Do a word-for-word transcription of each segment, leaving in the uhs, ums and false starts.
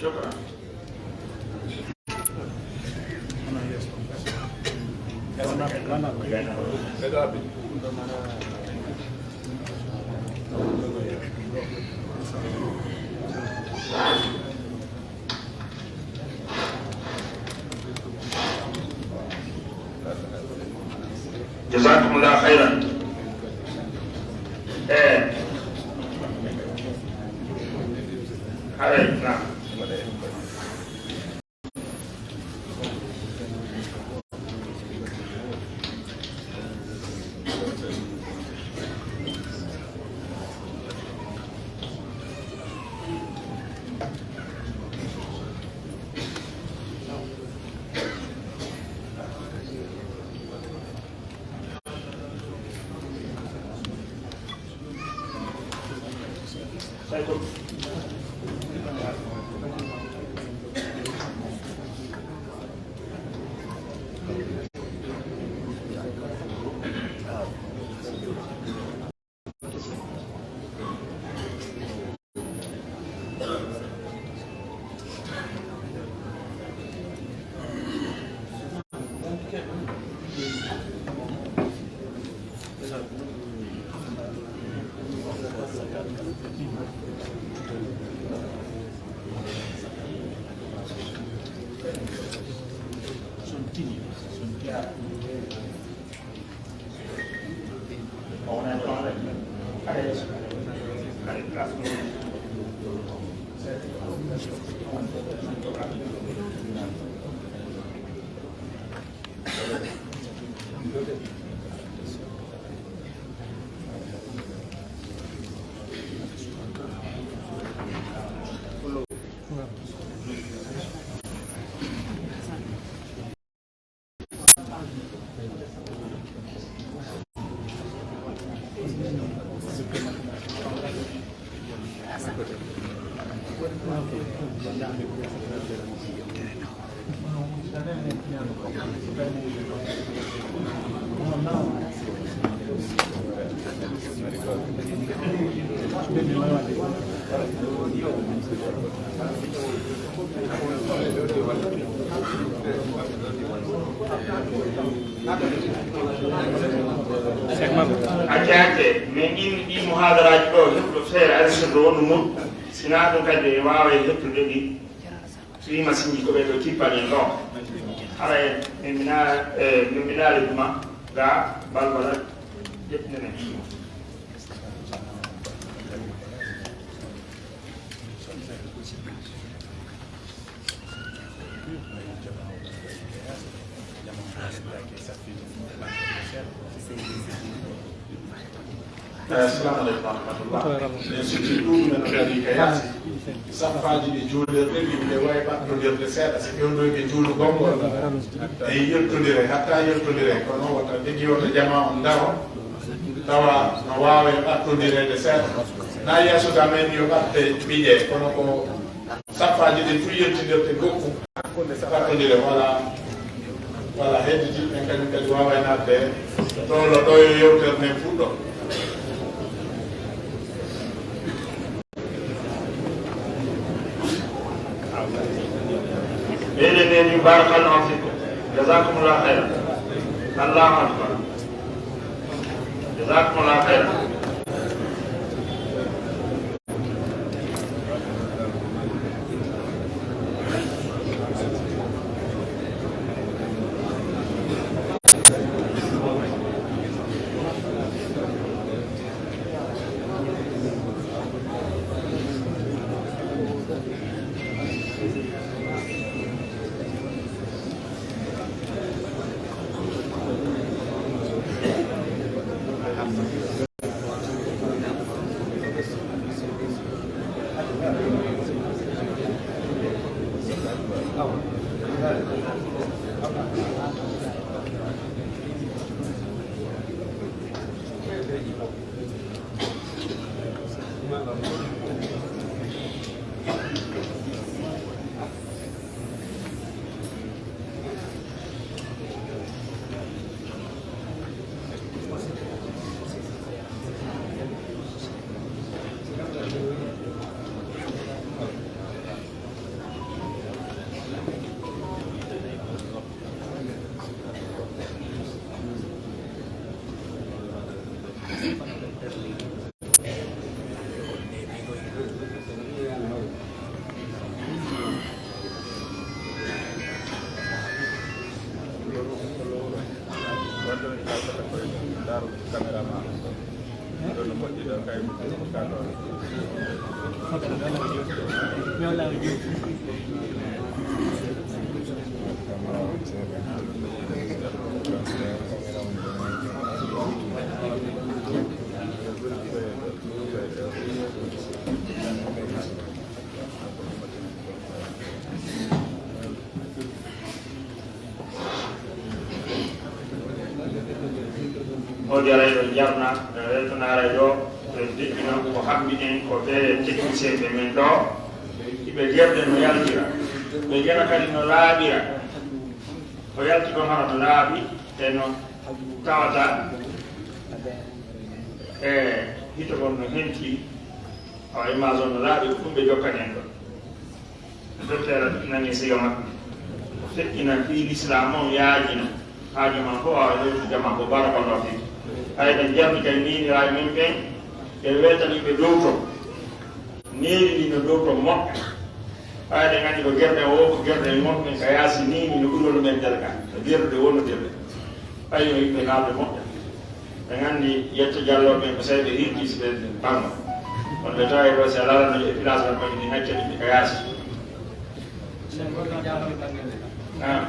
شكرا. جزاكم الله خيرا. Eh. Haray, na. Acce, acce, min ɗin, ɗi muhadaraaji ɗo, heɓuɗo feere arisirde wondu mum, sinaa ɗum kadi e waawa e heɓtude ɗi. Ɗi masinji ko ɓe ɗo kippani en ɗo. Hara en, min mina, eh, min minaare duma ga balbala ƴettinen en. Assalamu aleykum wa rahmatullah. Min sikki ɗum men kadi ka yaasi. Saffaaji ɗi juulirɗe, yimɓe wawi ɓattondirde seeɗa, si fewdoyɓe juulugol ngol. Tawi yettondiray, hatta yettondiray, kono wota tigi wota jama on daro. Tawa no waawe ɓattondireede seeɗa. Na yeeso ga men yo ɓatte ɓiƴe, kono ko saffaaji ɗi tun yettindirte nokku. Ɓattondire, wala, wala hedditi, en kañum kadi waawa e naatde ɗo, ɗo, ɗo yo yewtere nden fuɗɗo. Leydi men ni, barakallahu fikum. Jazakumullahu khairan. Allahu akbar. Jazakumullahu khairan. O jarayɗo jarna, ɓe weltanaray ɗo, ɓe deƴƴina ko hammi en, ko ɓe technicien ɓe men ɗo, iɓe gerde no yaltira, ɓe gena kadi no laaɓira. Ko yalti ɗon hara no laaɓi, e no tawata, e hito gon no henti, awa image on no laaɓi, ko ɗum ɓe jokkani en ɗon. Docteur nani siga maɓɓe. Feƴƴina fii l'islam on yaajina. Haaju man fof waawa hewtude jama ko barakallahu fiik. Hay ɓe jarni kay niiniraaɓe men ɓen, ɓe weltani ɓe dow to. Neeri ndi no dow to moƴƴa. Hay ɓe nganndi ko gerde o, ko gerde e moɗ men ka yaasi niini no ɓuri wonu men derga. Gerde wonu gerde. Ayo yimɓe laaɓde moƴƴa. Ɓe nganndi yetto jallooɓe ɓen ko sey ɓe hirji si ɓe ɓanno. Kono ɓe tawi ɗo si a laarano e place ɓe mbaɗi ni haccani ɓe ka yaasi. Ah.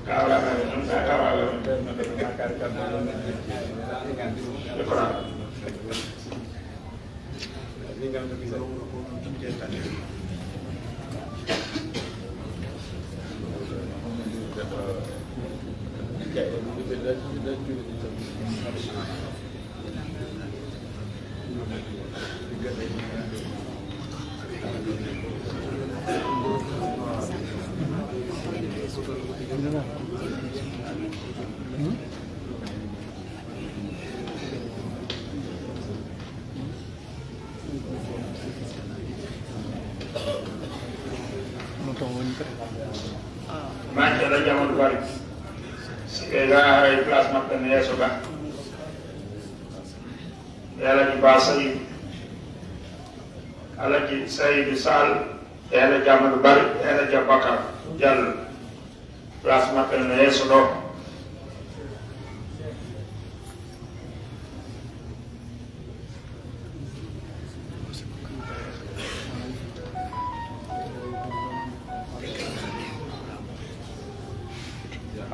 Kawraɓe men, kawraɓe men. Iqra. Maaki Alhaji Amadou Bari. Si ɓe ga haray place maɓɓe no yeeso ga. E Alhaji Ba Sayid, Alhaji Sayid Sall, e Alhaji Amadou Bari, e Alhaji Aboubacar Diallo. Place maɓɓe no yeeso ɗo.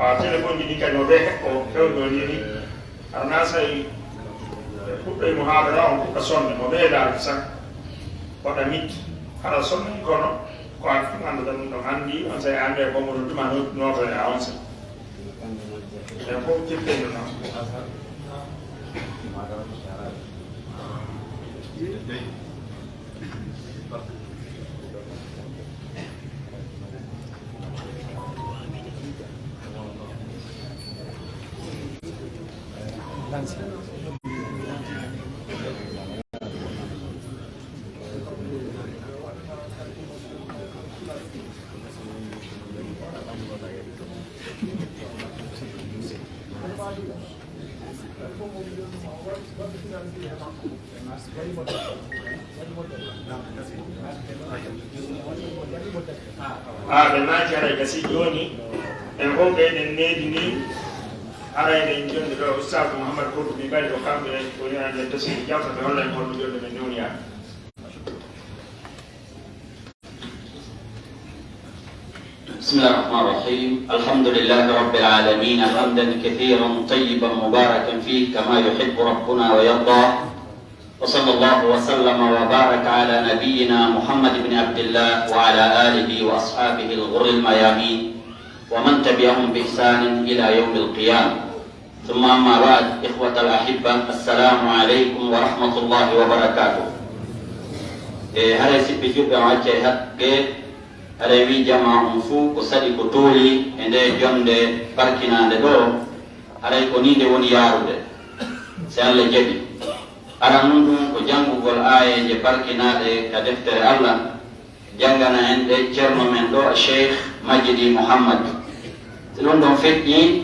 Awa téléphone ji ɗi kadi mo ɓe ko fewndo nini. Hara na sayi ɓe fuɗɗoy muhaadara on fuɗɗa sonde mo ɓeydaaki saka waɗa mit hara sonne kono ko an ɗum annduɗa ɗum ɗon anndi on sayi annde bongo no tuma notoya on sayi ɓen fof jippendo noon. Haa ɓe maaki haray gasi jooni, en fof ɓe eɗen needi ni, haray eɗen jonde ɗo Oustaz Mouhammad Kourtoubi Bari, ko kamɓe woni ande tafsir jawta ɓe holla en holno jonde men duniya. بسم الله الرحمن الرحيم. الحمد لله رب العالمين، حمدا كثيرا طيبا مباركا فيه كما يحب ربنا ويرضى. وصلى الله وسلم وبارك على نبينا محمد بن عبد الله وعلى آله وأصحابه الغر الميامين ومن تبعهم بإحسان إلى يوم القيامة. ثم أما بعد، إخوة الأحبة، السلام عليكم ورحمة الله وبركاته. E haray siɓɓe juɓɓe on acca e haqqe, haray wi jama on fuu ko saɗi ko tooli e nde jonde barkinaande ɗo, haray ko ni nde woni yaarude, si Alla jaɓi. Aran nun ɗum ko janngugol aayeeje barkinaaɗe ka deftere Alla, janngana en ɗe ceerno men ɗo, Cheikh Majidi Mouhammad. Si ɗum ɗon feƴƴi,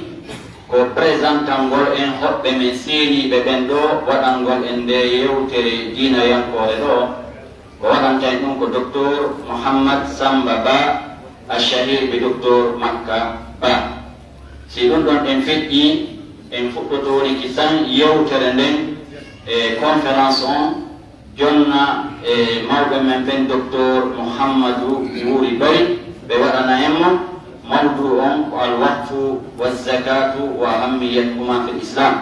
ko présentangol en hoɓɓe men seeniiɓe ɓen ɗo, waɗangol en nde yewtere diinayankoore ɗo. Ko waɗanta en ɗum ko Docteur Mouhammad Samba Ba, Al-Shahir bi Doktor Makka Ba. Si ɗum ɗon en feƴƴi, en fuɗɗoto woni kisan yewtere nden e conférence on, jonna e mawɓe men ɓen, Doktor Muhammadu Wuri Bari, ɓe waɗana en mo. Mawdu on ko Al-Waqfu wa Zakatu wa Ahammiyatuhuma fil Islam.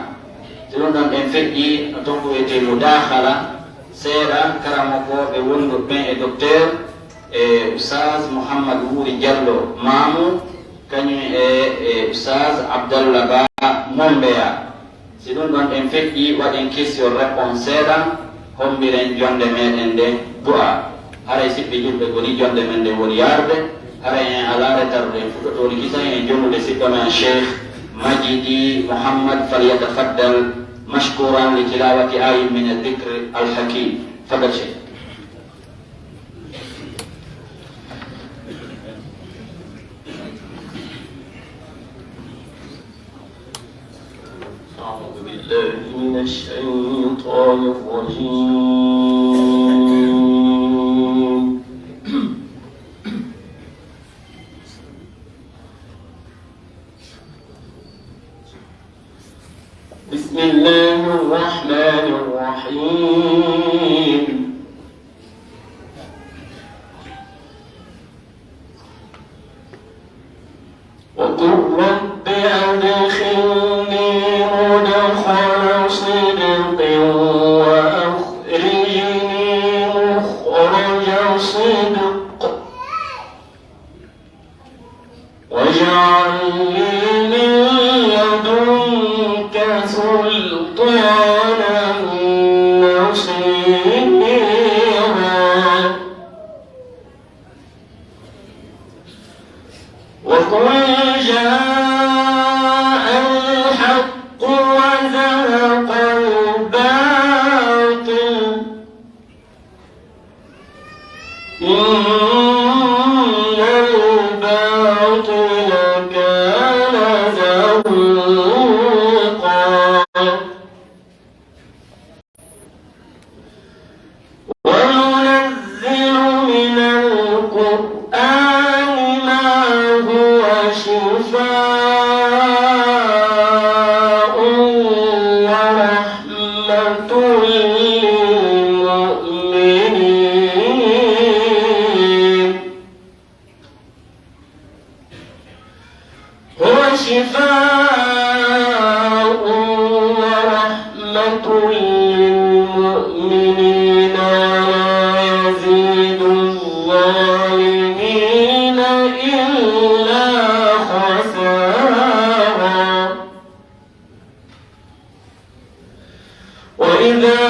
Si ɗum ɗon en feƴƴi, no ton ko wiyetee mudakhala, seeɗa karamokooɓe wonduɓe ɓen e Doktor e Oustaz Mouhammad Wuri Diallo Mamou, kañum e, e Oustaz Abdallah Ba Mombeya. Si ɗum ɗon en feƴƴi, waɗen question réponse seeɗa, hombiren jonde meɗen nde du'a. Haray siɓɓe julɓe, ko ni jonde men nde woni yarude. Haray en alaa retarde, en fuɗɗoto woni kisan en jonnude siɗɗo men Cheikh Majidi Mouhammad, falyatafaddal mashkuran li tilawati ayin min al-dhikr al-hakim. Faddal Cheikh. أعوذ بالله من الشيطان الرجيم. بسم الله الرحمن الرحيم. وقل رب أدخلني مدخل صدق وأخرجني مخرج صدق واجعل لي من لدنك سلطانا نصيرا. وقل جاء الحق وزهق الباطل إن الباطل كان زهوقا. وننزل من القرآن ما هو شفاء ورحمة للمؤمنين. هو شفاء ورحمة للمؤمنين ولا يزيد الظالمين إلا خسارا. وإذا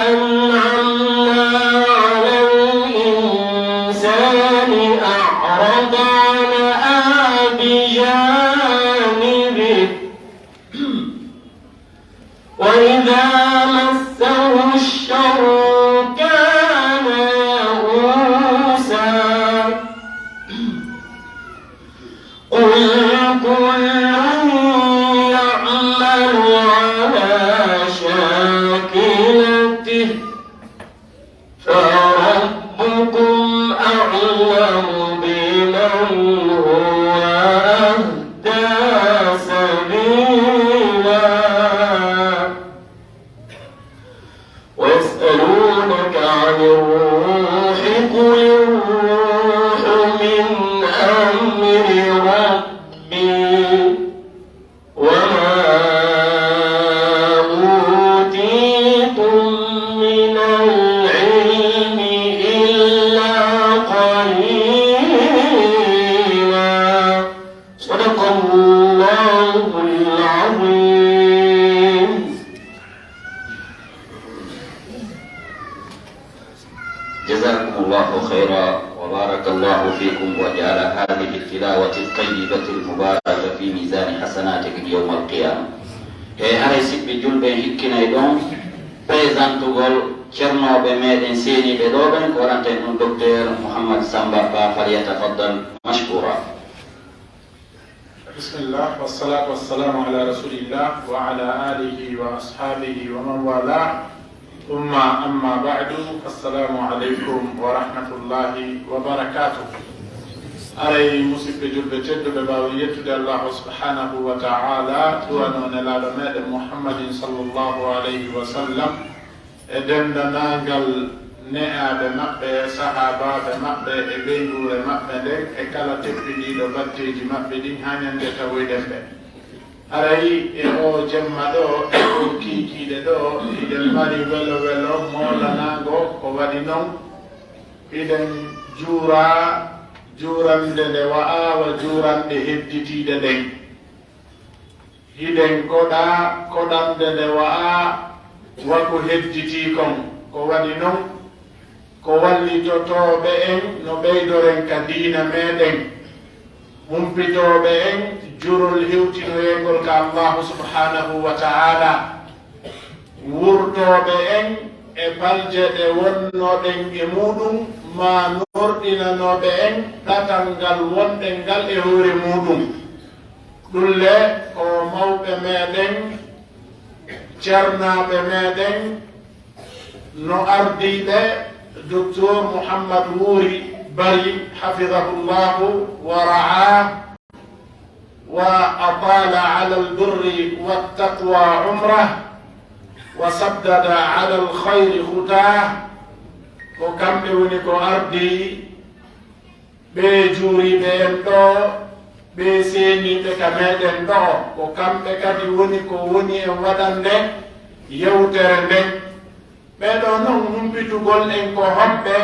أنعمنا على الإنسان أعرض ونأى بجانبه وإذا مسه الشر كان يئوسا. قل كل يعمل على شاكلته فربكم أعلم بمن هو أهدى سبيلا. ويسألونك عن الروح، قل الروح من أمر ربي وما أوتيتم من العلم إلا قليلا. صدق الله العظيم. جزاكم الله خيرا وبارك الله فيكم وجعل هذه التلاوة الطيبة المباركة في ميزان حسناتكم يوم القيامة. E haray siɓɓe julɓe, en hikkinay ɗon présentugol cernooɓe meɗen seeniiɓe ɗo ɓen, ko waɗanta en ɗum Docteur Mouhammad Samba Ba, falyatafaddal mashkura. بسم الله والصلاة والسلام على رسول الله وعلى آله وأصحابه ومن والاه. ثم أما بعد، فالسلام عليكم ورحمة الله وبركاته. Haray, musiɓɓe julɓe tedduɓe, ɓaawo yettude Allahu subhanahu wa ta'ala, du'ano Nelaaɗo meɗen Muhammadin sallallahu alayhi wa sallam, e denndaangal ne'aaɓe maɓɓe, sahaabaaɓe maɓɓe, e ɓeynguure maɓɓe nden, e kala teppindiiɗo batteeji maɓɓe ɗin haa ñande tawoyɗen ɓe. Haray, e oo jemma ɗoo, e oo kiikiiɗe ɗoo, hiɗen mari welo welo moolanaango ko waɗi non. Hiɗen juura juurande nde wa'aa wa juuranɗe hedditiiɗe ɗen. Hiɗen koɗa koɗande nde wa'aa wa ko hedditii kon. Ko waɗi non, ko wallitotooɓe en no ɓeydoren ka diina meɗen, humpitooɓe en jurol hewtinoyeengol ka Allahu subhanahu wa ta'ala, wurtooɓe en e palje ɗe wonnoɗen e muɗum, maa norɗinanooɓe en ɗatal ngal wonɗen ngal e hoore muɗum. Ɗum le ko mawɓe meɗen, cernaaɓe meɗen, no ardiiɓe, Doktor Muhammad Wuri Bari, hafidahullahu wa ra'ah, wa atala ala albirri wattaqwa umrah, wa saddada ala alkhayri khutah. Ko kamɓe woni ko ardii ɓee juuriiɓe en ɗoo, ɓee seeniiɓe ka meɗen ɗoo, ko kamɓe kadi woni ko woni en waɗande yewtere nden. Ɓee ɗoo non, humpitugol en ko hoɓɓe,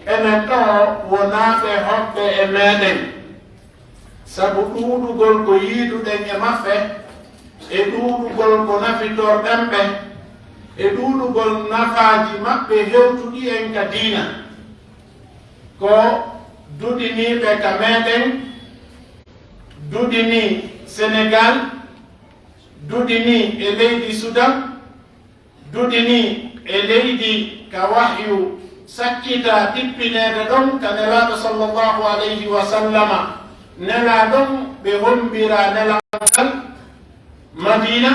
enen ɗoo wonaa ɓe hoɓɓe e meɗen. Sabu ɗuuɗugol ko yiiduɗen e maɓɓe, e ɗuuɗugol ko nafitorɗen ɓe, e ɗuuɗugol nafaaji maɓɓe hewtuɗi en ka diina. Ko duɗiniiɓe ka meɗen, duɗini Senegal, duɗini e leydi Sudan, duɗini e leydi ka wahyu sakkita ɗippineede ɗon ka Nelaaɗo sallallahu alayhi wa sallama, nelaa ɗon ɓe hombira nelal ngal Madina,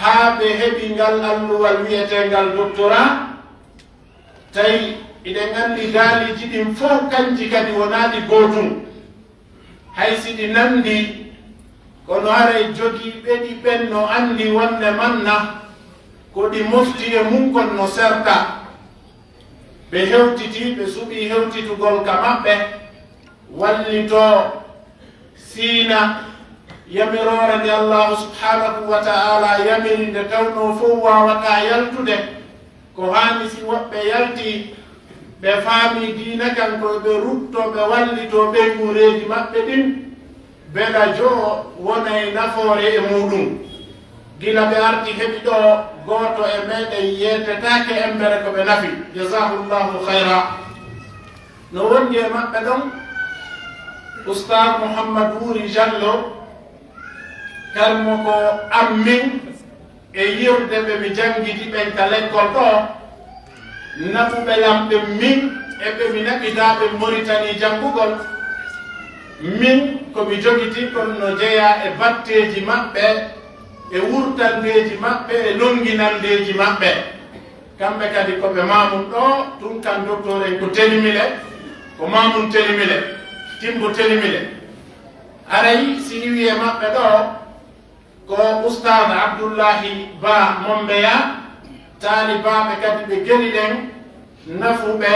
haa ɓe heɓi ngal alluwal wi'eteengal doctorat. Tawi iɗen anndi daaliiji ɗin fow kanji kadi wonaa ɗi gootun. Hay si ɗi nanndi, kono haray jogiiɓe ɗi ɓen no anndi wonde manna ko ɗi mofti e mun kon no serta. Ɓe hewtiti, ɓe suɓii hewtitugol ka maɓɓe, wallitoo, siina yamiroore nde Allahu subhanahu wa ta'ala yamiri, nde tawnoo fow waawataa yaltude. Ko haani si woɓɓe yaltii, ɓe faamii diina kan, ko ɓe ruttoo, ɓe wallitoo ɓeynguureeji maɓɓe ɗin, bela joo wona e nafoore e muuɗum. Gila ɓe arti heɓi ɗoo, gooto e meɗen yeetetaake embere ko ɓe nafi. Jazahullahu khayra. No wondi e maɓɓe ɗon Ustaz Muhammad Wuri Jallo, karmo ko an min e yirde ɓe mi janngidi ɓen ka lekkol ɗoo, naɓuɓe lam ɓen min e ɓe mi naɓidaa ɓen Moritani janngugol. Min ko mi jogitii kon no jeyaa e batteeji maɓɓe, e wurtandeeji maɓɓe, e lonnginandeeji maɓɓe. Kamɓe kadi ko ɓe Maamun ɗoo, tun kan doktor en ko Telimile, ko Maamun Telimile, Timbo Telimile. Aray si iwi e maɓɓe ɗoo, ko Ustaad Abdullahi Ba Mombeya, taalibaaɓe kadi ɓe geli ɗen, nafuɓe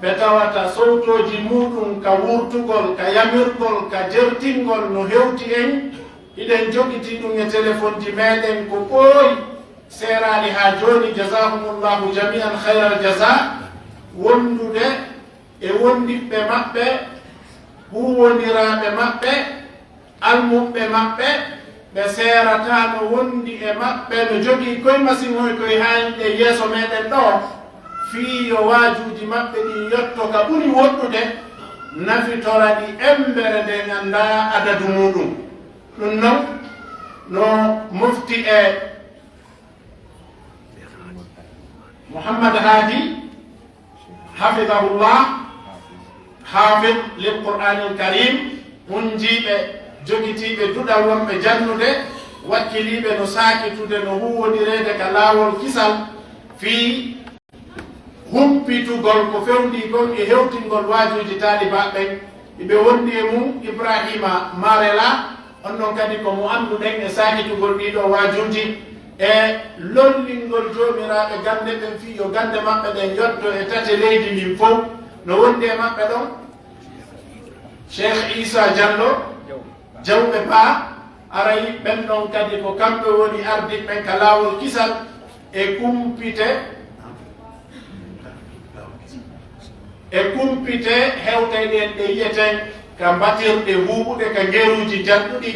ɓe tawata sowtooji muuɗum ka wurtugol, ka yamirgol, ka jertingol no hewti en, hiɗen jogitii ɗum e telefonji meɗen ko ɓooyi, seeraali haa jooni, jazahumullahu jami'an khayral jaza, wondude e wondiɓɓe maɓɓe, huuwondiraaɓe maɓɓe, almuɓɓe maɓɓe, ɓe seerataa no wondi e maɓɓe, no jogii koye masiŋoy koye haalde yeeso meɗen ɗoo, fii yo waajuuji maɓɓe ɗin yotto ka ɓuri woɗɗude, nafitora ɗi embere nde nganndaa adadu muuɗum. Ɗum non no mofti e Muhammad Haadi, hafidahullah, hafid lil Qur'anil Karim, hunjiiɓe, jogitiiɓe duɗal wonɓe jannude, wakkiliiɓe no saakitude, no huuwondireede ka laawol kisal fii humpitugol ko fewndii kon e hewtingol waajuuji taalibaaɓe ɓen. Iɓe wondi e mum Ibraahiima Marela, on ɗon kadi ko mo annduɗen e saakitugol ɗii ɗoo waajuuji e lollingol joomiraaɓe gannde ɓen fii yo gannde maɓɓe ɗen yotto e tate leydi ndin fow. No wondi e maɓɓe ɗon Cheikh Issa Diallo, Jawɓe Ba, aray ɓen ɗon kadi ko kamɓe woni ardiiɓe ɓen ka laawol kisal e kumpite, e kumpite hewtayɗe en ɗe yi'eten ka mbatirɗe huuɓuɗe ka ngeeruuji janɗuɗi.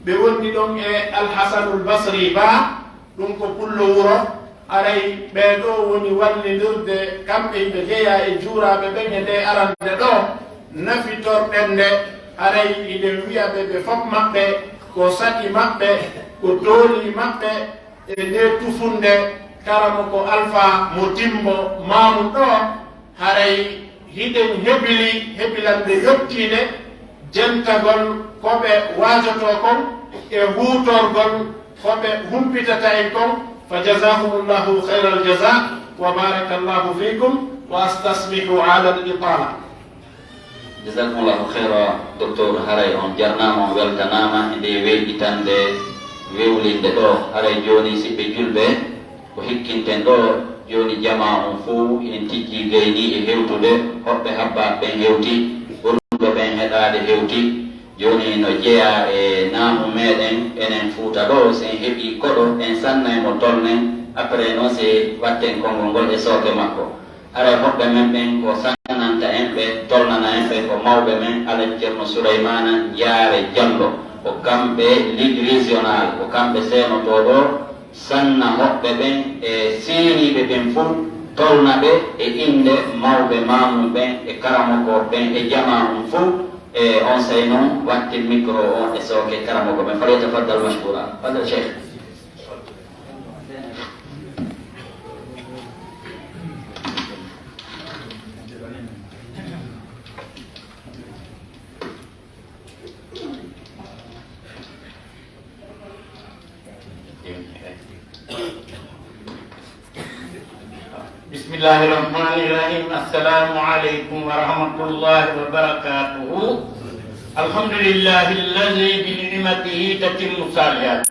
Ɓe wondi ɗon e Alhasanul Basri Ba, ɗum ko pullo wuro. Aray ɓee ɗoo woni wallindirde, kamɓe hiɓe jeyaa e juuraaɓe ɓen e nde arande ɗoo, nafitorɗen nde. Aray hiɗen wi'a ɓe, ɓe fof maɓɓe, ko saki maɓɓe, ko tooli maɓɓe e nde tufunde, karamoko Alfa mo Timbo Maamum ɗoo, haray hiɗen hebili hebilande yottiinde jentagol ko ɓe waajotoo kon e huutorgol ko ɓe humpitata en kon. Fa jazaakumullahu khayral jazaa wa baarakallahu fiikum wa astasmihu ala al-itaala. Jazakumullahu khayra, Docteur, haray on jarnaama, on weltanaama e nde weeɓitande wewlinde ɗoo. Haray jooni, siɓɓe julɓe, ko hikkinten ɗoo jooni, jamaa on fow en tijjii gayni e hewtude, hoɓɓe habbaaɓe ɓen hewti, ɓurɓe ɓen heɗaade hewti. Jooni no jeyaa e naamu meɗen, enen Fuuta ɗoo, si en heɓii koɗo, en sannay mo tolnen, après noon si watten konngol ngol e sooke makko. Haray hoɓɓe men ɓen ko sannanta en ɓe, tolnana en ɓe, ko mawɓe men, Alaji Ceerno Suleymaana Jaare Jallo, ko kamɓe Ligue Régionale, ko kamɓe seenotoo ɗoo, sanna hoɓɓe ɓen e seeniiɓe ɓen fow, tolna ɓe e innde mawɓe maamum ɓen e karamokooɓe ɓen e jamaa on fow. E onsay noon, watten micro on e sooke karamoko men. Falyatafaddal mashkura. Fadal Cheikh. بسم الله الرحمن الرحيم. السلام عليكم ورحمة الله وبركاته. الحمد لله الذي بنعمته تتم الصالحات.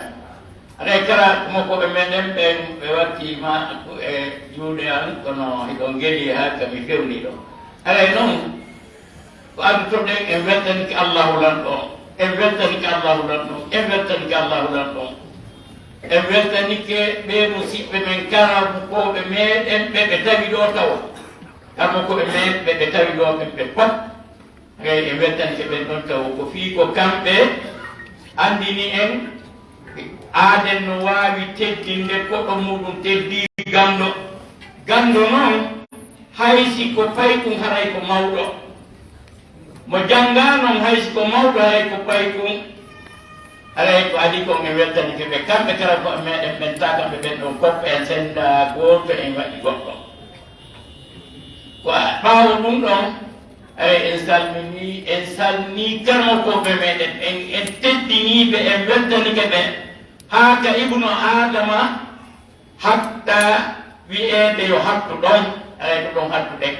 Haray kala ko mokkoɓe meɗen ɓen ɓe wattiima e juuɗe an, kono hiɗon ngeli haa ka mi fewni ɗo. Haray noon, ko addutoɗen, en weltanike Allahu Lanɗo on, en weltanike Allahu Lanɗo on, en weltanike Allahu Lanɗo on. En weltanike ɓee musiɓɓe men, karamokooɓe meɗen ɓe ɓe tawi ɗo tawa. Karamokooɓe men ɓe ɓe tawi ɗo ɓen ɓe fof. Eey, en weltanike ɓen ɗon tawa ko fii ko kamɓe anndini en aaden no waawi teddinde koɗo muuɗum teddii ganndo. Ganndo noon, hay si ko paykun, haray ko mawɗo. Mo janngaa noon, hay si ko mawɗo, haray ko paykun. Haray ko adii kon, en weltanike ɓe kamɓe, karamokooɓe meɗen ɓen, taa kamɓe ɓen ɗon fof en senndaa gooto, en waɗi goɗɗo. Ko a-, ɓaawo ɗum ɗon, Eey, en salminii, en salminii karamokooɓe meɗen, en, en teddinii ɓe, en weltanike ɓe, haa ka Ibnu Aadama hatta wi'eede yo hattu ɗon, haray ko ɗon hattuɗen.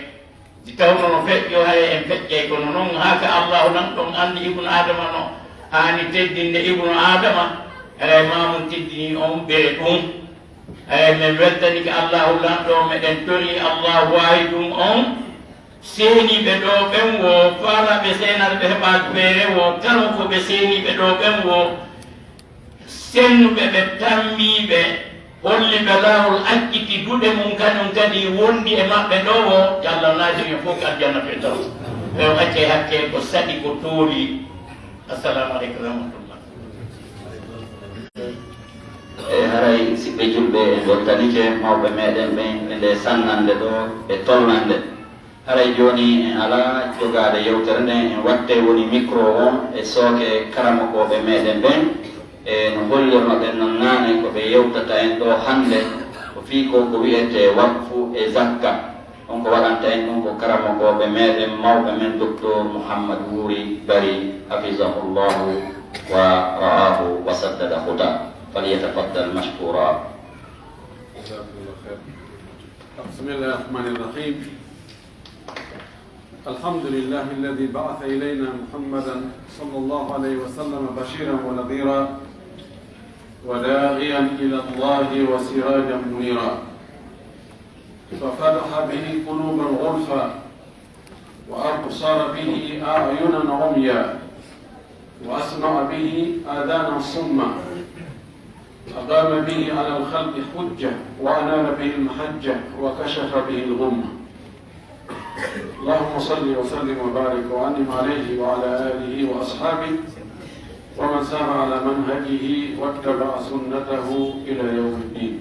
Si tawno no feƴƴoo, haray en feƴƴay, kono noon haa ka Allaahu nan ɗon anndi Ibnu Aadama no haani teddinde Ibnu Aadama, haray maa mum teddinii on ɓe ɗum. Eey, men weltanike Allaahu Lanɗo, meɗen torii Allaahu Waahidun on, seeniiɓe ɗo ɓen wo, faalaaɓe seenaade ɓe heɓaaki feere wo, kala ko ɓe seeniiɓe ɗo ɓen wo, sennuɓe ɓe, tammiiɓe, holliɓe laawol, acciti duɗe mum, kañum kadi wondi e maɓɓe ɗo wo, yo Allah naatinu en fof ko aljanna Firdaws. Ɓe on accay hakke ko saɗi, ko tooli. Assalamu aleykum wa rahmatullah. E haray, siɓɓe julɓe, en weltanike mawɓe meɗen ɓen e nde sannande ɗo e tolnande. Haray jooni en alaa jogaade yewtere nden, en watte woni micro on e sooke karamokooɓe meɗen ɓen, e no hollirno ɗen non naane, ko ɓe yewtata en ɗo hannde ko fii ko ko wi'etee waqfu e zakka. On ko waɗanta en ɗum ko karamokooɓe meɗen mawɓe men, Doktor Muhammad Wuri Bari, hafizahullahu wa ra'ahu wa saddada khuta. Falyatafaddal mashkura. بسم الله الرحمن الرحيم. الحمد لله الذي بعث إلينا محمدا صلى الله عليه وسلم بشيرا ونذيرا وداعيا إلى الله وسراجا منيرا، ففتح به قلوبا غلفا، وأبصر به أعينا عميا، وأسمع به آذانا صما، أقام به على الخلق حجة، وأنار به المحجة، وكشف به الغمة. اللهم صل وسلم وبارك وأنعم عليه وعلى آله وأصحابه ومن سار على منهجه واتبع سنته إلى يوم الدين.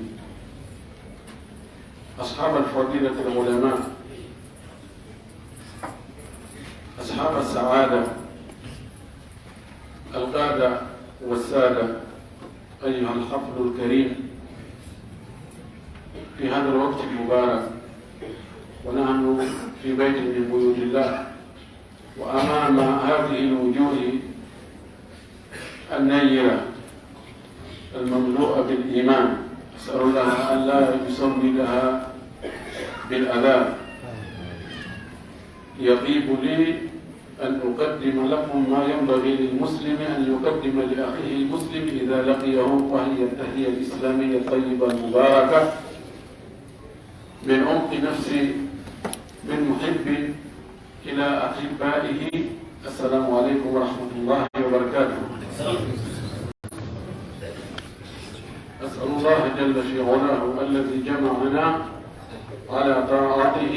أصحاب الفضيلة العلماء، أصحاب السعادة، القادة والسادة، أيها الحفل الكريم في هذا الوقت المبارك، ونحن في بيت من بيوت الله، وأمام هذه الوجوه النيرة المملوءة بالإيمان، أسأل الله ألا يسودها بالعذاب. يطيب لي أن أقدم لكم ما ينبغي للمسلم أن يقدم لأخيه المسلم إذا لقيه، وهي التحية الإسلامية الطيبة المباركة من عمق نفسي من محب إلى أحبائه. السلام عليكم ورحمة الله وبركاته. أسأل الله جل في علاه الذي جمعنا على طاعته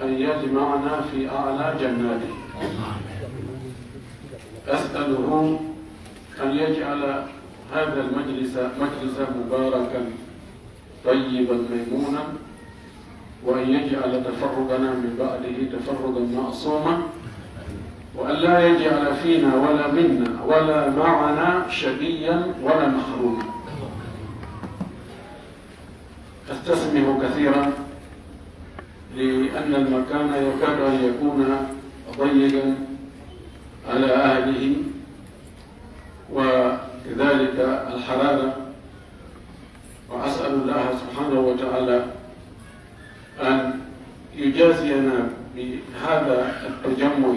أن يجمعنا في أعلى جناته. أسأله أن يجعل هذا المجلس مجلسا مباركا طيبا ميمونا، وأن يجعل تفرقنا من بعده تفرقا معصوما، وأن لا يجعل فينا ولا منا ولا معنا شقيا ولا محروما. أستسمح كثيرا لأن المكان يكاد أن يكون ضيقا على أهله، وكذلك الحرارة، وأسأل الله سبحانه وتعالى أن يجازينا بهذا التجمع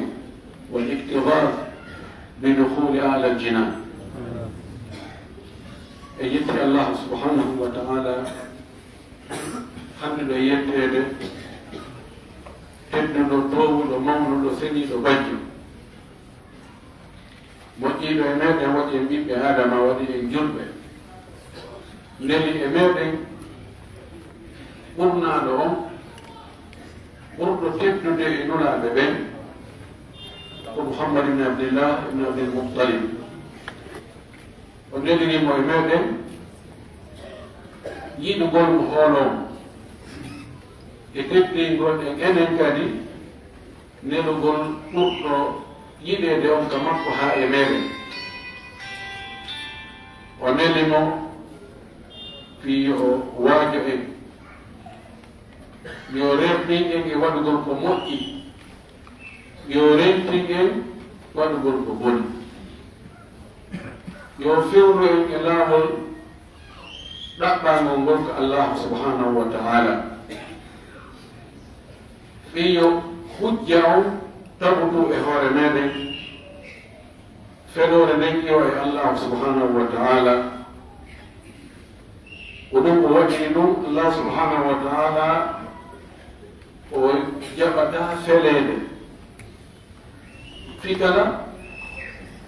والاكتظاظ بدخول أعلى الجنان. En yetti Allah subhanahu wa ta'ala, handuɗo e yetteede, tedduɗo, toowuɗo, mawnuɗo, seniiɗo, bajjo. Moƴƴiiɗo e meeɗen, waɗi en ɓiɓɓe Aadama, waɗi en julɓe. Neli e meeɗen ɓurnaaɗo on, ɓurɗo teddude e nulaaɓe ɓen, ko Muhammad ibn Abdillah ibn Abdil Muttalib. O neliri mo e meeɗen yiɗugol mo, hooloo mo e teddingol en enen kadi nelugol ɓurɗo yiɗeede on ka makko haa e meeɗen. O neli mo fii yo o waajo en, yo rerɗin en e waɗugol ko moƴƴi, yo rentin en waɗugol ko boni, yo fewnu en e laawol ɗaɓɓaangol ngol ka Allaahu subhaanahu wa ta'aala. Fii yo hujja on tagutu e hoore meeɗen, feloore nden iwa e Allaahu subhaanahu wa ta'aala. Ko ɗum o waɗi ɗum, Allaahu subhaanahu wa ta'aala o jaɓataa feleede. Fii kala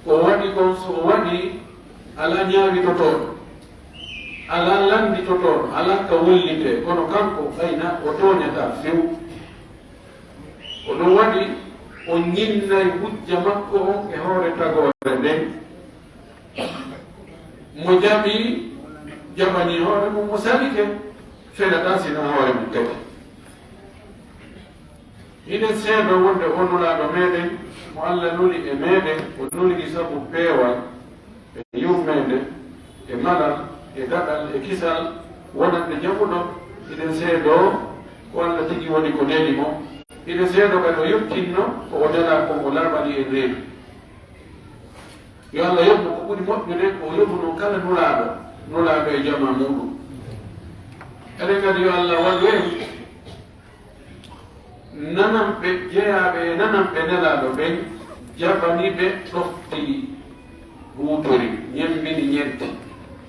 ko o waɗi kon, so o waɗi, alaa ñaawitotooɗo, alaa lannditotooɗo, alaa ka wullitee, kono kanko ɓayna o tooñataa few. Ko ɗum waɗi o ñinnay hujja makko on e hoore tagoore nden. Mo jaɓi, jaɓani hoore mum, mo salike, felataa sina hoore mum kadi. Hiɗen seedoo wonde o nulaaɗo meeɗen, mo Alla nuli e meeɗen, o nuliri sabu peewal e yurmeende e malal e daɗal e kisal wonande jaɓuɗo. Hiɗen seedoo ko Alla tigi woni ko neli mo. Hiɗen seedoo kadi o yottinno ko o nelaa kon, o laaɓani en reedu. Yo Alla yoɓ mo ko ɓuri moƴƴude ko o yoɓunoo kala nulaaɗo, nulaaɗo e jamaa muuɗum. Enen kadi yo Alla waɗu en Nananɓe jeyaaɓe e nananɓe Nelaaɗo ɓen jaɓani ɓe, ɗofti, huutori, ñemmbini, ñenti,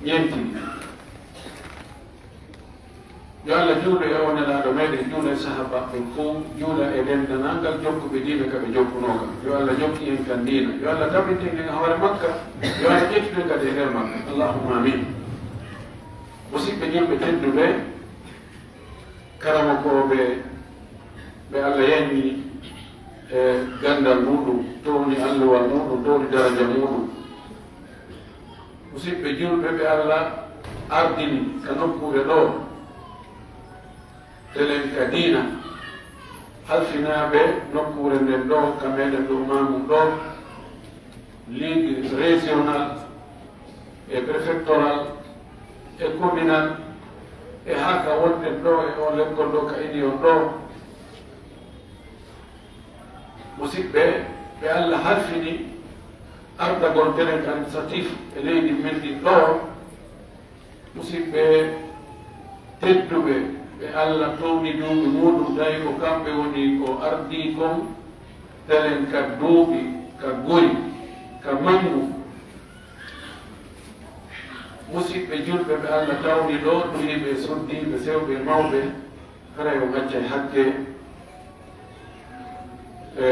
ñentini. Yo Allah juulu e oo Nelaaɗo meɗen, juula e sahaabaaɓe ɓen fow, juula e denndaangal jokkuɓe diina ka ɓe jokkunoo kan. Yo Allah jokku en kan diina. Yo Allah tabintin en e hoore makka. Yo Allah ƴettu en kadi e nder makka. Allahumma amin. Musiɗɓe julɓe tedduɓe, karamokooɓe ɓe Allah yanni e ganndal muɗum, towni alluwal muɗum, towni daraja muɗum. Musiɗɓe julɓe ɓe Allah ardini ka nokkuure ɗoo, telen ka diina, halfinaaɓe nokkuure nden ɗoo, ka meɗen ɗoo, Maamum ɗoo, ligue régional e préfectoral e communal e haa ka wonɗen ɗoo e oo lekkol ɗoo ka Union ɗoo. Musiɗɓe ɓe Allah halfini ardagol telen ka administratif e leydi men ndin ɗoo, musiɗɓe tedduɓe ɓe Allah towni duuɓi muɗum, tawi ko kamɓe woni ko ardii kon, telen ka duuɓi, ka guri, ka manngu. Musiɗɓe julɓe ɓe Allah tawni ɗoo, duhiiɓe e suddiiɓe, sewɓe e mawɓe, haray on accay hakke. E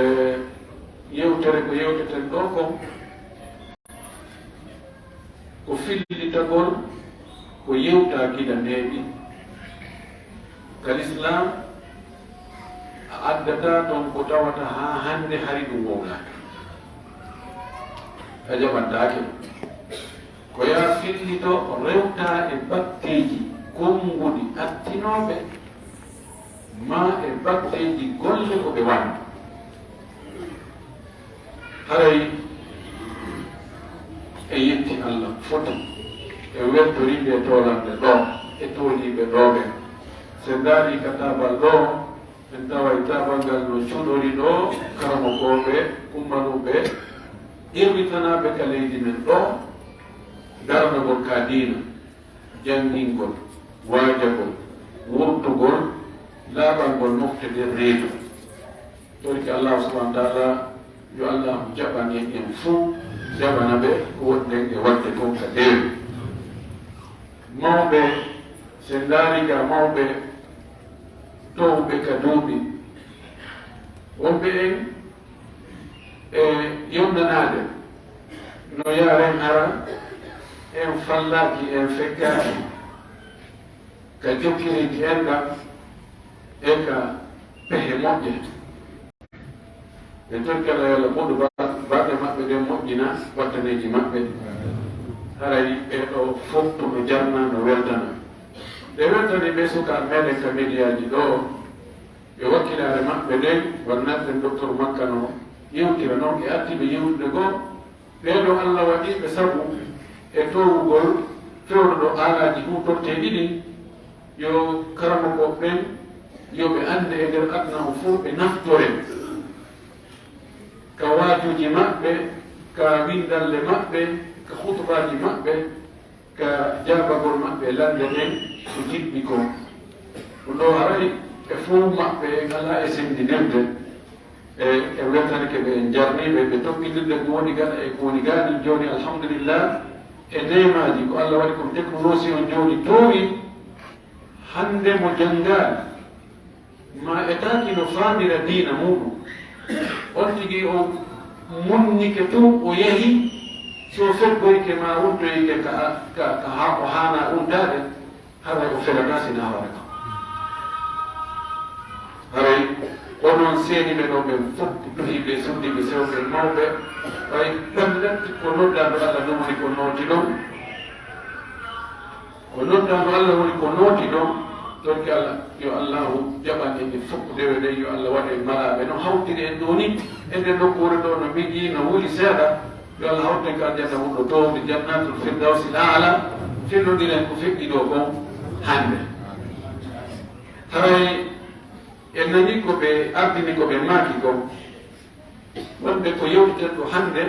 yewtere ko yewteten ɗoo kon, ko fillitagol ko yewtaa gila neeɓi. Ka Lislaam, a addataa ton ko tawata haa hannde hari ɗum wowlaaka. A jaɓantaake. Ko yaa fillito rewtaa e batteeji konnguɗi attinooɓe, maa e batteeji golle ko ɓe waɗi. Haray en yetti Allah foti, en weltori nde toolannde ɗoo e tooliiɓe ɗoo ɓen. Si en ndaarii ka taabal ɗoo, en taway taabal ngal no cuɗori ɗoo karamokooɓe ummanuɓe irwitanaaɓe ka leydi men ɗoo, darnagol ka diina, janngingol, waajagol, wurtugol, laaɓangol mofte nder reedu. Torki Allah subhanahu wa taala, yo Allah jaɓan en en fuu, jaɓana ɓe ko wonɗen e waɗde kon ka deewi. Mawɓe, si en ndaari ga mawɓe towɓe ka duuɓi, wonɓe en e yonnanaade no yaaren hara en fallaaki, en fekkaaki ka jokkireeji enɗam e ka pehe moƴƴe. Ɓe torki Allah yo Allah moɗu ba-, balɗe maɓɓe ɗen moƴƴina wattaneeji maɓɓe. Haray ɓee ɗoo fof ko no jarna, no weltana. Ɓe weltani ɓe sukaaɓe meɗen ka mediyaaji ɗoo, e wakkilaare maɓɓe nden, wonnanɓe docteur Makka no yewtira non, e artiiɓe yewtude goo, ɓee ɗoo Allah waɗi ɓe sabu e toowugol fewndo ɗo aalaaji huutorteeɗi ɗin, yo karamokooɓe ɓen, yo ɓe annde e nder aduna on fof, ɓe naftore ka waajuuji maɓɓe, ka winndalle maɓɓe, ka hutubaaji maɓɓe, ka jaabagol maɓɓe lannde nden ko jiɗmi kon. Ɗum ɗoo haray e fow maɓɓe en alaa e senndinirde. E, en weltanike ɓe, en jarnii ɓe, ɓe tokkindirde ko woni gaɗa e ko woni gaani. Jooni, alhamdulillah, e neemaaji ko Allah waɗi kon, technologie on jooni toowi, hannde mo janngaani, ma etaaki no faamira diina muuɗum, on tigi o munnike tun, o yahi, si o feggoyike ma wuttoyike ka, ka, ka ha-, o haanaa wuttoyde, haray o felataa si na hoore makko. Haray onon seeniiɓe ɗoo ɓen fof, duhiiɓe, suddiiɓe, sewɓe, mawɓe, ɓay ɗum natti ko noddaanɗo Allah ɗum woni ko nooti ɗon. Ko noddaanɗo Allah woni ko nooti ɗon, torki Allah, yo Allahu jaɓan en fof dewe ɗen, yo Allah waɗ en malaaɓe no hawtiri en ɗoo ni, e nder nokkuure ɗoo no miijii, no wuli seeɗa, yo Allah hawtu en ka aljanna wonɗo toowndi, Jannatul Firdawsil Aala, fillondiren ko feƴƴi ɗoo kon hannde. Haray en nanii ko ɓe ardini, ko ɓe maaki kon. Wonde ko yewteten ɗoo hannde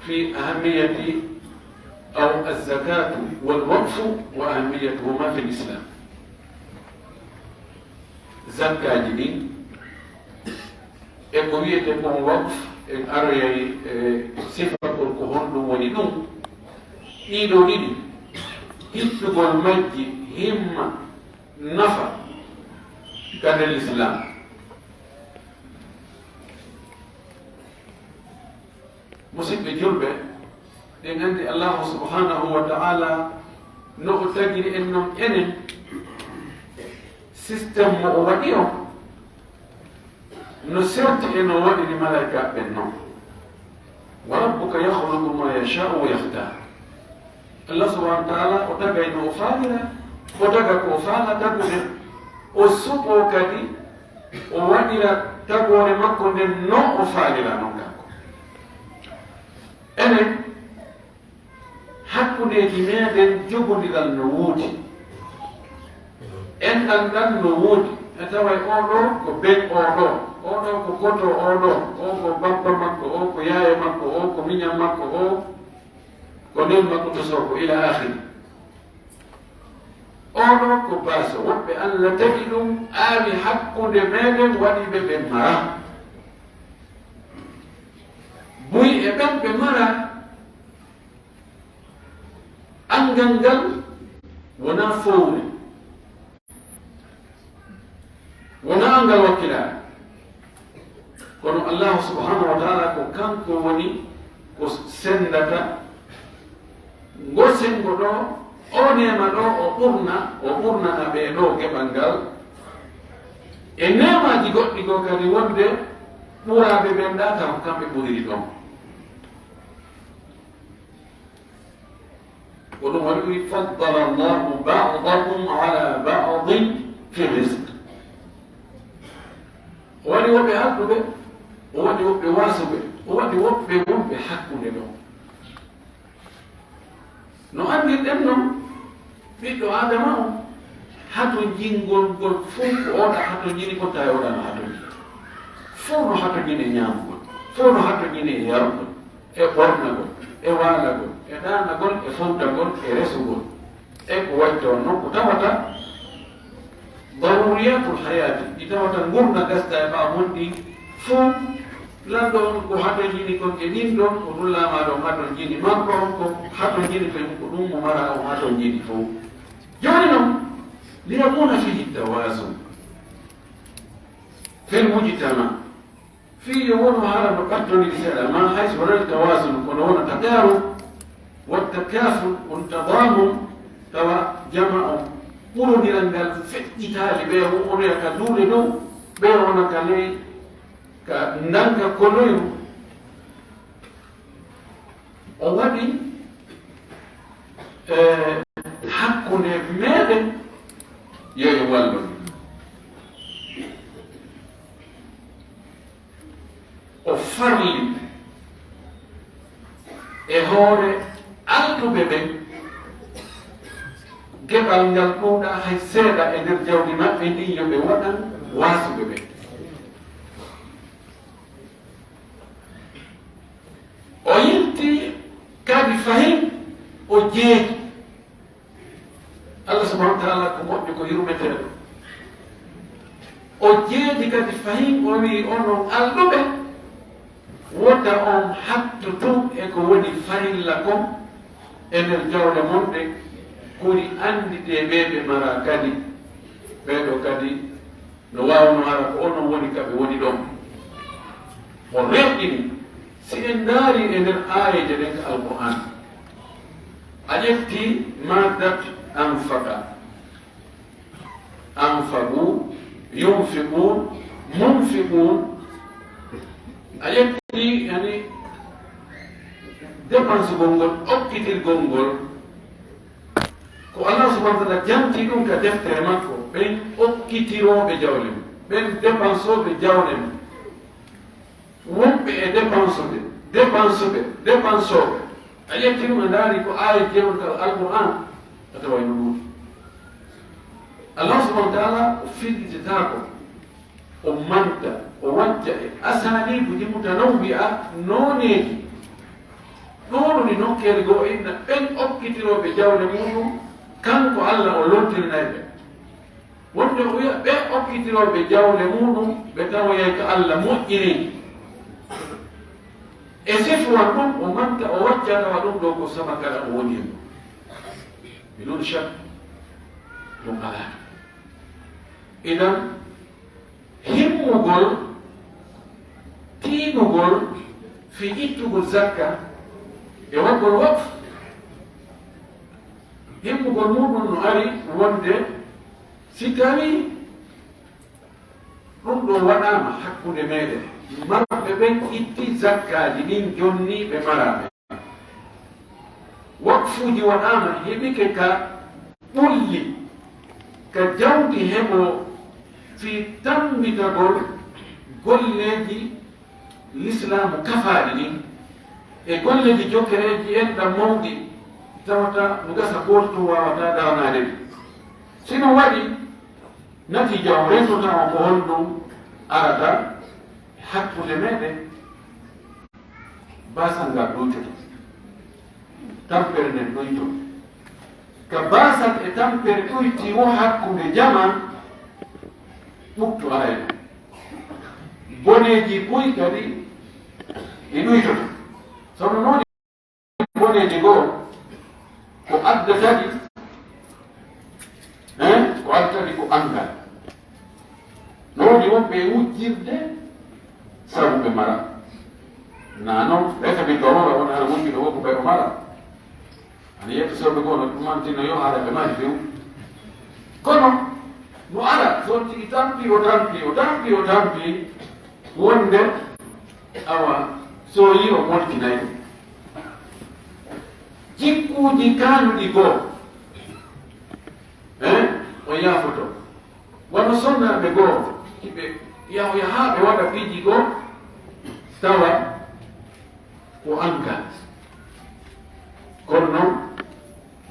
fi ahammiyati aw azzakatu wal waqfu wa ahammiyatuhuma fil Islam. Zakkaaji ɗin, E ko wiyetee kon waqf, en aroyay e sifagol ko honɗum woni ɗum. Ɗii ɗoo ɗiɗi, hittugol majji himma nafa ka nder Lislaam. Musidɓe julɓe, ɗen anndi Allaahu subhaanahu wa ta'aalaa no o tagiri en non enen, système mo o waɗi on, no serti e no o waɗiri malaa'ikaaɓe ɓen non. Wa rabbuka yakhluqu ma yasha'u wa yakhtar. Allah subhanahu wa ta'ala o tagay no o faalira, o taga ko o faala tagude, o suɓoo kadi o waɗira tagoore makko nden no o faalira non kanko. Enen, hakkundeeji meɗen jogondiral no woodi. Enɗan ɗan no woodi. A taway oo ɗoo ko ben oo ɗoo, oo ɗoo ko goto oo ɗoo, oo ko bappa makko, oo ko yaaya makko, oo ko miñan makko, oo ko nen makko to soko ila akhiri. Oo ɗoo ko baaso, woɓɓe Allah tagi ɗum, aawi hakkunde meɗen, waɗi ɓe ɓe mara. Buy e ɓen ɓe mara, anngal ngal wonaa fowre, wonaa anngal wakkilaare. Kono Allahu subhanahu wa ta'ala ko kanko woni ko senndata. Ngo senngo ɗoo, oo neema ɗoo, o ɓurna, o ɓurnana ɓee ɗoo geɓal ngal. E neemaaji goɗɗi goo kadi wonde ɓuraaɓe ɓen ɗaa taw kamɓe ɓuriri ɗon. Ko ɗum waɗi o wi'i, "Faddala Allahu ba'dakum ala ba'din fi rizq." O waɗi woɓɓe halɗuɓe, o waɗi woɓɓe waasuɓe, o waɗi woɓɓe wonɓe hakkunde ɗon. No anndirɗen non, ɓiɗɗo Aadama on, hatonjingol ngol fow ko oɗa hatonjini, ko tawi oɗa no hatonjini. Fow no hatonjini e ñaamugol, fow no hatonjini e yarugol, e ɓornagol, e waalagol, e ɗaanagol, e fowtagol, e resugol. E ko wayi toon non ko tawata daruriyatul hayaati, ɗi tawata ngurndan gasda e ɓaawo mun ɗi fow. Lanɗo on ko hatonjini kon e ɗin ɗon, ko ɗum laamaaɗo on hatonjini, marɗo on ko hatonjini ko e ko ɗum mo mara on hatonjini fow. Jooni non, liyakuna fihi tawaasun fil mujtama. Fii yo wonu hara no ɓattondiri seeɗa, ma hay so wonani tawaasun, kono wona takaaruf, wa takaaful, won tadaamun, tawa jama on ɓurondiral ngal feƴƴitaali, ɓeya won onoya ka duule dow, ɓeya wona ka ley, ka ndanka konoyru. O waɗi, eh, hakkunde meɗen yo en wallu. O farli e hoore alɗuɓe ɓen geɓal ngal ɗuuɗaa hay seeɗa e nder jawdi maɓɓe ndin, yo ɓe waɗan waasuɓe ɓen. O yilti kadi fahin, o jeeji. Allah subhanahu wa ta'ala ko moƴƴo, ko yurmeteeɗo. O jeeji kadi fahin, o wi'i, "Onon alɗuɓe, wota on hattu tun e ko woni farilla kon e nder jawle mon ɗen, koni annditee ɓe ɓe mara kadi, ɓee ɗoo kadi no waawno hara ko onon woni ka ɓe woni ɗon." O rewɗini, si en ndaari e nder aayeeje ɗen ka Alqur'aan, a ƴetti maddat anfaqa, anfaqu, yunfiqun, munfiqun, a ƴetti, yani, dépensegol ngol, okkitirgol ngol, ko Allah subhanahu wa ta'ala janti ɗum ka deftere makko, ɓen okkitirooɓe jawle mum, ɓen dépensooɓe jawle mum, wonɓe e dépensooɓe, dépensooɓe, dépensooɓe. A ƴetti ɗum, a ndaari ko aaya jewte kala Alqur'aan, a taway no ɗuuɗi. Allah subhanahu wa ta'ala o fillitetaako. O manta, o wajja e asaniiduuji mutanawwi'a, nooneeji. Ɗuuɗuɗi nokkeeli goo inna ɓen okkitirooɓe jawle muɗum, kanko Allah o lontirinay ɓe. Wonde o wiya ɓe okkitirooɓe jawle muɗum, ɓe tawoyay ka Allah moƴƴiri. E sifuwan ɗum, o manta, o wacca tawa ɗum ɗo ko sabaka ɗam o woni e mum. Bidun shak, ɗum alaa. Idan, himmugol, tiiɗugol fii ittugol zakka e waɗgol waqf, himmugol muɗum no ari wonde si tawii ɗum ɗo waɗaama hakkunde meɗen, marɓe ɓen itti zakkaaji ɗin jonni ɓe maraɓe. Waqfuuji waɗaama heɓike ka ɓulli, ka jawdi heɓo fii tammbitagol golleeji Lislaamu kafaaɗi ɗin, e golleeji jokereeji enɗam mawɗi, tawata no gasa gooto tun waawataa daranaade ɗi. Si ɗum waɗi, natiija on rentotoo on ko honɗum arata hakkunde meɗen? Baasal ngal ɗuytoto, tampere nden ɗuyto. Ka baasal e tampere ɗuyti woo hakkunde jamaa, ɓuttu aray ɗum. Boneeji buy kadi ɗi ɗuytoto. Sabu no boneeji goo ko addata ɗi, eh, ko addata ɗi ko anngal. No woodi wonɓe e wujjirde sabu ɓe mara. Naa non, ɓe sabi darura won hara wujjude woo ko ɓe o mara. Ana yetta sooɓe goo no ɗum mantino yo hara ɓe mari few. Kono no ara, so on tigi tampi, o tampi, o tampi, o tampi, wonde awa, so yi o molkinay. Jikkuuji kaanuɗi goo, eh, o yaafoto. Wano sonnaaɓe goo, hiɓe yahoya haa ɓe waɗa piiji goo, tawa ko anngal. Kono non,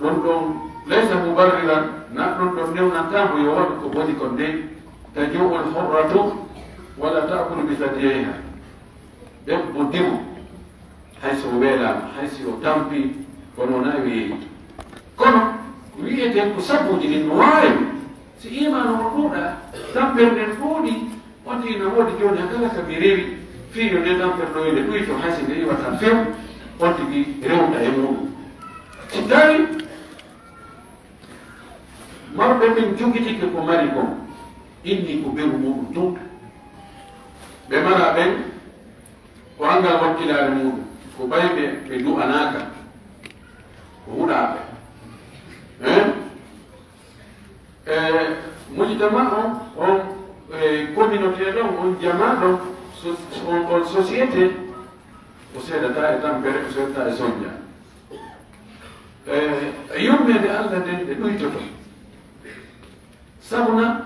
ɗon ɗon laysa mubarriran, na ɗon ɗon newnantaa mo yo waɗu ko boni kon dey, taju'ul hurratu wala ta'kulu bi sadiyayha. Debbo dimo, hay so o weelaama, hay si o tampi, kono wonaa weeli. Kono wi'eten ko sabuuji ɗin no waawi, si iimaanu on ɗuuɗaa, tampere nden ɗuuɗi, on tigi no woodi jooni, han kala ka mi rewi, fii yo nde tampere ɗo nde ɗuyto, hay si nde iwataa few, on tigi rewta e muɗum. Si tawi marɓe ɓen jogitike ko mari kon, inni ko beru muɗum tun. Ɓe mara ɓen, ko anngal wakkilaare muɗum, ko ɓayɓe ɓe du'anaaka, ko huɗaaɓe. Hein? E mujtama on, on, e communauté ɗon, on jama ɗon, so-, on, on société, o seedataa e tampere, o seedataa e sonja. E, e yurmeende Allah nden ɗe ɗuytoto. Sabu na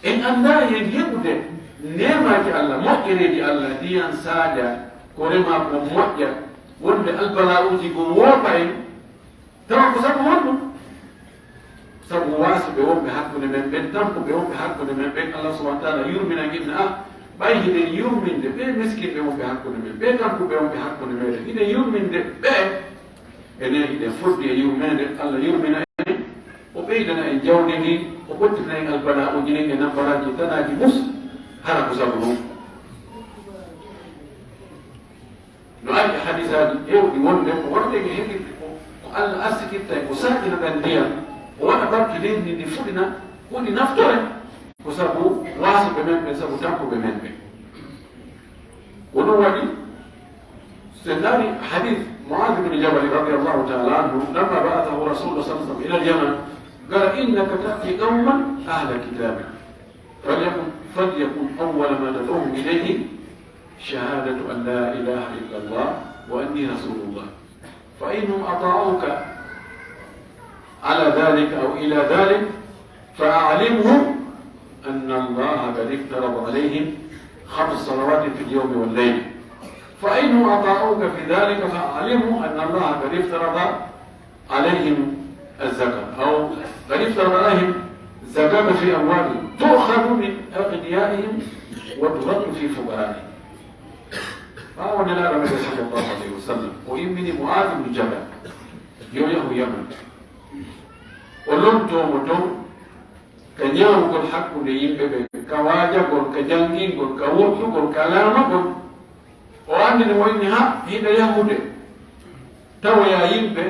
en anndaa hen heɓude neemaaji Allah, moƴƴereeji Allah, ndiyan saaƴa, ko remaa ko moƴƴa, wonde albala'uuji goo woopa en, tawa ko sabu honɗum? Sabu waasuɓe wonɓe hakkunde men ɓen, tampuɓe wonɓe hakkunde men ɓen, Allah subhanahu wa ta'ala yurmina inna, ah, ɓay hiɗen yurminde ɓee miskinɓe wonɓe hakkunde men, ɓee tampuɓe wonɓe hakkunde meɗen, hiɗen yurminde ɓe, enen hiɗen foddi e yurmeende, Allah yurmina en, o ɓeydana en jawdi ndin, o ɓottina en albala'uuji ɗin e nambaraaji tanaaji mus, hara ko sabu ɗum. No ari e hadisaaji heewɗi wonde ko wonde e heɓirde ko, ko Allah arsikirta e ko saaƴina ɗan ndiyan, o waɗa barki leydi ndi, ndi fuɗina, ko ndi naftore, ko sabu waasuɓe men ɓen, sabu tampuɓe men ɓen. Ko ɗum waɗi, so en ndaari hadis Mu'adh bin Jabal radiyallahu ta'ala anhu, lamma ba'athahu Rasulullah sallallahu alaihi wasallam ila al-Yaman, qala, "Innaka ta'ti qawman ahla kitabin, falyakun, falyakun awwala ma tad'uhum ilayhi shahadatu an la ilaha illa Allah wa anni rasulullah. Fa in hum ata'uka ala dhalika aw ila dhalik, fa a'limhum anna Allah qad iftarada alayhim khams salawatin fil yawmi wal layl. Fa in hum ata'uka fi dhalika, fa a'limhum anna Allah qad iftarada alayhim az-zakat, aw qad iftarada alayhim zakatan fi amwalihim, tu'khadhu min aghniyaihim wa turaddu fi fuqaraihim." Ɓaawo Nelaaɗo meɗen sallallahu alayhi wa sallam, o immini Mu'adh ibn Jabal, yo yahu Yaman. O lontoo mo ton, ka ñaawugol hakkunde yimɓe ɓen, ka waajagol, ka janngingol, ka wurtugol, ka laamagol. O anndini mo inni, ha, hiɗa yahude tawoya yimɓe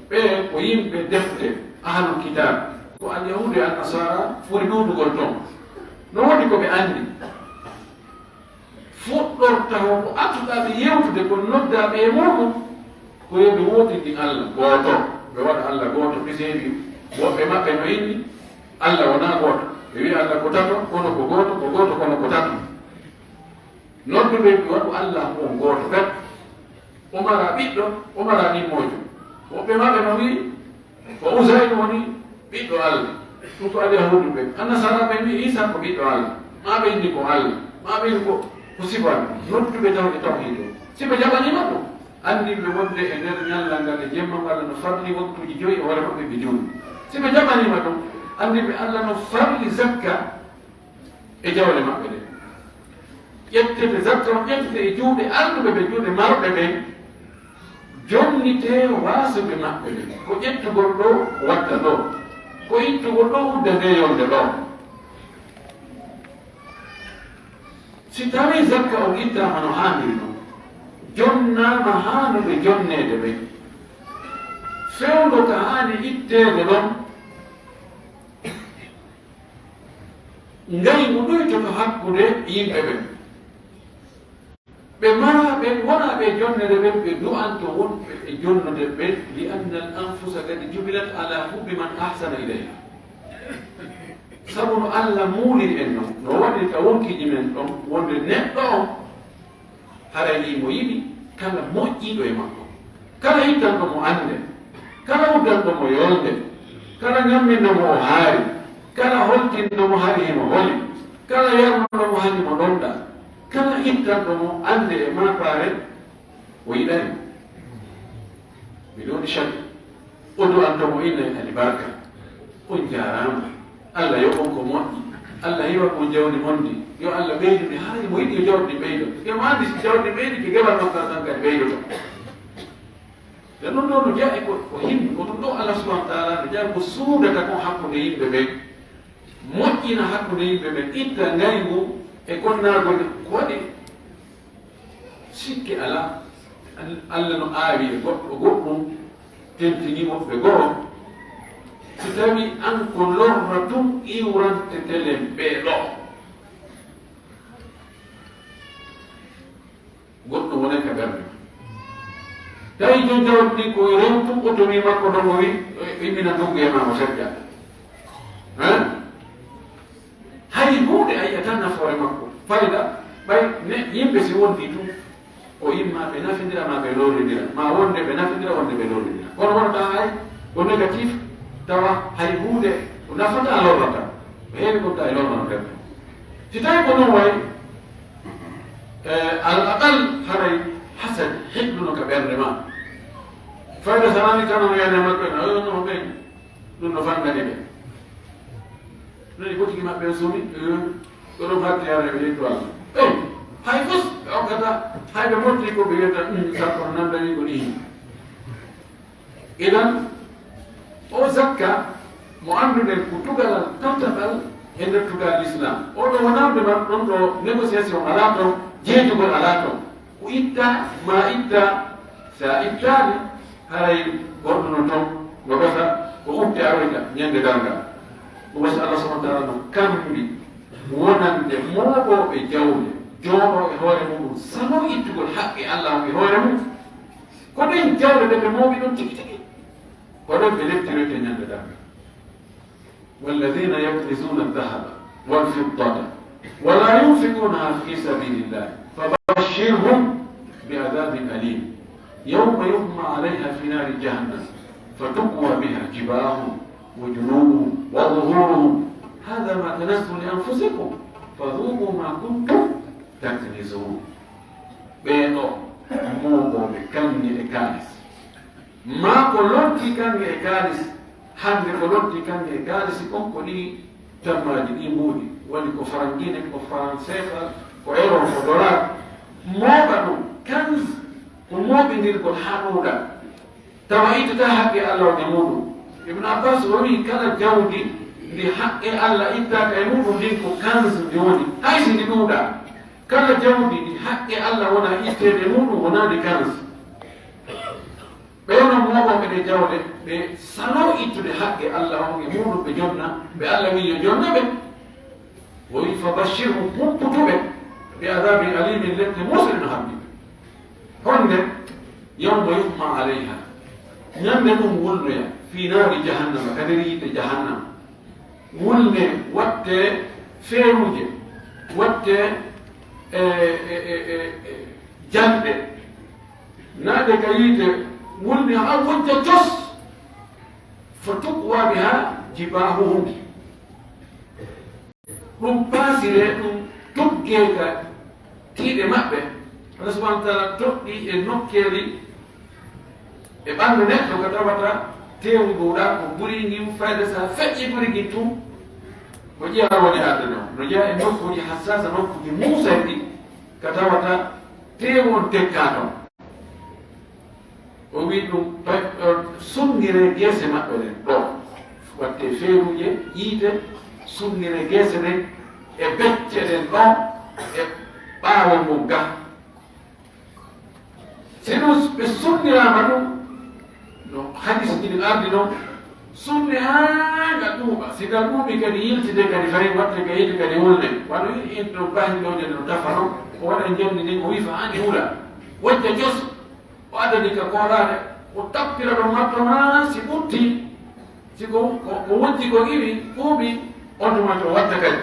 ɓe ko yimɓe defte, ahlul kitab, ko alyahudu e annasara ɓuri ɗuuɗugol ton. No woodi ko ɓe anndi. Fuɗɗorta ho ko artuɗaa ɓe yewtude, ko noddaa ɓe e muɗum, ko yo ɓe wootindin Allah gooto, ɓe waɗa Allah gooto. Ɓe seedi woɓɓe maɓɓe no inni Allah wonaa gooto, ɓe wi'a Allah ko tato, kono ko gooto, ko gooto, kono ko tato. Nodduɓe ɓe waɗu Allah on gooto kat. O maraa ɓiɗɗo, o maraa nimmoojo. Woɓɓe maɓɓe no wi'i ko Usayru woni ɓiɗɗo Allah. Ɗum ko alyahudu ɓe. Annasara ɓe wi'i Isa ko ɓiɗɗo Allah. Maa ɓe inni ko Allah. Maa ɓe inni ko, ko sifan. Nodduɓe tawde tawhiid o. Si ɓe jaɓaniima ɗum, anndinɓe wonde e nder ñallal ngal e jemma ngal no farli waktuuji joyi e hoore maɓɓe ɓe juuli. Si ɓe jaɓaniima ɗum, anndinɓe Allah no farli zakka e jawle maɓɓe ɗen. Ƴettete zakka on, ƴettete e juuɗe arduɓe ɓe, juuɗe marɓe ɓen, jonnitee waasuɓe maɓɓe ɓen. Ko ƴettugol ɗo, watta ɗo. Ko ittugol ɗo, udda nde yolnde ɗo. Si tawii zakka on ittaama no haaniri non, jonnaama haanuɓe jonneede ɓen, fewndo ka haani itteede ɗon, ngaygu ɗuytoto hakkunde yimɓe ɓen. Ɓe maraa ɓen, wonaa ɓe jonneede ɓen, ɓe du'anto wonɓe e jonnude ɓen, li anna al anfusa qad jubilat ala hubbi man ahsana ilayha. Sabu no Allah muuliri en non, no waɗirta wonkiiji men ɗon, wonde neɗɗo on, haray himo yiɗi kala moƴƴiiɗo e makko. Kala ittanɗo mo annde, kala uddanɗo mo yolnde, kala ñamminɗo mo o haari, kala holtinɗo mo hari himo holi, kala yarnuɗo mo hari himo ɗonɗa, kala ittanɗo mo annde e maapaare, o yiɗay mo. Miɗo woni caggal. O du'anto mo innay alibarka. On jaaraama. Allah yoɓ on ko moƴƴi. Allah yoɓa on jawdi mon ndi. Yo Allah ɓeydu ndi. Haray mo yiɗi yo jawdi ndi ɓeydo. Yo mo anndi si jawdi ndi ɓeydi, ke geɓal makko tan kadi ɓeydoto. Te ɗum ɗo no jaɓi ko, ko himmi, ko ɗum ɗo Allah subhanahu wa ta'ala no jaɓi ko suudata kon hakkunde yimɓe ɓen. Moƴƴina hakkunde yimɓe ɓen, itta ngaygu e konnaagol ko waɗi. Sikke alaa, Al-, Allah no aawi e goɗɗo goɗɗum, tentinii woɓɓe goo. Si tawii an ko lorra tun iwrante telen ɓee ɗoo. Goɗɗo wonay ka ɓernde. Tawi jom jawdi ndi ko rewtu otomi makko ɗon o wi, o immina ndoggu e maa o sajja. Hein? Hay huunde a yi'ataa nafoore makko. Fayda, ɓay ne, yimɓe si wondi tun, o imma ɓe nafindira ma ɓe lorindira. Ma wonde ɓe nafindira, wonde ɓe lorindira. Kono wonata hay ko négatif, tawa hay huunde ko nafata lorrata. Ko heewi ko tawi lorrano ɓernde. Si tawi ko ɗum way, eh, al aqal haray hasad, hiɗɗuno ka ɓernde ma. Fayda sanani kano no yande makko en, ayo no ɓen, ɗum no fannani ɓe. Nani ko tigi maɓɓe en sumi, eh, ko ɗum hatti yare ɓe yettu Allah. Eh, hay fus, ɓe okkata, hay ɓe motti ko ɓe yetta, mm, sappo nandani ko nii. Idan, o zakka, mo annduɗen ko tugalal tataɓal e nder tugal Islam. O ɗo wonande man ɗon ɗo négociation alaa ton, jeejugol alaa ton. Ko itta, ma itta, sa ittaali, haray goɗɗo no ton, no gasa, ko utte aroyta, ñande darngal. Ɗum wasi Allah subhanahu wa ta'ala no kambi wonande mooɓooɓe jawle, jooɗo e hoore muɗum, sano ittugol haqqe Allah on e hoore mum. Ko ɗen jawle ɗe ɓe mooɓi ɗon tigi tigi. Ko ɗon ɓe leptiroyte ñande darngal. والذين يكنزون الذهب والفضة ولا ينفقونها في سبيل الله فبشرهم بعذاب أليم يوم يحمى عليها في نار جهنم فتكوى بها جباههم وجنوبهم وظهورهم هذا ما كنزتم لأنفسكم فذوقوا ما كنتم تكنزون. Ɓee ɗoo mooɓooɓe kaŋŋe e kaalis. Maa ko lontii kaŋŋe e kaalis, hannde ko lontii kaŋŋe e kaalis kon ko ɗii tammaaji ɗii mbuuɗi, woni ko farangine, ko franc C F A, ko euro, ko dollar. Mooɓa ɗum, kanz, ko mooɓindirgol haa ɗuuɗa. Tawa ittataa haqqe Allah on e muɗum. Ibn Abbas o wi'i, kala jawdi ndi haqqe Allah ittaaka e muɗum, ndin ko kanz ndi woni, hay si ndi ɗuuɗaa. Kala jawdi ndi haqqe Allah wona itteede e muɗum, wona ndi kanz. Ɓe non mooɓooɓe ɗe jawle, ɓe saloo ittude haqqe Allah on e muɗum, ɓe jonna, ɓe Allah wi'i yo jonna ɓe. O wi'i, "Fa bashirhum, humpituɓe, bi adabin alimin, lette muusɗe no hamdi ɓe." Honde? "Yawma yuhma alayha." Ñande ɗum wulnoya, "fi naari jahannama", ka nder yiite jahannama. Wulne, watte feeruuje, watte, e, e, e, e, e, janɗe, naade ka yiite, wulne haa wojja cos. "Fa tukwa biha jibahuhum." Ɗum paasiree, ɗum tuggee ka tiiɗe maɓɓe. Allah subhanahu wa ta'ala toɗɗii e nokkeeli e ɓanndu neɗɗo ka tawata teewu ngu ɗaa ko ɓuri ngiw fayda, so a feƴƴii ɓuri ngi tun, ko ƴiyaa woni arde ɗon. No jeyaa e nokkuuji hassasa, nokkuuji muusayɗi ka tawata teewu on tekkaa ton. O wi'i ɗum, pa-, o sunngiree geese maɓɓe ɗen ɗoo. Wattee feeruuje, yiite, sunngiree geese ɗen e becce ɗen ɗoo e ɓaawo ngun ga. Si ɗum ɓe sunniraama ɗum, no hadis ɗin ardi non, sunne haa nga ɗuuɓa. Si nga ɗuuɓi kadi yiltide kadi fay watte ka yiite kadi wulne. Wano in ɗo bahindooje no tafa non, o waɗa njanndi ndin, o wifa haa ndi wula. Wojja cos. O addani ka koolaare, o tappira ɗon marto maa si ɓutti, si ko, ko, ko wojji ko iwi, ɓuuɓi, on tuma to watta kadi.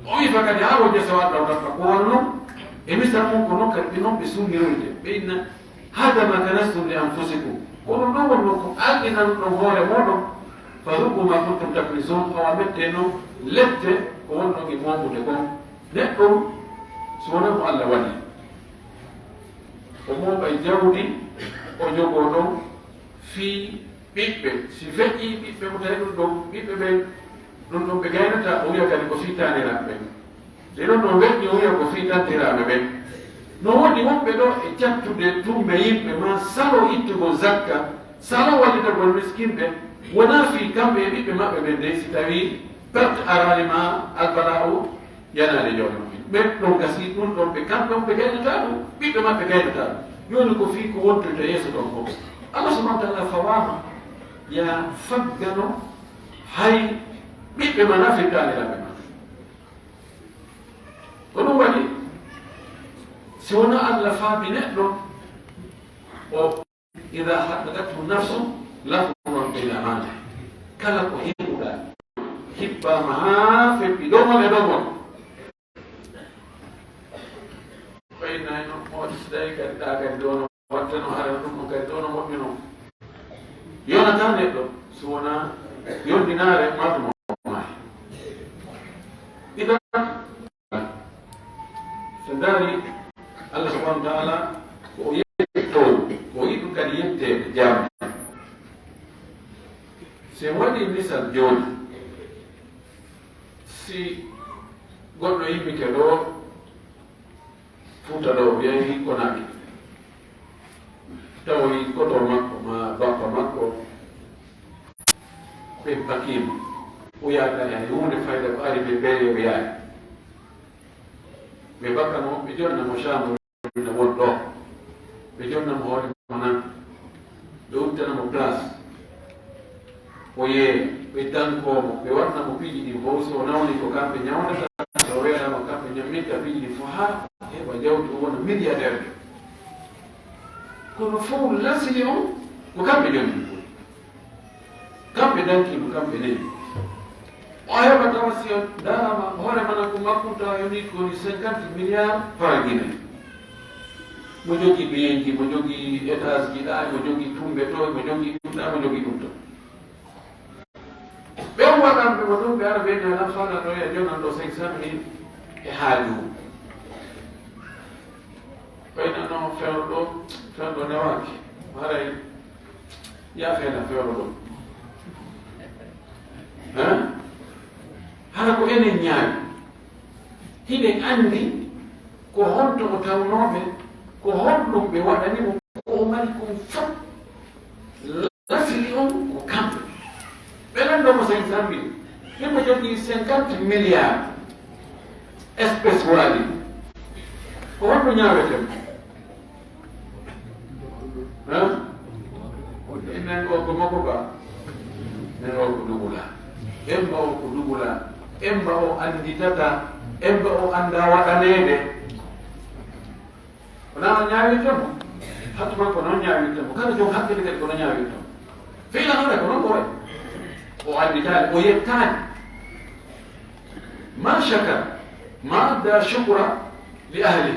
O wifa kadi haa wojja so waɗa o tappa. Ko wonno e misal mum ko non kadi ɓe non ɓe sunngiroyde. Ɓe inna, "Hada ma kanastum li anfusikum." Ko ɗum ɗon wonno ko alɗinan ɗon hoore mooɗon. "Fa dhuqu ma kuntum taknisun." Awa mette non, lette ko wonno e moomude kon. Neɗɗo so wonaa mo Allah waɗi. O mooɓay jawdi, o jogoo ɗon fii ɓiɓɓe. Si feƴƴii ɓiɓɓe mo tawi ɗum ɗon, ɓiɓɓe ɓen, ɗum ɗon ɓe gaynataa, o wi'a kadi ko fii taaniraaɓe ɓen. Si ɗum ɗon feƴƴii, o wi'a ko fii tantiraaɓe ɓen. No woodi wonɓe ɗo e cattude tumbe yimɓe, maa saloo ittugol zakka, saloo wallitagol miskinɓe, wonaa fii kamɓe e ɓiɓɓe maɓɓe ɓen dey, si tawii perte araali maa albala'u yanaade jooni maɓɓe. Ɓe ɗon gasii ɗum ɗon, ɓe kamɓe on ɓe gaynataa ɗum, ɓiɓɓe maɓɓe gaynataa ɗum. Jooni ko fii ko wontoyta yeeso ɗon ko. Allah subhanahu wa ta'ala fawaama, ya faggano hay ɓiɓɓe ma nafirtaani lamɓe ma. Ko ɗum waɗi, si wonaa Allah faami neɗɗo, o Ida haddathu nafsu lafzan bil amana. Kala ko heɓuɗaa, hippaama haa feppi doŋol e doŋol. Ɓay nay no mooti si tawi kadi ɗa kadi ɗo no wattano hara ɗum ɗum kadi ɗo no moƴƴuno. Yonata neɗɗo so wonaa yondinaare matumo maayi. Idan So ndaari, Allah subhanahu wa ta'ala ko o yettoowo, ko o yiɗi kadi yetteede jaam. Si en waɗi misal jooni, si goɗɗo yimmike ɗo Fuuta ɗo, o yehi Konakiri, tawoyi koto makko ma bappa makko, ɓe bakima, o yaakani hay huunde fayda, ko ari ɓe beeye o yaari. Ɓe bakka mo, ɓe jonna mo chambre, ina won ɗo. Ɓe jonna mo hoore mo nan. Ɓe uddana mo place. O yeeya, ɓe dankoo mo, ɓe waɗna mo piiji ɗin fof. So o nawni ko kamɓe ñawnata, so o weera mo kamɓe ñamminta piiji ɗin fof, haa heɓa jawdi, o wona milliardaire. Kono fof lasili on, ko kamɓe jonni ɗum. Kamɓe danki mo, kamɓe neli. O heɓa tawa si o darama hoore mana ko makkuta yoni ko woni cinquante milliards francs guinéens. Mo jogi biyeji, mo jogi étage ji ɗa, mo jogi tumbe to, mo jogi ɗum ɗa, mo jogi ɗum to. Ɓe waɗanɓe mo ɗum, ɓe ara ɓe nana fala ɗo e jonan ɗo cinq cent mille e haaju. Ɓayna no fewɗo, fewɗo newaki. Haray ya fena fewɗo ɗum. Hein? Hara ko enen ñaami. Hiɗen anndi ko honto o tawnooɓe, ko honɗum ɓe waɗani mo, ko o mari kon fof. Lasili on ko kamɓe. Ɓe lanndo mo cinq cent mille. Himo jogii cinquante milliards espèce waali. Ko honno ñaaweten? Hein? Enen o ko makko ba? Enen o ko dugula. Emba o ko dugula. Emba o annditata. Emba o annda waɗaneede. Wonaa o ñaawirta mo. Hattu makko noon ñaawirta mo. Kala joom hakkille kadi kono ñaawirta mo. Fiila hannde ko noon ko wayi. O annditaani, o yettaani. Ma shakar, ma adda shukra li ahli.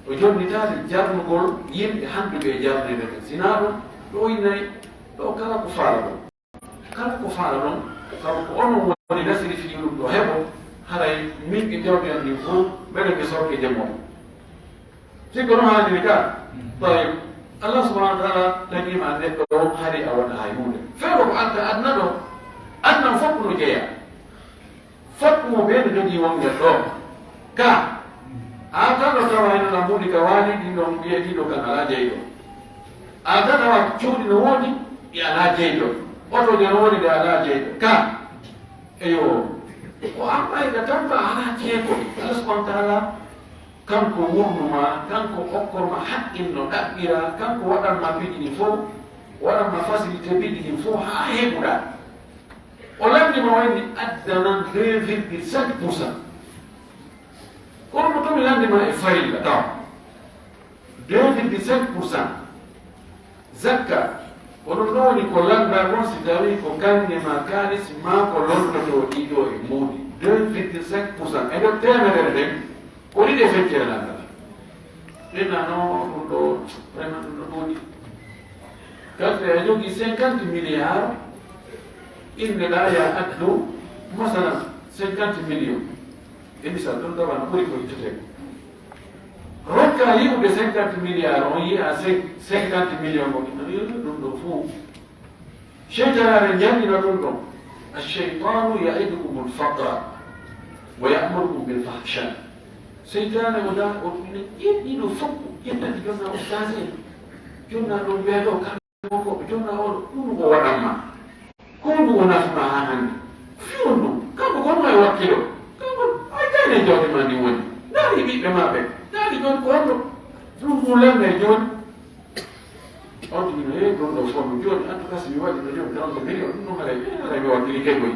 O jonnitaali jarnugol yimɓe hannduɓe e jarneede ɓe. Sinaa ɗum, ɗo o innay, ɗo kala ko faala ɗum. Kala ko faala ɗum, sabu ko onon woni nasiri fii ɗum ɗo heɓo, haray min e jawdi an ndin fof, mbeɗa mi sorke jemmoo. Si ko noon haaniri ka? Tayyib. Allah subhanahu wa ta'ala tagiima neɗɗo on, hari a wona hay huunde. Feere ko adda aduna ɗo, aduna fof no jeyaa. Fof mo ɓe no jogii wonde ɗo. Ka. A tan ɗo tawa hino na mbuuɗi ka waali, ɗin ɗon mbiye ɗin ɗo kan alaa jeyɗo. A tan tawa cuuɗi no woodi, ɗi alaa jeyɗo. Otooje no woodi, ɗi alaa jeyɗo. Ka. Eyo. Ko an ɓayɗa tan ba alaa jeego. Allah subhanahu wa ta'ala kanko wurnu ma, kanko okkor ma haqqil no ɗaɓɓira, kanko waɗan ma piiji ɗin fof, waɗan ma facilité piiji ɗin fof haa heɓuɗaa. O lanndi ma wayni addanan deux virgule cinq pour cent. Kono mo tomi lanndi ma e farilla taw. Deux virgule cinq pour cent. Zakka, ko ɗum ɗo woni ko lannda kon si tawii ko kaŋŋe ma kaalis ma ko lonndoto ɗiɗo e mbuuɗi. Deux virgule cinq pour cent. E nder teemedere nden, ko ɗiɗi e feccere lanndata. Ɓenna no ɗum ɗo, vraiment ɗum ɗo ɗuuɗi. Kadi a jogii cinquante milliards, innde ɗa ya addu, masalan, cinquante millions. E misal, ɗum ɗo wano ɓuri ko ittetee ko. Rokka yi'ude cinquante milliards, on yi'a cin-, cinquante millions ko ɗum ɗo fof. Seytaane janngina ɗum ɗon. Ash-shaytanu ya'idukumul faqra wa ya'murukum bil fahsha. Seytaane o da, o ɗum ɗiɗo fof, ƴettati jonna ustaas en. Jonna ɗum ɓee ɗo, kam ko jonna o ɗum ko waɗan ma. Ko ɗum o nafu ma haa hannde. Fiyon ɗum, kanko ko ɗum e wakkilo. Kanko, ay kayne jawdi ma ndi woni. Ndaari ɓiɓɓe ma ɓe. Ndaari jooni ko honno ɗum ɗum lannda e jooni. On tigi no, "Hey, ɗum ɗo fof no jooni, en tout cas, si mi waɗi no jooni trente millions, ɗum ɗum haray, eh, haray mi waɗi kegoy."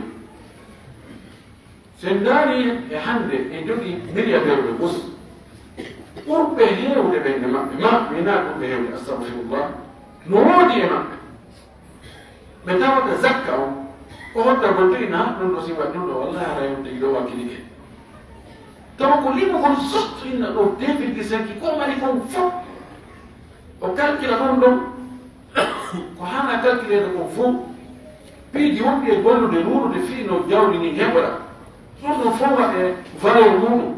So en ndaari e hannde, en jogii milliardaire ɓe fof. Ɓurɓe heewde ɓen e maɓɓe, ma, mi naa ɓurɓe heewde, astagfirullah, no woodi e maɓɓe. Ɓe tawata zakka on, o hottagol to ina, "Ɗum ɗo si mi waɗi ɗum ɗo, wallahi haray on tigi ɗo wakkili ke." Tawa ko limugol sotto inna ɗo deux virgule cinq ko mari kon fof. O calcula ɗon ɗon, ko haana calculeede kon fof, piiji wonɗi e gollude, ruurude fii no jawdi ndin heɓora. Ɗum ɗon fof waɗe valeur muɗum.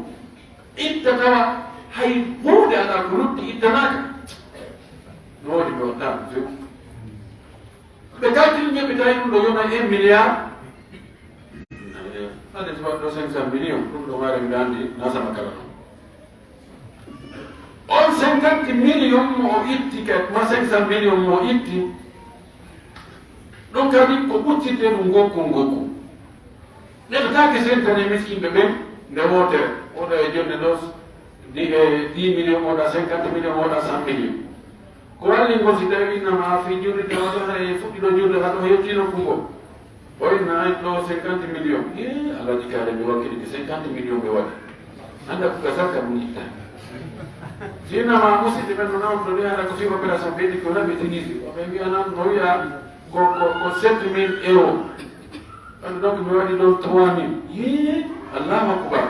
Itta tawa hay huunde alaa ko lutti ittanaaka. No woodi mi waɗtaa ɗum few. Ɓe calcule ɓe tawi ɗum ɗo yona un milliard. Hade so waɗɗo cinq cent millions, ɗum ɗo maare mi andi nasama kala ɗum. On cinquante millions mo o itti, kat ma cinq cent millions mo o itti, ɗum kadi ko ɓuccirde ɗum ngokku ngokku. Neɗɗo taake sentane miskinɓe ɓen nde wootere, oɗo e jonde ɗo, di-, e dix millions, oɗa cinquante millions, oɗa cent millions. Ko walli ngo si tawi innama fii julde, tawa ɗo hay fuɗɗi ɗo julde, haa ɗo hetti nokku ngo. O inna ay ɗo cinquante millions. Ee, Alhaji Kaare, mi wakkili ko cinquante millions ɓe waɗi. Annda ko ka zakka ɗum itta. Si innama musidɓe ɓen no nawtude, ɓe hara ko fii opération ɓe ɗi ko laɓi Tunisie. O ɓe mbiya noon, no wiya ko, ko, ko sept mille euros. Ɓen donc mi waɗi ɗon trois mille. Yee, Allahu akbar.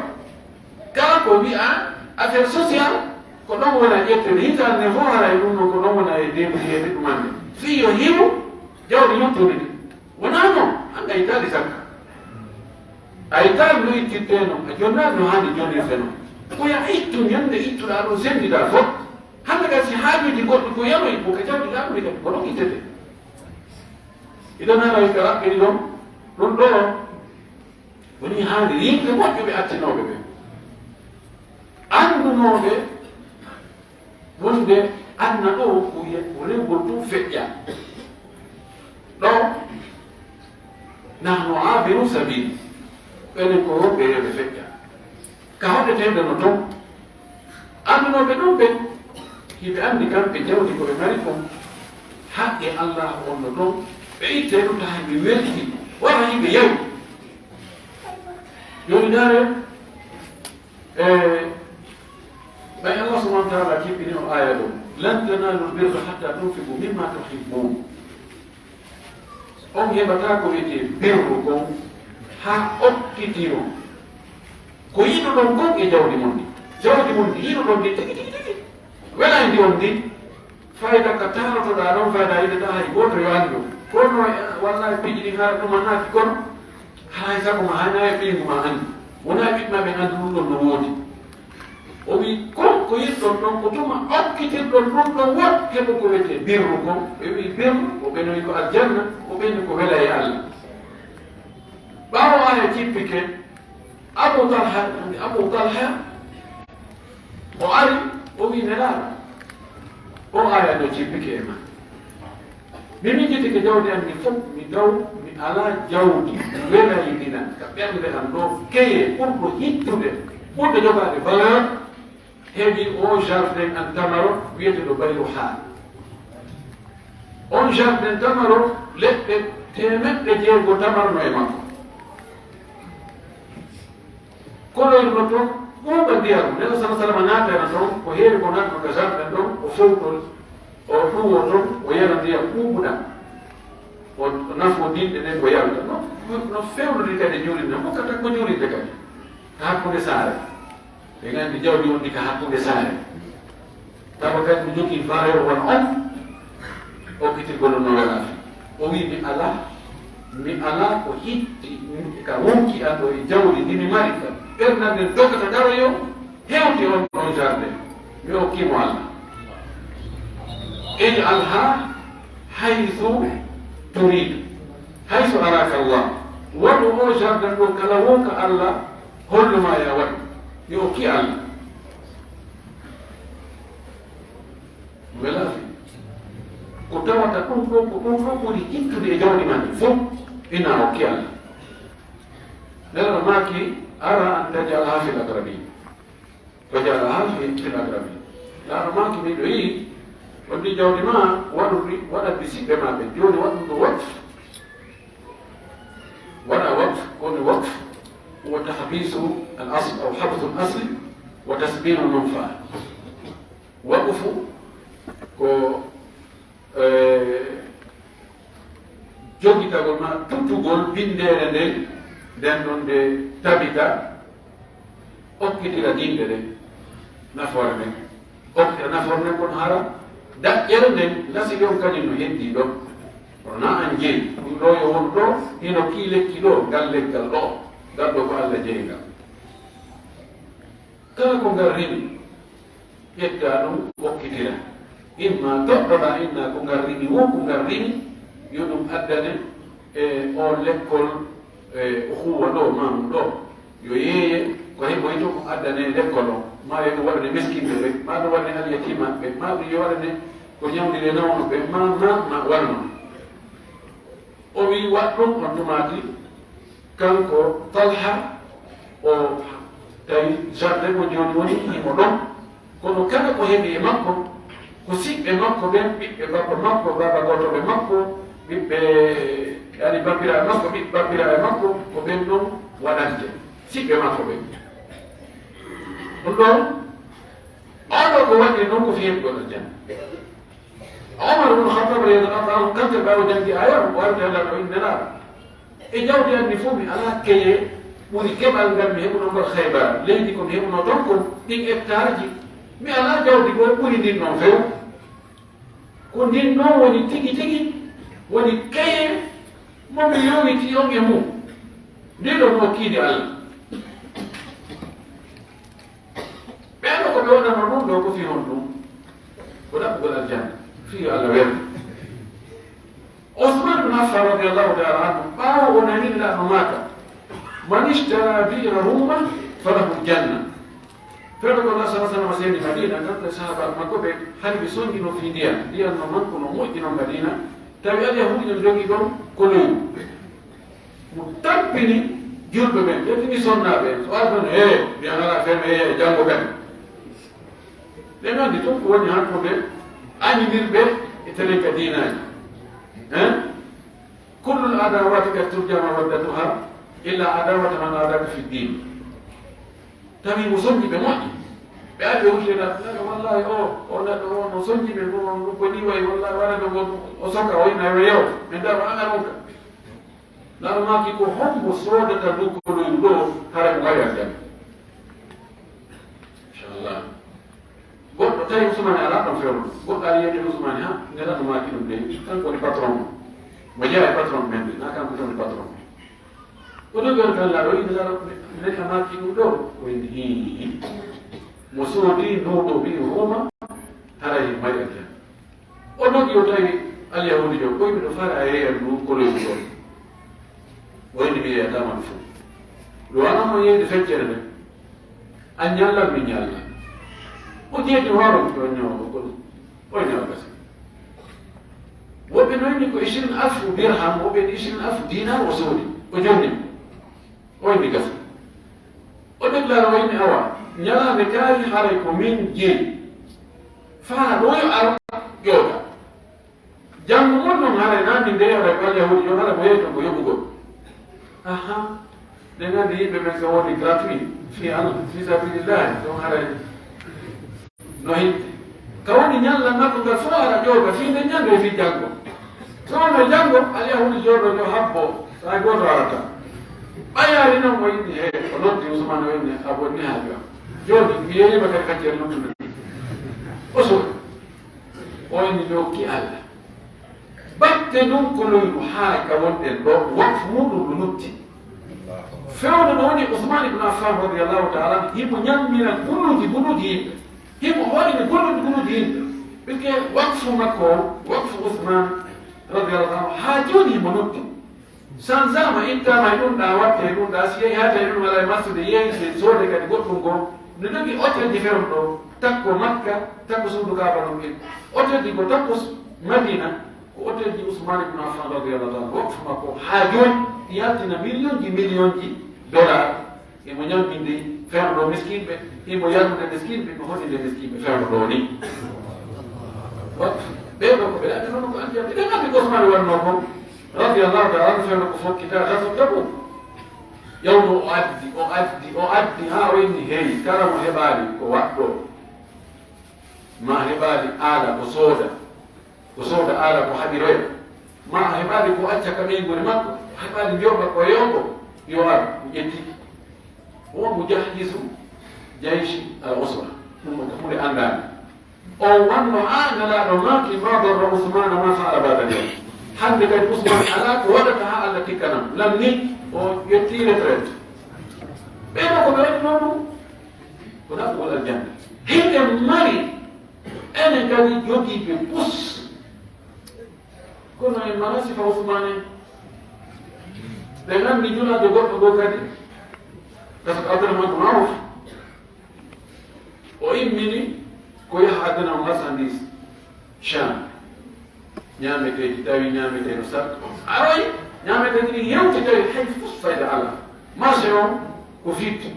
Kala ko wi'a affaire sociale, ko ɗon wona ƴettude. Hitaande nde fof haray ɗum ɗon ko ɗon wona e débrouillé ɗum hannde. Fii yo hiwu, jawdi yottude ɗi. Wonaa noon, hannde a ittaali zakka. A ittaali no ittirtee noon, a jonnaali no haani jonnirde noon. Ko yo a ittu ñande ittuɗaa ɗum senndidaa fof. Hannde kadi si haajuuji goɗɗi ko yanoyi, ko ka jawdi laaɓundi kadi, ko ɗon ittetee. Idan haray ka raɓɓiɗi ɗon, ɗum ɗo woni haani yimɓe moƴƴuɓe attinooɓe ɓe. Anndunoɓe wonde aduna ɗo ko ye-, ko rewgol tun feƴƴa. Ɗo, nahnu abiru sabil. Enen ko wonɓe e ɓe feƴƴa. Ka hoɗeteeɓe no ton. Anndunoɓe ɗum ɓen, hiɓe anndi kamɓe jawdi ko ɓe mari kon. Haqqe Allah on no ton. Ɓe itte ɗum taha mi welti. Wara hiɓe yawi. Joni ndaare, e, ɓay Allah subhanahu wa ta'ala jippini o aya ɗo. Lan tanalu birra hatta tunfiqu mimma tuhibbun. On heɓataa ko wiyetee birru kon haa okkitiron ko yiɗuɗon kon e jawdi mon ndi. Jawdi mon ndi yiɗuɗon ndi tigi tigi tigi. Wela e ndi on ndi fayda ka tarotoɗaa ɗon, fayda yiɗataa hay gooto yo anndu. Kono walla e piiji ɗin hara ɗum annaaki kono. Haray sago ma, haray e ɓeyngu ma anndi. Wonaa e ɓiɓɓe ma ɓen anndu ɗum ɗon no woodi. O wi, kon ko yiɗɗon ɗon, ko tuma okkitirɗon ɗum ɗon won, heɓo ko wiyetee birru kon. Ɓe wi birru, o ɓen wi ko aljanna, o ɓen ko wela e Allah. Ɓaawo aya jippike, Abu Talha, Abu Talha, o ari, o wi, Nelaaɗo, o aya no jippike e ma. Mi miijitike jawdi an ndi fof, mi daw, mi alaa jawdi welayndi lan ka ɓernde an ɗo, keye ɓurɗo hittude, ɓurɗo jogaade valeur, heɓi o jardin an tamaro wiyeteeɗo Bayruha. On jardin tamaro, leɗɗe teemeɗɗe jeego tamarno e makko. Kono no toon ɓuuɓa ndiyam, Nela sala salama naatana toon, ko heewi ko naatno ka jardin ɗon, o fowtol, o ɗuwo toon, o yara ndiyam ɓuuɓuɗam. O nafo dinɗe ɗen, o yalta. No, no fewndori kadi juulinde, mo kata ko juulinde kadi. Ka hakkunde saare. Ɓe nganndi jawdi wondi ka hakkunde saare. Tawa kadi mi jogii valeur wano on, okkitirgol no welaani. O wi, mi alaa, mi alaa ko hitti ka wonki an ɗo e jawdi ndi mi mari ka. Ɓernde nden dogata daro yo hewti on ɗon jardin. Mi okki mo Allah. Ij'alha haythu turidu. Haythu araka Allah. Waɗu o jardin ɗo kala wonka Allah hollu ma ya waɗu. Mi okki Allah. Welafi. Ko tawata ɗum ɗo, ko ɗum ɗo ɓuri hittude e jawdi ma ndi fof, ina okki Allah. Nela maaki, ara an taj'alha fil aqrabin. Ko jala ha fi fil aqrabin. Nela maaki, miɗo yiɗi, wonde jawdi ma waɗuɗi, waɗa ɗi siɓɓe ma ɓen. Joni waɗ ɗum ɗo waqf. Waɗa waqf, ko woni waqf? Huwa tahbisu al asl aw habsu al asl wa tasbiru al manfaa. Waqfu ko, eh, jogitagol ma tuttugol binndere nden, nden ɗon nde tabita, okkitira dinɗe ɗen nafoore nden. Okkitira nafoore nden kon hara daƴƴere nden lasi ɗon kañum no heddi ɗon. Kono na an jeyi, ɗum ɗo yo won ɗo, hino kii lekki ɗo, ngal leggal ɗo, ngal ɗo ko Allah jeyi ngal. Kala ko ngal rimi, ƴetta ɗum okkitira. Imma toɗɗoɗa, inna ko ngal rimi, wo ko ngal rimi, yo ɗum addane e o lekkol, e o huwa ɗo, ma ɗum ɗo. Yo yeeye ko heɓoy to ko addane lekkol o. Ma yo ɗum waɗane miskinɓe ɓe, ma ɗum waɗane alyatimaɓe ɓe, ma ɗum yo waɗane ko ñawndire nawno ɓe, ma, ma, ma waɗano. O wi, waɗ ɗum on tumaati. Kanko Talha, o tawi jardin mo jooni woni himo ɗon. Kono kala ko heɓi e makko, ko siɓɓe makko ɓen, ɓiɓɓe bappa makko, baaba gootooɓe makko, ɓiɓɓe, yani, bappiraaɓe makko, ɓiɓɓe bappiraaɓe makko, ko ɓen ɗon waɗante. Siɓɓe makko ɓen. Ɗum ɗon, oɗo ko waɗi noon ko feewi ɗon aljanna. Omar ibn Khattab radiyallahu anhu, kanko ɓaawo janngi aya, o arti Allah ko innde laaɗo. E jawdi an ndi fof, mi alaa keye ɓuri keɓal ngal mi heɓuno ngol Khaybar. Leydi ko mi heɓuno toon kon, ɗin hectare ji. Mi alaa jawdi goo ɓuri ndin noon few. Ko ndin noon woni tigi tigi, woni keye mo mi yowiti on e mum. Ndi ɗo mo kiidi Allah. Ɓeeɗo ko ɓe wonano ɗum ɗo ko fii honɗum? Ko ɗaɓɓugol aljanna. Fii yo Allah welno. Usman ibn Affan radiyallahu ta'ala anhu, ɓaawo o nani Nulaaɗo maaka, "Man ishtara bi'ra Ruma falahu janna." Fewndo ko Rasul sallallahu alaihi wasallam seeni Madina, kanko e sahaabaaɓe makko ɓe, hari ɓe sonngino fii ndiyam. Ndiyam no manku no moƴƴi non Madina, tawi Alyahuudi no jogii ɗon ko leydi. Mo tampini Julɓe ɓen, ƴettini sonnaaɓe en, so artan, he, mi anara fen, he, janngo ɓen. Ɓe nganndi tun ko woni hakkunde añinirɓe e telen ka diinaaji. Hein? Kullul adawati kad turja mawaddatuha illa adawata man adaka fi din. Tawi mo soñji ɓe moƴƴi. Ɓe ari ɓe wurtena, "Neɗɗo, wallahi o, o neɗɗo o no soñji ɓe, ko, ko ni wayi, wallahi wara ɗo, o, o soka, o ina yo yew. Min daro an aronka." Laɗo maaki ko hombo soodata ndu koloyru ɗo, hara ko wawi aljanna. Inchallah. Goɗɗo tawi Usmane ala ɗon fewndo. Goɗɗo ari yeeɗi Usmane ha, nde laɗo maaki ɗum de, kanko woni patron mo. Mo jeeya e patron men de, na kanko woni patron mo. O dogi on kan laɗo, yimɓe laɗo, neɗɗo maaki ɗum ɗo, o inni, "Hii, mo soodi nduɗo ɓii Roma, haray mari aljanna." O dogi o tawi Alyahuudijo, o ɓoymi ɗo fara a yeeyan ndu koloyru ɗon. O inni mi yeeyata man fof. Ɗo wano mo yeeyde feccere nde. A ñallal mi ñalla. O jeeɗi hoore ɗo ñooɗo kono. O ñaw gasi. Woɓɓe no inni ko ishirin alfu dirham, woɓɓe inni ishirin alfu dinar o soodi. O jonni. O inni gasa. O déclaré o inni awa. Ñalaande kaari haray ko min jeyi. Faa ɗo yo ar ƴooga. Janngo mon non haray naa min de haray ko Alyahuudijo haray ko yeeto ko yoɓugol. Aha. Ɗen anndi yimɓe men so woni gratuit. Fi an, fi sabilillahi. Ɗon haray. No hitti. Ka woni ñalla makko ngal fof ara ƴooga fii nden ñande e fii janngo. So wonno janngo, Alyahuudijo ɗo yo habbo, so hay gooto arata. Ɓayaari non o yiɗi he, o noddi Usmaan o inni, "A bonni haaju am. Jooni, mi yeeyima kadi feccere luttude." O soodi. O inni, "Ɗo ki Alla." Batte nun ko loyru haa ka wonɗen ɗo, waqfu muɗum no lutti. Fewndo no woni Usmaan ibn Affan radiyallahu ta'ala anhu, himo ñammina bunuuji, bunuuji yimɓe. Himo hoɗini bunuuji, bunuuji yimɓe. Puisque waqfu makko o, waqfu Usmaan radiyallahu anhu, haa jooni himo lutti. Sanzama ittama e ɗum ɗa, watte e ɗum ɗa, si yehi haa tawi ɗum alaa e marsude, yehi si soode kadi goɗɗum goo. No jogii hôtel ji fewndo ɗo, takko Makka, takko suudu Kaaba ɗum ɗin. Hôtel ji ko takko s-, Madina, ko hôtel ji Usmaan ibn Affan radiyallahu ta'ala anhu, waqfu makko haa jooni, yaltina million ji, million ji dollar. Imo ñamminde fewndo miskinɓe, imo yarnude miskinɓe, imo hoɗinde miskinɓe fewndo ɗo ni. Waqfu, ɓee ɗo ko ɓe laɓi noon ko aljanna. Ɓe nganndi ko Usmaan wannoo kon, radiyallahu ta'ala anhu, fewndo ko fokkita gaso Tabuk. Ƴawno o addi, o addi, o addi, haa o inni, hey, kala mo heɓaali ko waɗɗo. Ma heɓaali aala ko sooda, ko sooda aala ko haɓiroya. Ma heɓaali ko acca ka ɓeynguure makko, heɓaali njoɓa ko yewbo, yo ar, o ƴetti. Wo mujahhizu jayshi al usra. Ɗum ko hunde anndaande. O wanno haa Nelaaɗo maaki, "Ma darra Usmaana ma fa'ala ba'da al-yawm." Hannde kadi Usmaan alaa ko waɗata haa Allah tikkanam. Lan ni o ƴetti retraite. Ɓe ɗo ko ɓe waɗi noon ɗum. Ko ɗaɓɓugol aljanna. Hiɗen mari, enen kadi jogiiɓe pus. Kono en mara sifa Usmaan en. Ɓe nganndi julaajo goɗɗo goo kadi. Parce que Abdurrahman bin Awf, o immini ko yaha addana o marchandise Sham. Ñaameteeji tawi, ñaametee no sat. Aroy, ñaameteeji ɗi hewti tawi hay fof fayda alaa. Marché on ko vide.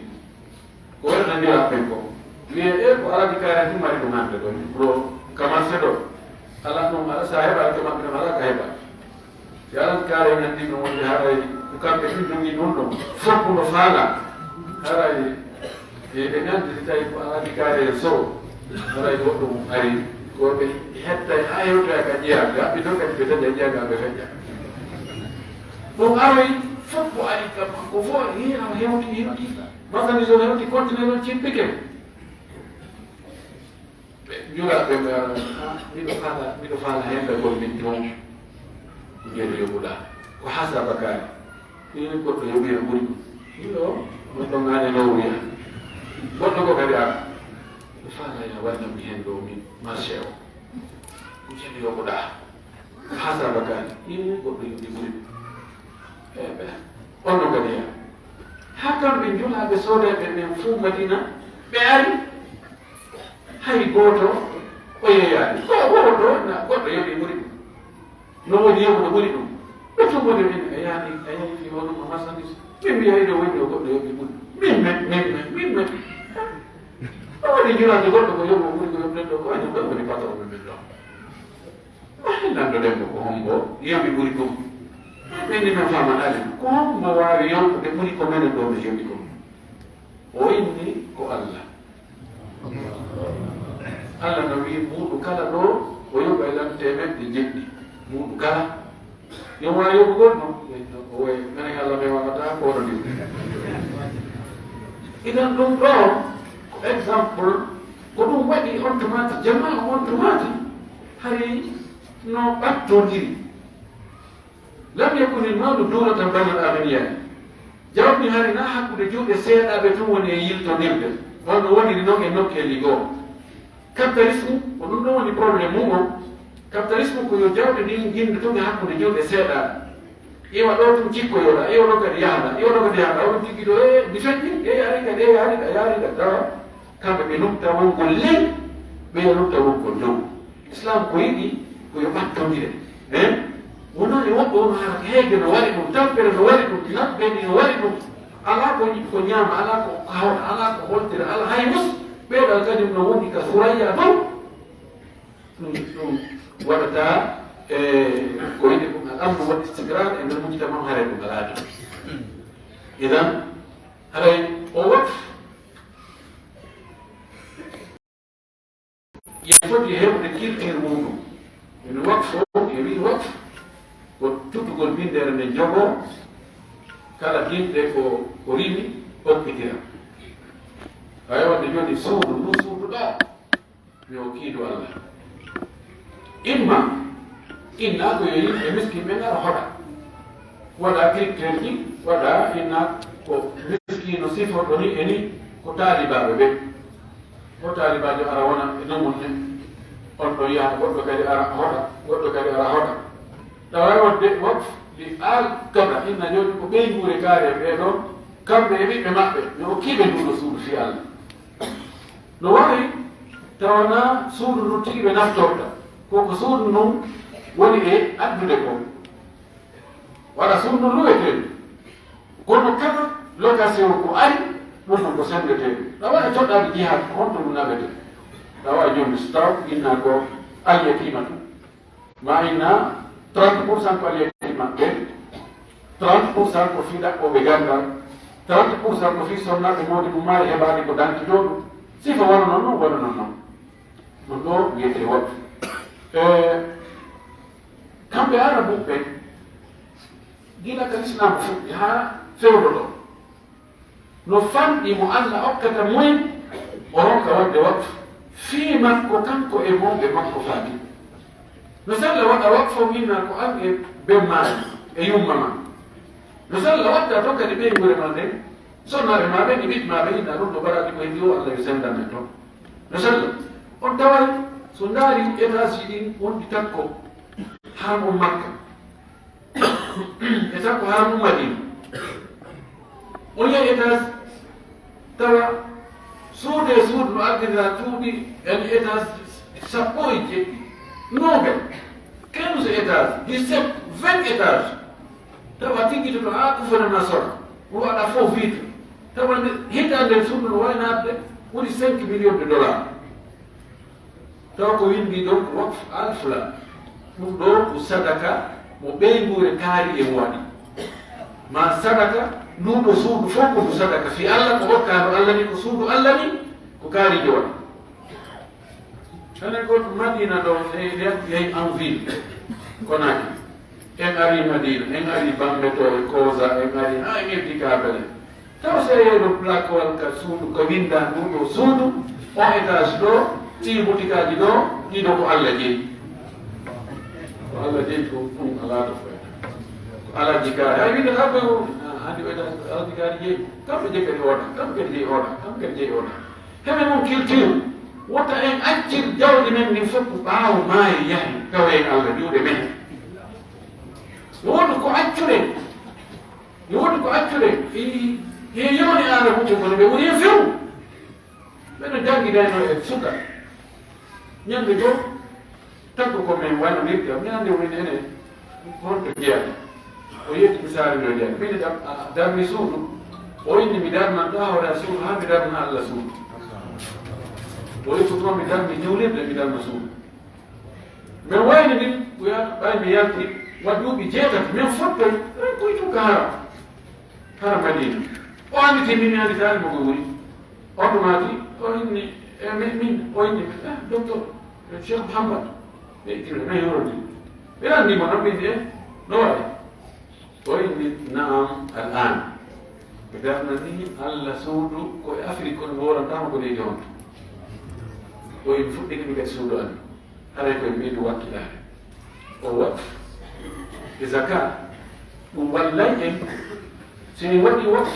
Ko wonata ndiyaɓe ɓen ko. Wiye, "E, ko aladi kaare ɗum mari ɗum hannde ɗo, ɗo ka marché ɗo." Alaa ɗum, alaa sa heɓaali to maɓɓe ɗum, alaa ka heɓa. Si aladi kaare en anndi ɗum wonde haray ko kamɓe ɗum jogii ɗum ɗum. Fof ko no faala. Haray, e, ɓe nganndi si tawi ko aladi kaare en so, haray goɗɗum ari, ko ɓe hettay haa hewtoya ka jeyaa, ɓe haɓɓi ɗo kadi ɓe daña jeyaa ngal ɓe feƴƴa. Ɗum aroy, fof ko ari kam, ko fof hewti, hewti. Marchandise on hewti conteneur on cippike. Ɓe njura ɓe mbiya, "Ah, miɗo faala, miɗo faala heen ɓe gol min toon." Ko jeeɗo yoɓuɗa. Ko hasaba kaari. Ɗin goɗɗo yoɓi no ɓuri ɗum. Ɗin ɗo, goɗɗo ŋaane no wiya. Goɗɗo ko kadi ara. Miɗo faala ina walla mi heen ɗo min marché o. Ko jeeɗo yoɓuɗa. Hasaba kaari. Ɗin goɗɗo yoɓi ɓuri ɗum. E ɓe. On no kadi ya. Haa kamɓe njulaaɓe soodayɓe ɓen fof Madina, ɓe ari. Hay gooto o yeeyaani. Ko woro ɗo, na goɗɗo yoɓi ɓuri ɗum. No woni yeewu no ɓuri ɗum. Ɓe tun woni ɓe, e, yaani, a yehi fii waɗugo marchandise. Min mi yahi ɗo woni o goɗɗo yoɓi ɓuri. Min men, min men, min men. O waɗi julaande goɗɗo ko yoɓo ɓuri ko yoɓ neɗɗo ko añum ɗo woni patron men ɗo. Lanndo ɗen ko hombo yoɓi ɓuri ɗum. Min ni men faamanaali ko hombo waawi yonkude ɓuri ko menen ɗo min yoɓi ɗum. O inni ko Allah. Allah no wi'i mbuuɗu kala ɗo o yoɓay lan teemedde jeɗɗi. Mbuuɗu kala. Yo waawi yoɓugol ɗum. O wayi menen Allah men waɗata kono ni. Idan ɗum ɗo ko exemple ko ɗum waɗi on tumaati jamaa on tumaati hari no ɓattondiri. Lam yakuni malu dulatan bainal agniya. Jawdi hari na hakkunde juuɗe seeɗaaɓe tun woni e yiltondirde. Wonno woniri non e nokkeeli goo. Capitalisme ko ɗum ɗon woni problème mum on. Capitalisme ko yo jawdi ndin jinndu tun e hakkunde juuɗe seeɗaaɓe. Iwa ɗo tun cikkoyoɗa, iwa ɗo kadi yahda, iwa ɗo kadi yahda. Oɗon tigi ɗo e mi feƴƴi e yaari kadi e yaari ɗa yaari ɗa tawa kamɓe ɓe nutta wongol ley ɓe nutta wongol dow. Islam ko yiɗi ko yo ɓattondire. Eh? Wonani woɓɓe on harata heege no waɗi ɗum, tampere no waɗi ɗum, nabbeni no waɗi ɗum. Alaa ko ko ñaama, alaa ko hawra, alaa ko holtira, alaa hay mus. Ɓeeɗal kañum no woni ka surayya dow. Ɗum ɗum waɗata e ko yiɗi ɗum al amnu wal istigrar e nder mujita mam haray ɗum alaa ɗum. Idan haray o waqf. Yen foti heɓde culture muɗum. Ene waqf o e wi waqf ko tuddugol binndere nde jogoo kala binɗe ko ko rimi okkitira. Hay wonde joni suudu ndu suudu ɗo mi o kiidu Allah. Imma inna ko yo yimɓe miskin ɓe ngara hoɗa waɗa culture ji waɗa inna ko miskino siforɗo ni e ni ko taalibaaɓe ɓe. Ko taalibaajo ara wona e nomon ne on ɗo yaha goɗɗo kadi ara hoɗa goɗɗo kadi ara hoɗa. Tawa wonde waqf li al kada inna joni ko ɓeynguure kaare ɓe ɗon kamɓe e ɓiɓɓe maɓɓe yo okkiɓe nduɗo suudu fi Allah. No wawi tawana suudu ndu tigi ɓe naftorta koko suudu ndun woni e addude kon. Wala suudu luweteeɗo. Kono kala location ko ari ɗum ɗon ko sendetee. Ɗa waɗa coɗɗaade jihaad ko honto ɗum naɓetee. Ɗa waɗa jooni so taw inna ko alyatima ɗum ma inna trente pour cent ko alyatima ɓe trente pour cent ko fii ɗaɓɓooɓe ganndal trente pour cent ko fii sonnaaɓe mawɗi ɗum maari heɓaade ko dankitoo ɗum. Sifa wano noon noon wano noon noon. Ɗum ɗo wiyetee woɓɓe e kamɓe arabuɓe gila ka lislaama fuɗɗi haa fewndo ɗo no fanɗi mo Allah okkata mumen o ronka waɗde waqf fii makko kanko e mawɓe makko faami no sella waɗa waqf o inna ko an e bemmaari e yumma ma no sella waɗta to kadi ɓeynguure ma nden sonnaaɓe ma ɓen e ɓiɓɓe ma ɓe inna ɗum no baraɗi ko heddi o Allah yo senndan men toon. No sella on taway so ndaari étage ji ɗin wonɗi takko haa on makka e takko haa on madina on yahi étage tawa suudu e suudu no ardinira cuuɗi en étage sappo e jeɗɗi noogay quinze étage dix sept vingt étage tawa tiggitoto haa kufana nasara o waɗa fof vitre tawa hitaande suudu no waynaatde ɓuri cinq millions de dollars. Taw ko winndi ɗon ko waqf al fulan ɗum ɗo ko sadaka mo ɓeynguure kaari e waɗi ma sadaka nduɗo suudu fof ko ndu sadaka fi allah ko okkaano allah ni ko suudu allah ni ko kaarijo waɗi. Enen ko madina ɗo e yahi en ville konaki en ari madina en ari bambeto e kosa en ari ha en eddi kabele taw se yeeɗo plaquewal ka suudu ko winda nduɗo suudu o étage ɗo ɗi butikaaji ɗo ɗiɗo ko allah jeyi ko allah jeyi ko ɗum alaa ɗo foy ko alaa jikaari hay winde ha koy o hande o étage ko alaa jikaari jeyi kamɓe jeyi kadi oɗa kamɓe kadi jeyi oɗa kamɓe kadi jeyi oɗa heɓe noon culture wota en accir jawdi men ndin fof ko ɓaawo maayi yahi tawa en allah juuɗe men woɗi ko accuɗen e woɗi ko accuɗen e yewni aana buɓɓe kono ɓe woni e few ɓeɗo jangidayno e suka ñande goo takko ko min wano nirga mi ande woni ene honto jeeya O yetti mi saari no jeeɗa. Min dam, a, darni suudu. O inni mi darnan ɗo hawra suudu, haa mi darna Allah suudu. O yetti kuma mi darni juulirde, mi darna suudu. Min wayni min, wiya, ɓay mi yalti, waɗi duuɓi jeetati, min fottoy, ren koy tun ka hara. Hara Madina. O anditi min, mi anditaali mo ko woni. On ɗum maati, o inni, e, min, min, o inni, eh, docteur, eh, Cheikh Mouhammad, ɓe ittira, min horodi. Ɓe anndi mo, non ɓe mbi'e, no waɗi? O inni, naam, al an. Ɓe darnani Allah suudu ko e Afrik, kono mi worantama ko leydi on. O inni, fuɗɗini mi kadi suudu an. Haray koye ɓeydu wakkilaare. O waɗi e zaka, ɗum wallay en. Si en waɗi waqf,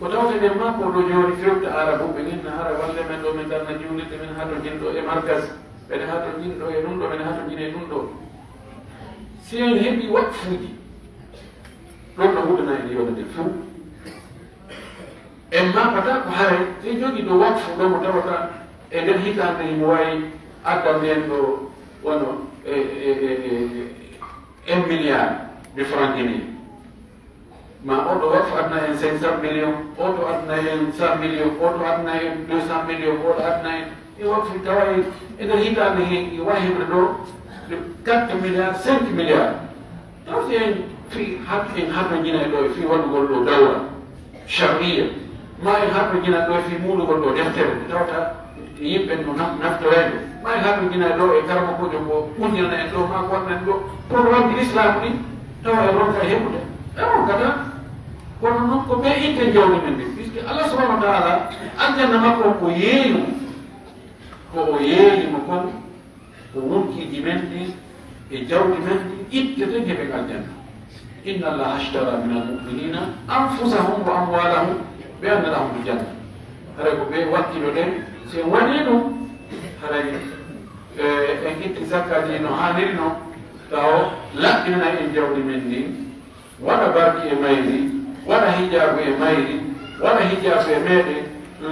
ko tawte ɗen ma ko ɗo jooni fewta Arabuɓe nin, na hara walle men ɗo, men darna juulirde, men hato jin ɗo e markas, men hato jin ɗo e ɗum ɗo, men hato jin e ɗum ɗo. Si en heɓi waqfuuji, ɗon no wuddana en yonde fof. En maapata ko haray, si en jogii ɗo waqfu ɗo mo tawata e nder hitaande himo waawi addande en ɗo wano e, e, e, e, un milliard de francs guinéens. Ma oɗo waqfu adna en cinq cent millions, oɗo adna en cent millions, oɗo adna en deux cent millions, oɗo adna en, e waqfu tawa e, e nder hitaande he, e waawi heɓde ɗo quatre milliards, cinq milliards. Taw si en fii hat-, en hatojinay ɗo e fii waɗugol ɗo dawra shar'iyya, ma en hatojinay ɗo e fii muulugol ɗo deftere, nde tawata yimɓe no naf-, naftorayde, ma en hatojinay ɗo e karamokoojo ko uddinana en ɗo, ma ko waɗna en ɗo programme de l'islam ɗi, tawa en ronka heɓude. En ronkata. Kono noon ko ɓe itte jawdi men ndi, puisque Allah subhanahu wa ta'ala, aljanna makko on ko yeeyi mo, ko o yeeyi mo kon, ko wonkiiji men ɗin e jawdi men ɗin itteten heɓen aljanna. Inna Allaha ashtara min almu'minina anfusahum wa amwalahum bi anna lahumul janna. Haray ko ɓe wakkilo ɗen, si en waɗii ɗum, haray, eh, en itti zakka ndi no haaniri non, taw laɓɓinanay en jawdi men ndin, waɗa barki e mayri, waɗa hijaabu e mayri, waɗa hijaabu e meeɗen,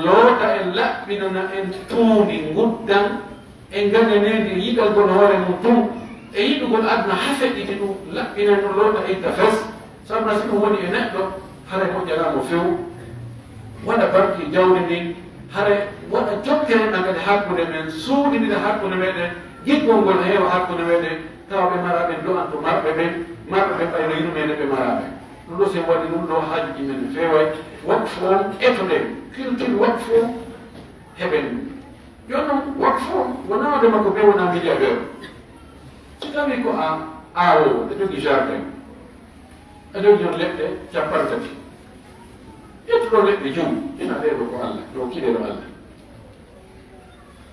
loota en, laɓɓinana en tuundi nguddan, e ngañaneede yiɗagol hoore mum tun, e yiɗugol aduna haa feƴƴiti ɗum, laɓɓinay ɗum, loota itta fes. Sabu na si ɗum woni e neɗɗo, haray moƴƴanaa mo few. Waɗa barki jawdi ndin, haray waɗa jokkere ɗan kadi hakkunde men, suuɗinira hakkunde meɗen, giggol ngol heewa hakkunde meɗen, tawa ɓe maraaɓe do'anto marɓe ɓen, marɓe ɓen ɓay no yiɗumeede ɓe maraaɓe. Ɗum ɗo si en waɗi ɗum ɗo, haajuuji men no feeway. Waqfu on, etoɗen, culture waqfu on, heɓen ɗum. Jooni noon, waqfu on, wonaa hoore makko bee wonaa milliardaire. Si tawii ko a aawoowo, aɗa jogii jardin, aɗa jogii on leɗɗe cappanɗe tati, ƴettu ɗo leɗɗe jowi, ina ɗee ɗo ko Allah, ɗo kiɗe ɗo Allah.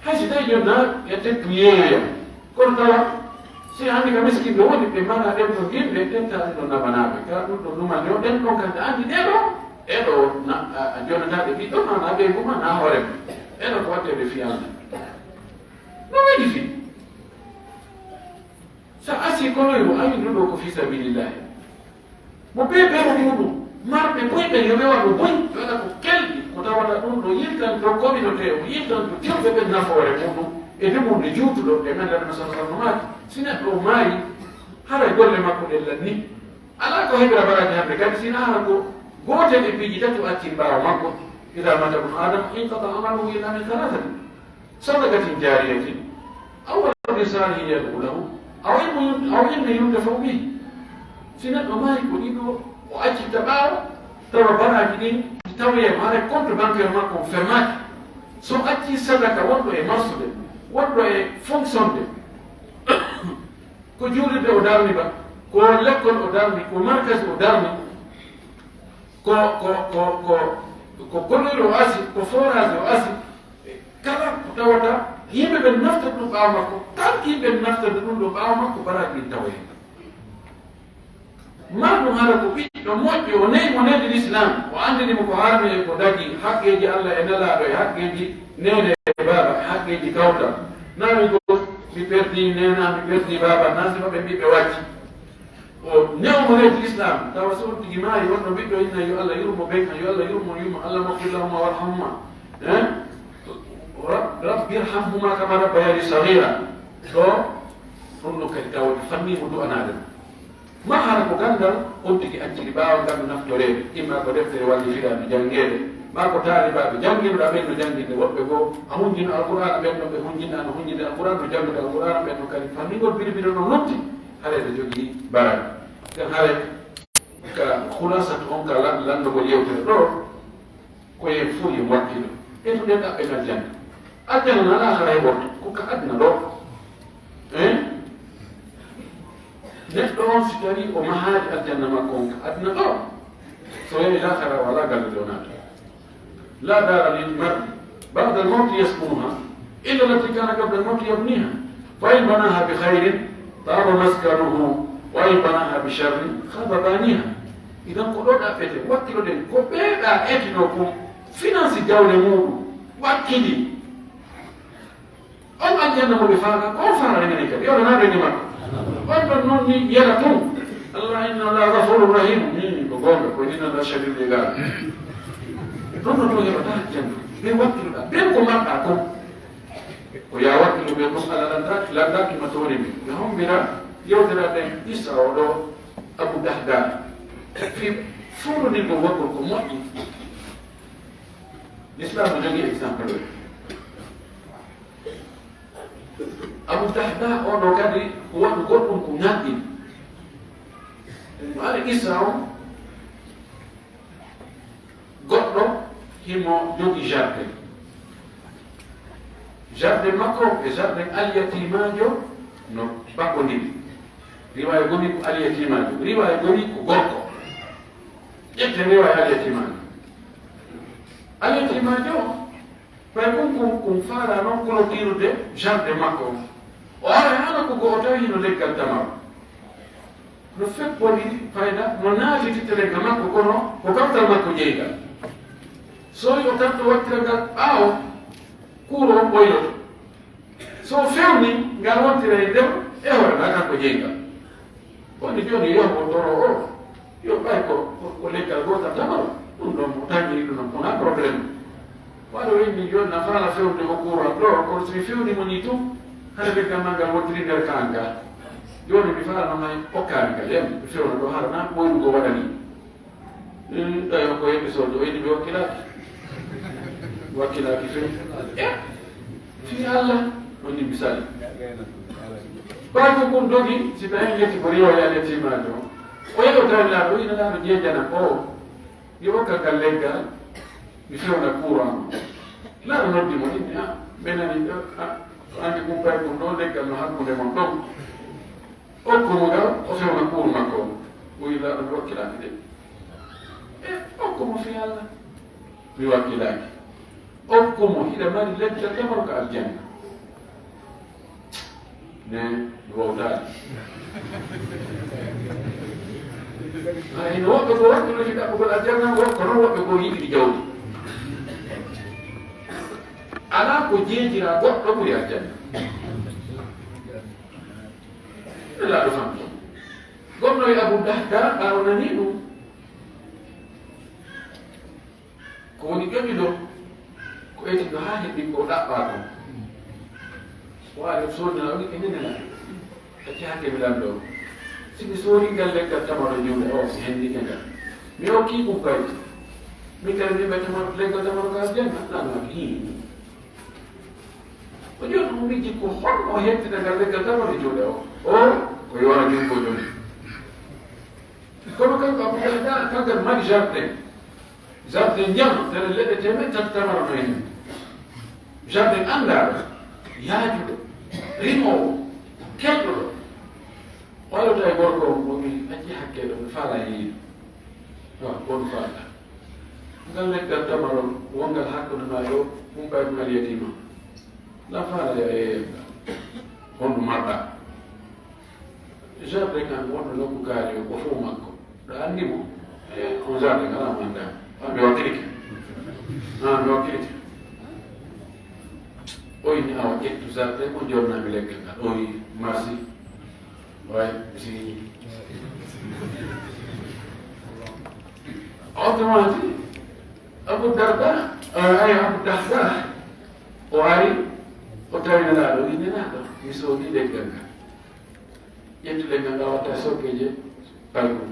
Hay si tawii jooni na ƴettettu yeeyoya, kono tawa si hannde ka miskin ɗo woni, ɓe mara ɗen ɗo yimɓe, ƴettaade ɗo nabanaaɓe, ka ɗum ɗo numan yo ɗen ɗon kamɓe anndi ɗee ɗo, ɗee ɗo na, a, a jonnataaɓe ɓiɗɗo ma, na ɓeyngu ma, na hoore ma. Ɗee ɗo ko waɗteede fii Allah. No weli fii. Sa asii konoyru, a wi'i ɗum ɗo ko fii sabilillahi. Mo bee beru muɗum, marɓe buy ɓen yo ɓe waɗu buy, ɓe waɗa ko kelɗi, ko tawata ɗum ɗo yiltanto communauté o, yiltanto julɓe ɓen nafoore muɗum, e dumunde juutuɗo, e men Nulaaɗo sallallahu alaihi wasallam maaki, si neɗɗo o maayi, haray golle makko ɗen lanni. Alaa ko heɓira baraaji hannde kadi, si hinaa ko gootel e piiji tati o acci ɓaawo makko, idaa maata ibnu Aadama inqata'a amaluhu illaa min salaasatin. Sadaqatin jaariyatin, aw waladin saalihin yad'u lahu, aw ilmin, aw ilmin yuntafa'u bihi. Si neɗɗo maayi ko ɗiɗo o accitta ɓaawo, tawa baraaji ɗin ɗi tawoyay mo, haray compte bancaire makko on fermaaki. So acci sadaka wonɗo e marsude, wonɗo e fonctionde, ko juulirde o darni ba, ko lekkol o darni, ko markas o darni, ko, ko, ko, ko, ko konoyru o asi, ko forage o asi, kala ko tawata yimɓe ɓen naftata ɗum ɓaawo makko, tant que yimɓe ɓen naftata ɗum ɗo ɓaawo makko, baraaji ɗin tawa heen. Ma ɗum hara ko ɓiɗɗo moƴƴo, o ne'i mo needi l'islam, o anndini mo ko haarmi e ko dagi, haqqeeji Allah e Nelaaɗo e haqqeeji neene e baaba e haqqeeji kawtal. Naa mi gos, mi perdii neena, mi perdii baaba, naa si maɓɓe mbiɓe wacci. O ne'o mo reedi l'islam, tawa si on tigi maayi, wonno ɓiɗɗo inna, yo Allah yurmo ɓen, yo Allah yurmo yumma, Allahumma ighfir lahuma warhamhuma. Eh? Rab-, Rabbi irhamhuma kama rabbayani saghira. Ɗo, ɗum ɗo kadi tawa fanni mo du'anaade mo. Ma hara ko ganndal on tigi acciri ɓaawo ngal no naftoreede, imma ko deftere wallifiraaɓe janngeede, ma ko taalibaaɓe jannginoɗa ɓen no jannginde woɓɓe goo, a hunjino Alqur'aana ɓen no ɓe hunjinaa no hunjinde Alqur'aana, no janngude Alqur'aana ɓen no kadi fammingol biribiri no lutti, haray ɓe jogii baral. Nden haray ka khulasatu on ka la-, lanndugol yewtere ɗoo, ko en fof yo wakkilo e to ɗen ɗaɓɓen aljanna. Aljanna na laakhara heɓorto, ko ka aduna ɗoo. Hein? Neɗɗo on si tawi o mahaali aljanna makko on ka aduna ɗoo, so yahi laakhara wala galle ɗo naata. لا دار للمرء بعد الموت يسكنها إلا التي كان قبل الموت يبنيها، فإن بناها بخير طاب مسكنه، وإن بناها بشر خاب بانيها. Idan ko ɗo ɗaɓɓete, wakkiloɗen ko ɓeeɗa etino ko finance jawle muɗum, wakkili. On aljanna mo ɓe faala, ko on faala rengani kadi, yo renaaɓe ni makko. On ɗon noon ni yela tun. Allah inna Allah ghafurur rahim. Ni ko goonga, ko inna Allah shadidul iqab. Ɗon no ɗo heɓata aljanna. Ɓe wakkiloɗa, ɓen ko marɗa ko. Ko ya wakkilo ɓe ɗum Allah landaaki, landaaki ma tooni mi. Mi hombira yewtere ɗen Isra o ɗo Abu Dahda. Fi fuɗɗude ko wakkol ko moƴƴi. L'islam no jogii exemple. Abu Dahda o ɗo kadi ko waɗu goɗɗum ko ŋaɗɗi. Mo ari Isra o, goɗɗo himo jogi jardin. Jardin makko e jardin alyatimaajo no bakondiri. Riwaya goni ko alyatimaajo, riwaya goni ko gorko. Ƴette riwaya alyatimaajo. Alyatimaajo, fay kun, kun, kun faala non clôturude jardin makko on. O ara hano ko go o tawi hino leggal tamaro. No feppori fayda, no naati tittelenga makko, kono ko kawtal makko jeygal. So o tanto wattira ngal ɓaawo, kuuro on ɓoynoto. So fewni, ngal wontira e nder, e hoore ma kanko jeygal. Woni jooni yo mo toro o, yo ɓay ko, ko, ko leggal gootal tamaro, ɗum ɗon mo taƴiri ɗum ɗon, wona problème. Waɗo inni jooni na faala fewde o kuural ɗo, kono so mi fewni mo ni tun, hara leggal ma ngal wontiri nder kaan ngal. Jooni mi faala no may okkaani ngal, yam mi fewna ɗo hara na ɓoyɗum ko waɗani. Ɗum tawi ko yimɓe soodde, o yiɗi mi wakkilaaki. Wakkilaaki few. E, fii Allah, o ni misali. Ɓay ko kun dogi, si tawi yetti ko riwa ya yetti ma ɗo. O yeɗo tawi laaɗo, ina laaɗo jeejana o. Yo okka ngal leggal, mi fewna kuuran. Laaɗo noddi mo, inni, a, ɓe nani, a, a, andi kun pay kun ɗo leggal no hakkunde mon ɗon. Okku mo ngal, o fewna kuur makko on. O wi laaɗo mi wakkilaaki de. E, okku mo fii Allah. Mi wakkilaaki. Okku mo hiɗa mari leggal tamaro ka aljanna. Ne, mi wawtaali. A, hino woɓɓe ko waɗɗuno fi ɗaɓɓugol aljanna, wo-, kono woɓɓe ko yiɗi jawdi. Alaa ko jeejira goɗɗo ɓuri aljanna. Laaɗo fanto. Gomno e Abu Dahda, ɓaawo nani ɗum. Ko woni ƴoƴuɗo, ko eti ɗo haa heɓi ko ɗaɓɓaa kon. Waɗi soodina o wi, "Enen nela, acci hakke mi lanndo. Si mi soori ngal leggal tamaro juuɗe o, mi hendike ngal. Mi okki ɗum payti. Min kadi mi ɓe tamaro, leggal tamaro ka aljanna?" Lanndo wi, "Hii." O jooni o miji ko honno o heɓtata ngal leggal tamaro e juuɗe o. O, ko yoona junngo jooni. Kono kanko Abu Dahda, kanko mari jardin. Jardin ndiyam, tele leɗɗe teemeɗɗe tati tamaro no e mum. Jardin anndaaɗo, yaajuɗo, rimoowo, kelɗuɗo. Wallata e gorko on, o wi, "Acci hakke ɗo, mi faala e yiide." Wa, on faala. Ngal leggal tamaro, wongal hakkunde ma yo, ɗum ɓay ɗum aliyatiima. La faala yo yeeyen ngal. Honɗum marɗa? Jardin kan wonɗo nokku kaari o, ko fof makko. Ɗo anndi mo? E, on jardin kala mo anndaa. A, mi wakkilike. A, mi wakkilike. O inni, "Awa, ƴettu jardin mo, jonnami leggal ngal." O wi, "Merci." Way, si. Autrement dit, Abu Darda, eh, ay, Abu Dahda, o ari, o tawi Nelaaɗo, o wi, "Nelaaɗo, mi soodi leggal ngal." Ƴettu leggal ngal, watta sokkeje, Kala ɗum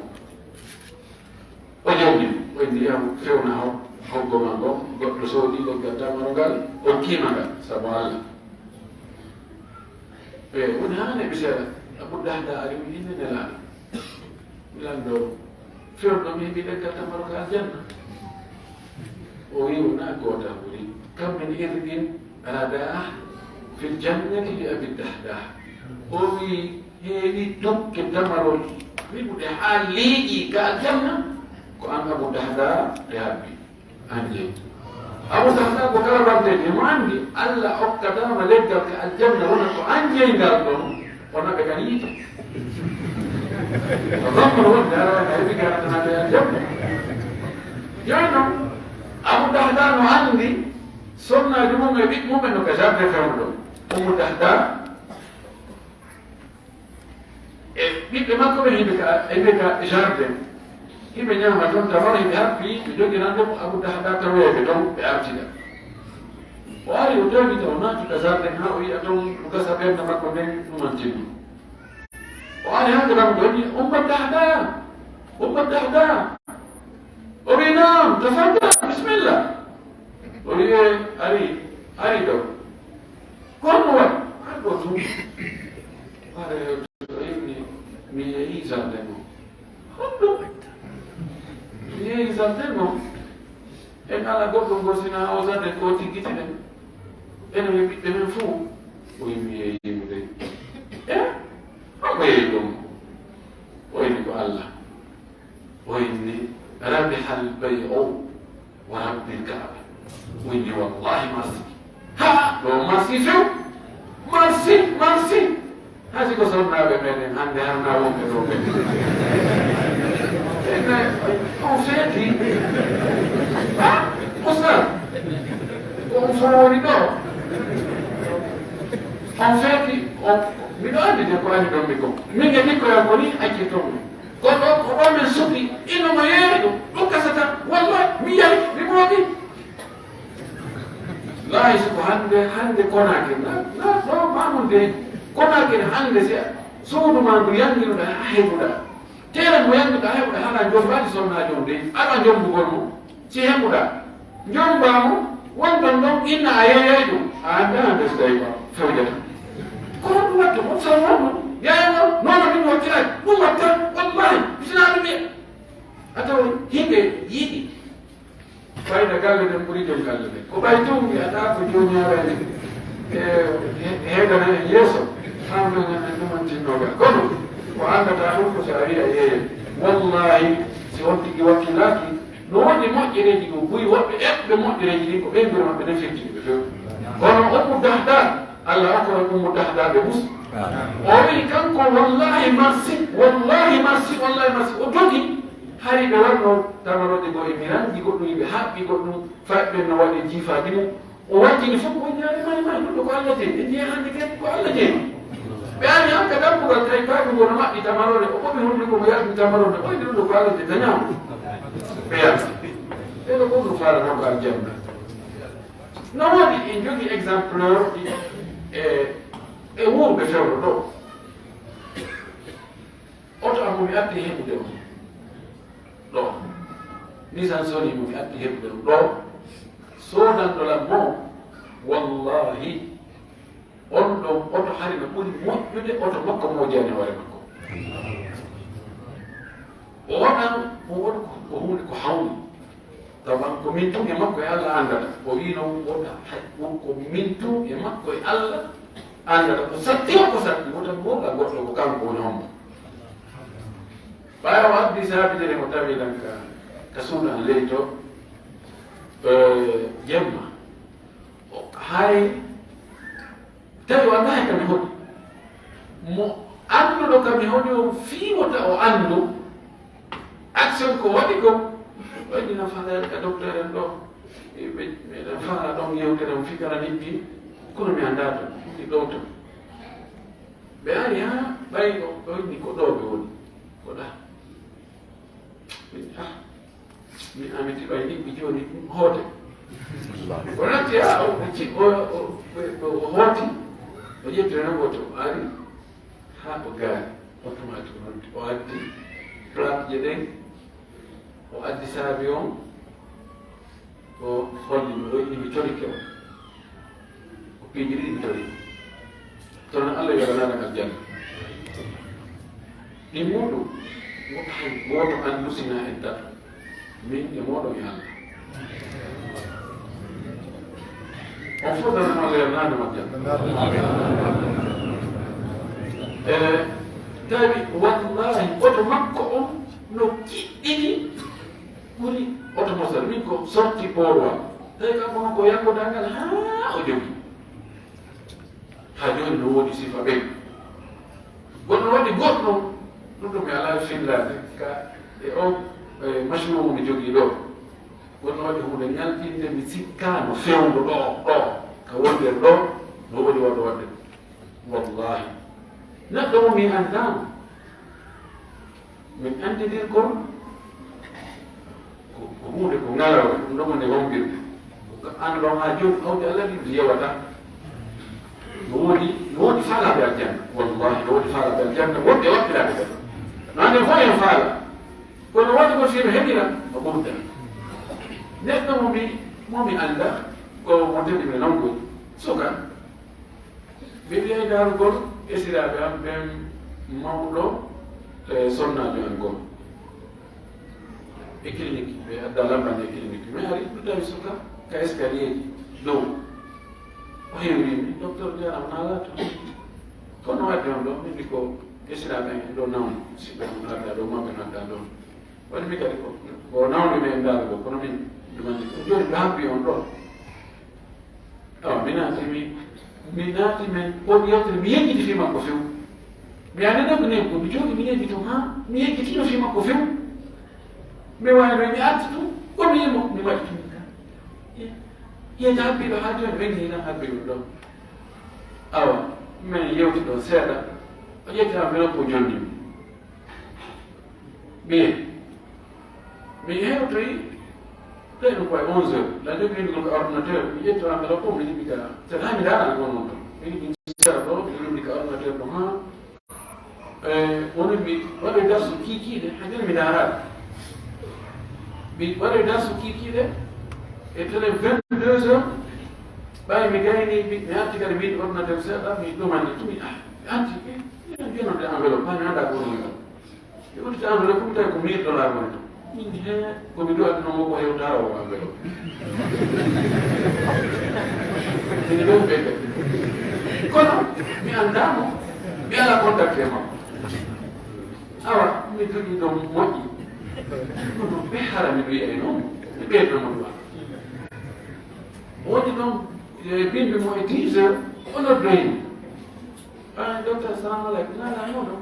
ko o jawdi, o inni, "Yahu fewna haw-, hoggo ma ngo, goɗɗo soodi leggal tamarongal, o kiima ngal, sabu Allah." E woni haa neɓi seeɗa, Abu Dahda ari, o inni, "Nelaaɗo, mi lanndoo, fewndo mi heɓi leggal tamaro ka aljanna." O wi'i, "Wonaa goota ɓuri. Kam min irqin radaah fil jannati li Abi Dahda." O wi'i, heewi dokke tamarol riɓuɗe haa leeƴi ka aljanna, ko an Abu Dahda ɗe habbi. An jeyi. Abu Dahda ko kala banteeji, mo anndi Allah okkataama leggal ka aljanna, wona ko an jeyi ngal ɗon, o naɓe kan yiite. Ko ɗon kono wonde ara wona heɓi garantanade e aljanna. Jooni noon, Abu Dahda no anndi sonnaaji mum e ɓiɓɓe mum en no ka jardin fewndo ɗon. Ummu Dahda e ɓiɓɓe makko ɓe yimɓe ka, yimɓe ka jardin. Yimɓe ñaama toon, tawa yimɓe happi, ɓe joginande mo Abu Dahda taweede toon, ɓe artida. O ari, o tawi taw naati ka jardin, haa o yi'a toon no gasa ɓernde makko nden ɗumantinno. O ari haa ko ɗam ɗoni, "Umma Dahda, Umma Dahda." O wi, "Naam, tafaddal, bismillah." O wi, "E, ari, ari ɗo." "Ko honno waɗi?" "Ari ɗo tun." "Are, o inni, mi yehi jardin o." "Honno?" "Mi yehi jardin o. En ala goɗɗo ngo sina o jardin ko tiggiti ɗen. Enen e ɓiɓɓe men fuu." O inni, "Mi yehi mo dey." "E? Ko yehi ɗum?" O inni, "Ko Allah." O inni, "Rabihal bay'u wa rabbil Kaaba." O inni, "Wallahi, merci." Ha, ɗo merci few. Merci, merci. Hay si ko sonnaaɓe meɗen hannde, harna wonɓe ɗo ɓe. Ene, on feeti. Ha, ustaz. Ko on fof woni ɗo. On feeti, on, miɗo anndi de ko anndi ɗon mi ko. Min e ɓikkoy am ko ni accirton mi. Ko ɗo, ko ɗo min suɓi, ino mo yeeri ɗum, ɗum kasata, wallahi, mi yari, mi mooɓi. Laay, so ko hannde, hannde Konaakiri, na, na, ɗo Mamoun de, Konaakiri hannde, si a, suudu ma ndu yanngiruɗa, haa heɓuɗa. Teere mo yannguɗa, heɓuɗa, hara jombaaɗi sonnaajo on de, aɗa jombugol mo. Si heɓuɗa, jombaa mo, wonɗon ɗon, inna a yeeyay ɗum, a anndaa hannde so tawi ma fewjata. Ko honɗum watta? On saw honɗum? Yaaya noon, noon min wattiraay. Ɗum watta, wallahi, sinaa ɗum e. A tawa yimɓe yiɗi fayda galle ɗen ɓuri ɗen galle ɗen. Ko ɓay tun wi'ataa ko joomi ara e, e, e, heedana en yeeso, haa men en ɗumantinnooga. Kono, ko anndataa ɗum ko so a wi'a yeeya. Wallahi, si on tigi wakkilaaki, no woodi moƴƴereeji ɗum buy, woɓɓe eɓɓe moƴƴereeji ɗin ko ɓen mbira maɓɓe ne firti ɓe few. Kono Ummu Dahda, Allah okka on Ummu Dahda ɓe mus. O wi'i kanko, "Wallahi marsi, wallahi marsi, wallahi marsi." O dogi, hari ɓe wanno tamarooje goo e miranji goɗɗum, ɓe haɓɓi goɗɗum, faɗi ɓen no waɗi jiifaaji mum. O wajjini fof ko ñaare mari mari ɗum ko Allah jeyi. Ɓe njiya hannde kadi ko Allah jeyi. Ɓe ari han ka dambugal tawi kayɗum kono maɓɓi tamaroore. O ɓoɓi hunduko mo yalti tamaroore. Ɓoyde ɗum ko Allah jeyi dañaama. Ɓe yalti. Ɓe ɗo goɗɗum faala nan ko aljanna. No woodi en jogii exemplaire ɗi e, e wuurɓe fewndo ɗo. Oto am mo mi arti heɓude on ɗo. Nisan soni mo mi arti heɓude on ɗo. Soodanɗo lam mo, wallahi, on ɗon oto hari no ɓuri moƴƴude oto makko mo jeyani hoore makko. O waɗan, o waɗa ko, ko huunde ko hawni. Tawa ko min tun e makko e Allah anndata. O wiino wota hay, ko min tun e makko e Allah anndata. Ko satti o, ko satti, wota mi wowla goɗɗo, ko kanko woni hombo. Ɓaawo addi saabitede mo tawi lan ka, ka suudu an ley to, eh, jemma. O, hay tawi o anndaa hay ka mi hoɗi. Mo annduɗo ka mi hoɗi on fii wota o anndu action ko waɗi ko. Waɗi na faalaade ka docteur en ɗo. E ɓe, meɗen faala ɗon yewtere on fii kala nippi, kono mi anndaa to, ɗi ɗo to. Ɓe ari haa ɓay o, o inni ko ɗo ɓe woni. Ko ɗa. Min, ah, min amiti ɓay ni, mi jooni ɗum hoote. Ko natti, ah, o, o ci-, o, o, o, o hooti, o ƴetti rewbo to, o ari, haa o gaari, automatique noon, o addi, Plateje ɗen, o addi saabi on, o holli mi, o yiɗi mi torike o. Ko piiji ɗiɗi mi tori. Kono Allah yo waɗanaɗo aljanna. Ɗi muɗum, woto hay gooto anndu sina en tato. Min e mooɗon e Allah. On fof dana Allah yo waɗanaɗo aljanna. E, tawi wallahi oto makko on no kiɗɗini ɓuri oto mosal. Min ko sorti ɓoorwal. Tawi kanko noon ko yakkodangal haa o jogi. Haa jooni no woodi sifa ɓen. Kono waɗi goɗɗo, ɗum ɗo mi alaa fillaade, ka e o, e machine o mi jogii ɗo. Kono waɗi huunde ñalɗinde mi sikkaano fewndo ɗo, ɗo, ka wonde ɗo, no woodi waɗo waɗde. Wallahi. Neɗɗo mo mi anndaano. Min anndindir kon ko, ko huunde ko ŋalawre, ɗum ɗon woni hombirde. Ko an ɗon haa jooni, awdi Allah ɗi yewata. No woodi, no woodi faalaaɓe aljanna. Wallahi, no woodi faalaaɓe aljanna, wonɓe waɗɗiraɓe ɓe. No annden fof en faala. Kono waɗi ko sino heɓira, o ɓurda. Neɗɗo mo mi, mo mi annda, ko mo tedi mi non ko suka. Ɓe wiya e daarugol esiraaɓe am ɓen mawɗo e sonnaajo am gom e clinique, ɓe adda lambande e clinique. Mi ari ɗo tawi suka ka escalier ji dow. O hewri mi, docteur Diarra, na laatu. Kono wadde on ɗo, min ko esiraaɓe en ɗo nawni, siɓɓe on adda ɗo, maɓɓe no adda ɗo. Woni mi kadi ko, ko nawni mi en daarugol, kono min ɗumani ko jooni ɓe habbi on ɗo. Awa, mi naati, mi, mi naati, men, on yewtere, mi yejjiti fii makko few. Mi anndano ko nen ko, mi jooɗi, mi yejjito, haa, mi yejjitino fii makko few. Mi wayno, mi arti tun, ko mi yimo, mi waɗi tun ka. Ye, ye habbiɗo haa jooni, ɓen hina habbi ɗum ɗon. Awa, men yewti ɗon seeɗa, o ƴetti enveloppe o jonni mi. Bien. Mi hewtoyi, tawi ɗum ko e onze heures. La jogi winndugol ko ordinateur, mi ƴetti enveloppe o, mi liɓi ka. C'est là mi ndaarani on won ɗon. Mi liɓi seeɗa ɗo, mi lundi ka ordinateur ɗo, haa. Eh, woni mi waɗoyi darsu kiikiiɗe, hay jooni mi ndaaraali. Mi waɗoyi darsu kiikiiɗe, e tele vingt-deux heures, ɓay mi gayni, mi, mi arti kadi wiide ordinateur seeɗa, mi ɗumani, mi, ah, mi arti, mi, mi, mi, mi, enveloppe, haa mi annda ko woni ɗon. Mi udditi enveloppe, mi tawi ko mille dollars woni ton. Min he, ko mi duwatno mo ko hewta o enveloppe. Ene ɗon ɓe ɓe. Kono mi anndaa mo, mi alaa contact e makko. Awa, mi jogii ɗon moƴƴi. Kono ɓe hara mi wiyay noon, mi ɓeydo mo duwa. Woni ɗon, e bimbi mo e dix heures, o noddoyi mi. Ah, docteur, salamu aleykum. Nana, no ɗon?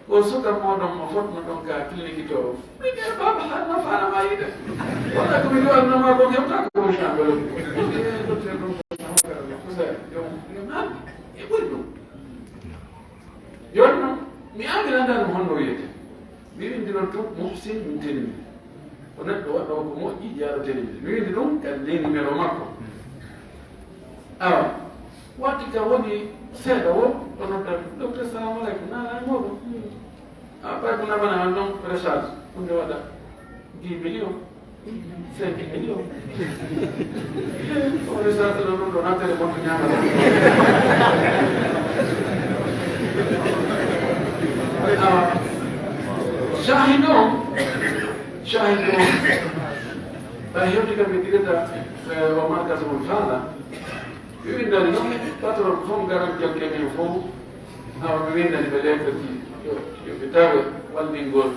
Ko suka mooɗon mo fotno ɗon ka clinique to. Mi de baba, har na fara ma yiɗe. Wala ko mi ɗo anna ma ko hewta ko woni ka belo. Eh, docteur ɗon ko hewta ko sa, yo, yo, ha, e ɓuri ɗum. Jooni noon, mi anndi lanndani mo honno wiyete. Mi winndi noon tun Muhsin, min tenimi. Ko neɗɗo waɗɗo ko moƴƴi, jaaɗo tenimi. Mi winndi ɗum, kadi ley numéro makko. Awa, watti ka woni seeɗa wo, o nodda, "Docteur, salamu aleykum, na ala e mooɗon?" Hmm. A ɓay ko namana an noon recharge, ɗum nde waɗa dix millions, cinq millions. O recharge ɗo ɗum ɗo na téléphone to ñaamata. Awa. Shahid o, shahid o. Ɓay hewti kam mi direta, eh, o markas mon faala. Mi winndani noon, patron fof ngaran jokke men fof. Awa mi winndani ɓe lettre ji, yo, yo ɓe tawe wallingol.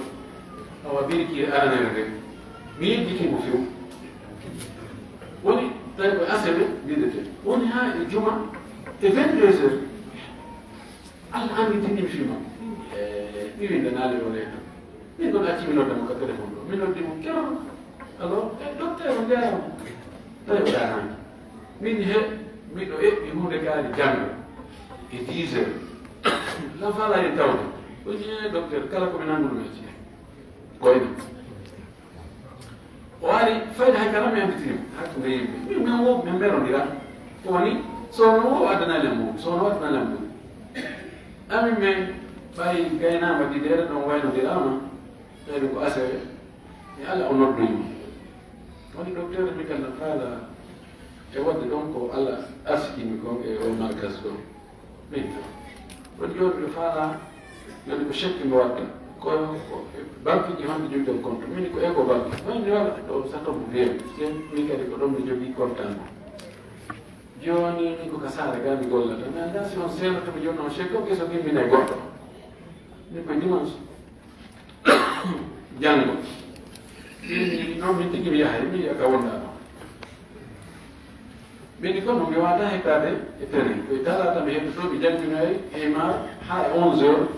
Awa birki aranere nde. Mi yejjiti mo few. Woni, tawi ko aset windete. Woni haa e juma, e vingt-deux heures. Allah anndi tinni mi fima. Eh, mi winndanaali o lettre. Min noon acci mi nodda mo ka téléphone ɗo. Mi noddi mo ker. Allo, eh, docteur, on njaaraama. Tawi o daanaani. Min he, miɗo eɓɓi huunde kaari janngo. E dix heures. Lan faalaa en tawde. O wi'i, "Eh, docteur, kala ko mi nannguno mi acci." Koyne. O ari, fayde hay kala mi annditiri mo. Hakkunde yimɓe. Min, min wo, min mberondiraa. Ko woni, so no wo addanaali am mo. So no addanaali am mo. Amin men, ɓay gaynaama dideere ɗon waynondiraama. Ɓeyɗo ko asewe, mi ala o noddoyi mo. Woni docteur mi kala faala e waɗde ɗon ko Allah arsikimi kon e o markas ɗo. Min ɗon jooni mi faala, yoni ko chèque mi watta. Ko, ko banque ji honde jogii ɗon compte? Min ko Eco Bank. Woni mi waɗa ɗo sa tombo bien. Sen min kadi ko ɗon mi jogii compte am. Jooni min ko ka saare ga mi gollata. Mi anndaa si on seerata mi jooni on chèque o, keso gimmina e goɗɗo. Min ko dimanche. Janngo. Min, non min tigi mi yahay, mi yiya ka wonda ɗon. Min ko no mi wata hettaade e tene. Ko e talata mi heddoto, mi jannginoy e ma ha e onze heures.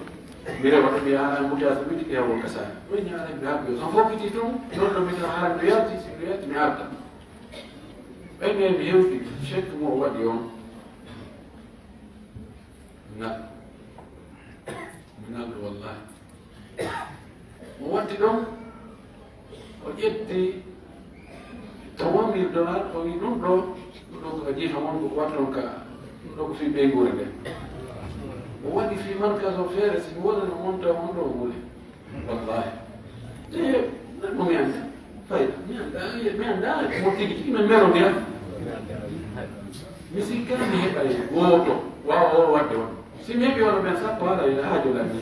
Mi rewa ɗo mi yaha embouteillage mi tigi hewo ka saare. Ko ñaare mi habbi. So fof kiti tun, non ɗo mi tan haran mi yalti, si mi yalti mi arta. Ɓay mi mi hewti, chèque mo o waɗi on. Ngal. Ngal wallahi. O watti ɗon, o ƴetti trois mille dollars, o wi ɗum ɗo, ɗum ɗo ko jiifa mon ko watta ɗon ka, ɗum ɗo ko fii ɓeynguure nde. O waɗi fii markas o feere, si mi wonano monta on ɗo wuli. Wallahi. Te, nan mo mi annda. Fayda. Mi annda, mi annda, mo tigi tigi men mero mi an. Mi sikka mi heɓay gooto, waawa o waɗde on. Si mi heɓi wano ɓen sappo, haɗa ina haajo lan ni.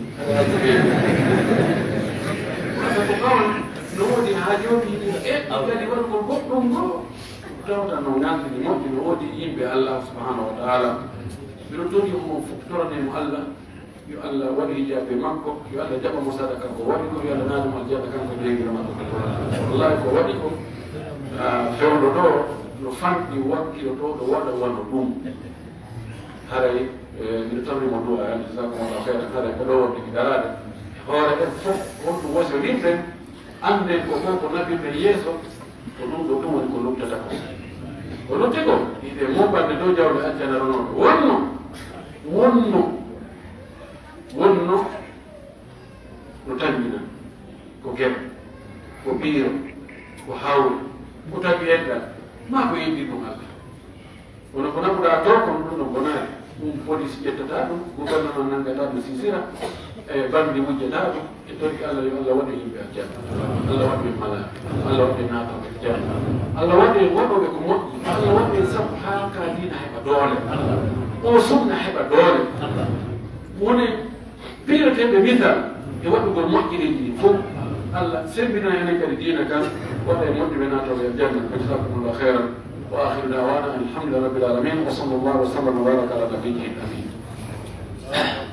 Wasa ko ɓawan, no woodi haajooji, e, kadi waɗugol goɗɗum ngo. Tawta no ngaldi ni moƴƴi, no woodi yimɓe Allah subhanahu wa ta'ala. Mino tori mo fof, torane mo Allah. Yo Allah waɗu hijaabe makko, yo Allah jaɓa mo sadaka ko waɗi ko, yo Allah naadu mo aljanna kanko e ɓeynguure makko. Wallahi ko waɗi ko, ah, fewndo ɗo no fanɗi wakkilo to ɗo waɗa wano ɗum. Haray, eh, mbiɗo tawni mo du'a, yani, jazakumullahu khairan, haray ko ɗo wonde ki daraade. Hoore en fof, wonɗum wasiyoɗinɗen, annden ko ko, ko naɓirɗen yeeso, ko ɗum ɗo ɗum woni ko luttata ko. Ko lutti ko, yiɗe moɓande dow jawle aljanna ronooɗo. Wonno, wonno, wonno no tanmina, ko gere, ko piiro, ko hawre, ko tawi enɗal, maa ko yeddi ɗum Allah. Kono ko naɓuɗaa to, kono ɗum no bonaani. Ɗum police ƴettata ɗum, gouvernement nanngata ɗum sisira, e bandi wujjata ɗum, e torki Allah, yo Allah waɗu yimɓe aljanna. Allah waɗu en malaaɓe. Allah waɗu en naatooɓe aljanna. Allah waɗu en waɗooɓe ko moƴƴi. Allah waɗu en sabu haa ka diina heɓa doole. O sunna heɓa doole. Wone piireteeɓe misal e waɗugol moƴƴireeji ɗin fof. Allah semmbina enen kadi diina kan, waɗa e moƴƴuɓe naatooɓe aljanna. Jazakumullahu khairan. Wa akhiru da'wana alhamdulillahi rabbil alamin. Wa sallallahu wa sallam wa baraka ala nabiyyihi amin.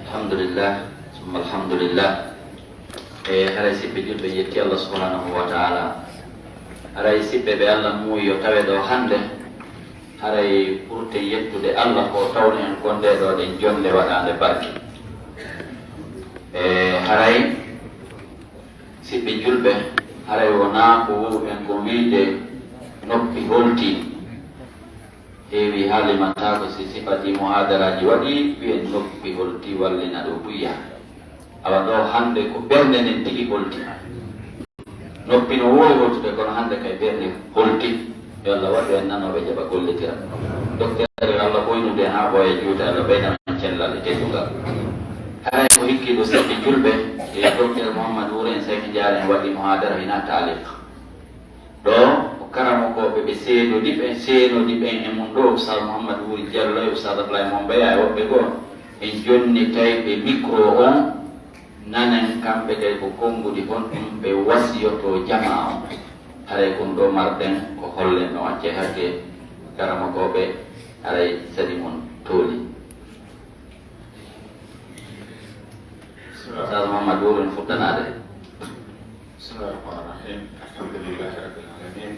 Alhamdulillah, summa alhamdulillah. E haray siɓɓe julɓe yetti Allah subhanahu wa ta'ala. Haray siɓɓe ɓe Allah muuyi yo tawe ɗo hannde. Haray ɓurten yettude Allah ko tawni en kon nde ɗo ɗen jonnde waɗaande barke. E haray siɓɓe julɓe, haray wonaa ko wowɗen ko wiide noppi holti. Heewi haalimantaako si sifa ɗi muhaadaraaji waɗi, wiyen noppi holti wallina ɗo buy yaha. Awa ɗo hannde ko ɓernde nden tigi holti. Noppi no woowi holtude, kono hannde kay ɓernde holti. Yo Allah waɗu en nanooɓe jaɓa gollitira. Docteur, yo Allah ɓoynude haa ɓooya juuta, Allah ɓeydan en cellal e teddungal. Haray ko hikkiiɗo siɓɓe julɓe, e docteur Mouhammad Wuren Seck Diarra en waɗi muhaadara hina taaliq. Ɗo ko karamokooɓe ɓe seedodi ɓen, seenodi ɓen e mum ɗo, Oustaz Mouhammad Wuri Diallo e Oustaz Ablaye Mombeya e woɓɓe goo. En jonnitay ɓe micro on, nanen kamɓe kay ko konngudi honɗum ɓe wasiyoto jamaa on. Haray kon ɗo marɗen ko hollen no acce hakke karamokooɓe, haray sadi mon tooli. Oustaz Mouhammad Wuri no futtanaade. بسم الله الرحمن الرحيم. الحمد لله رب العالمين.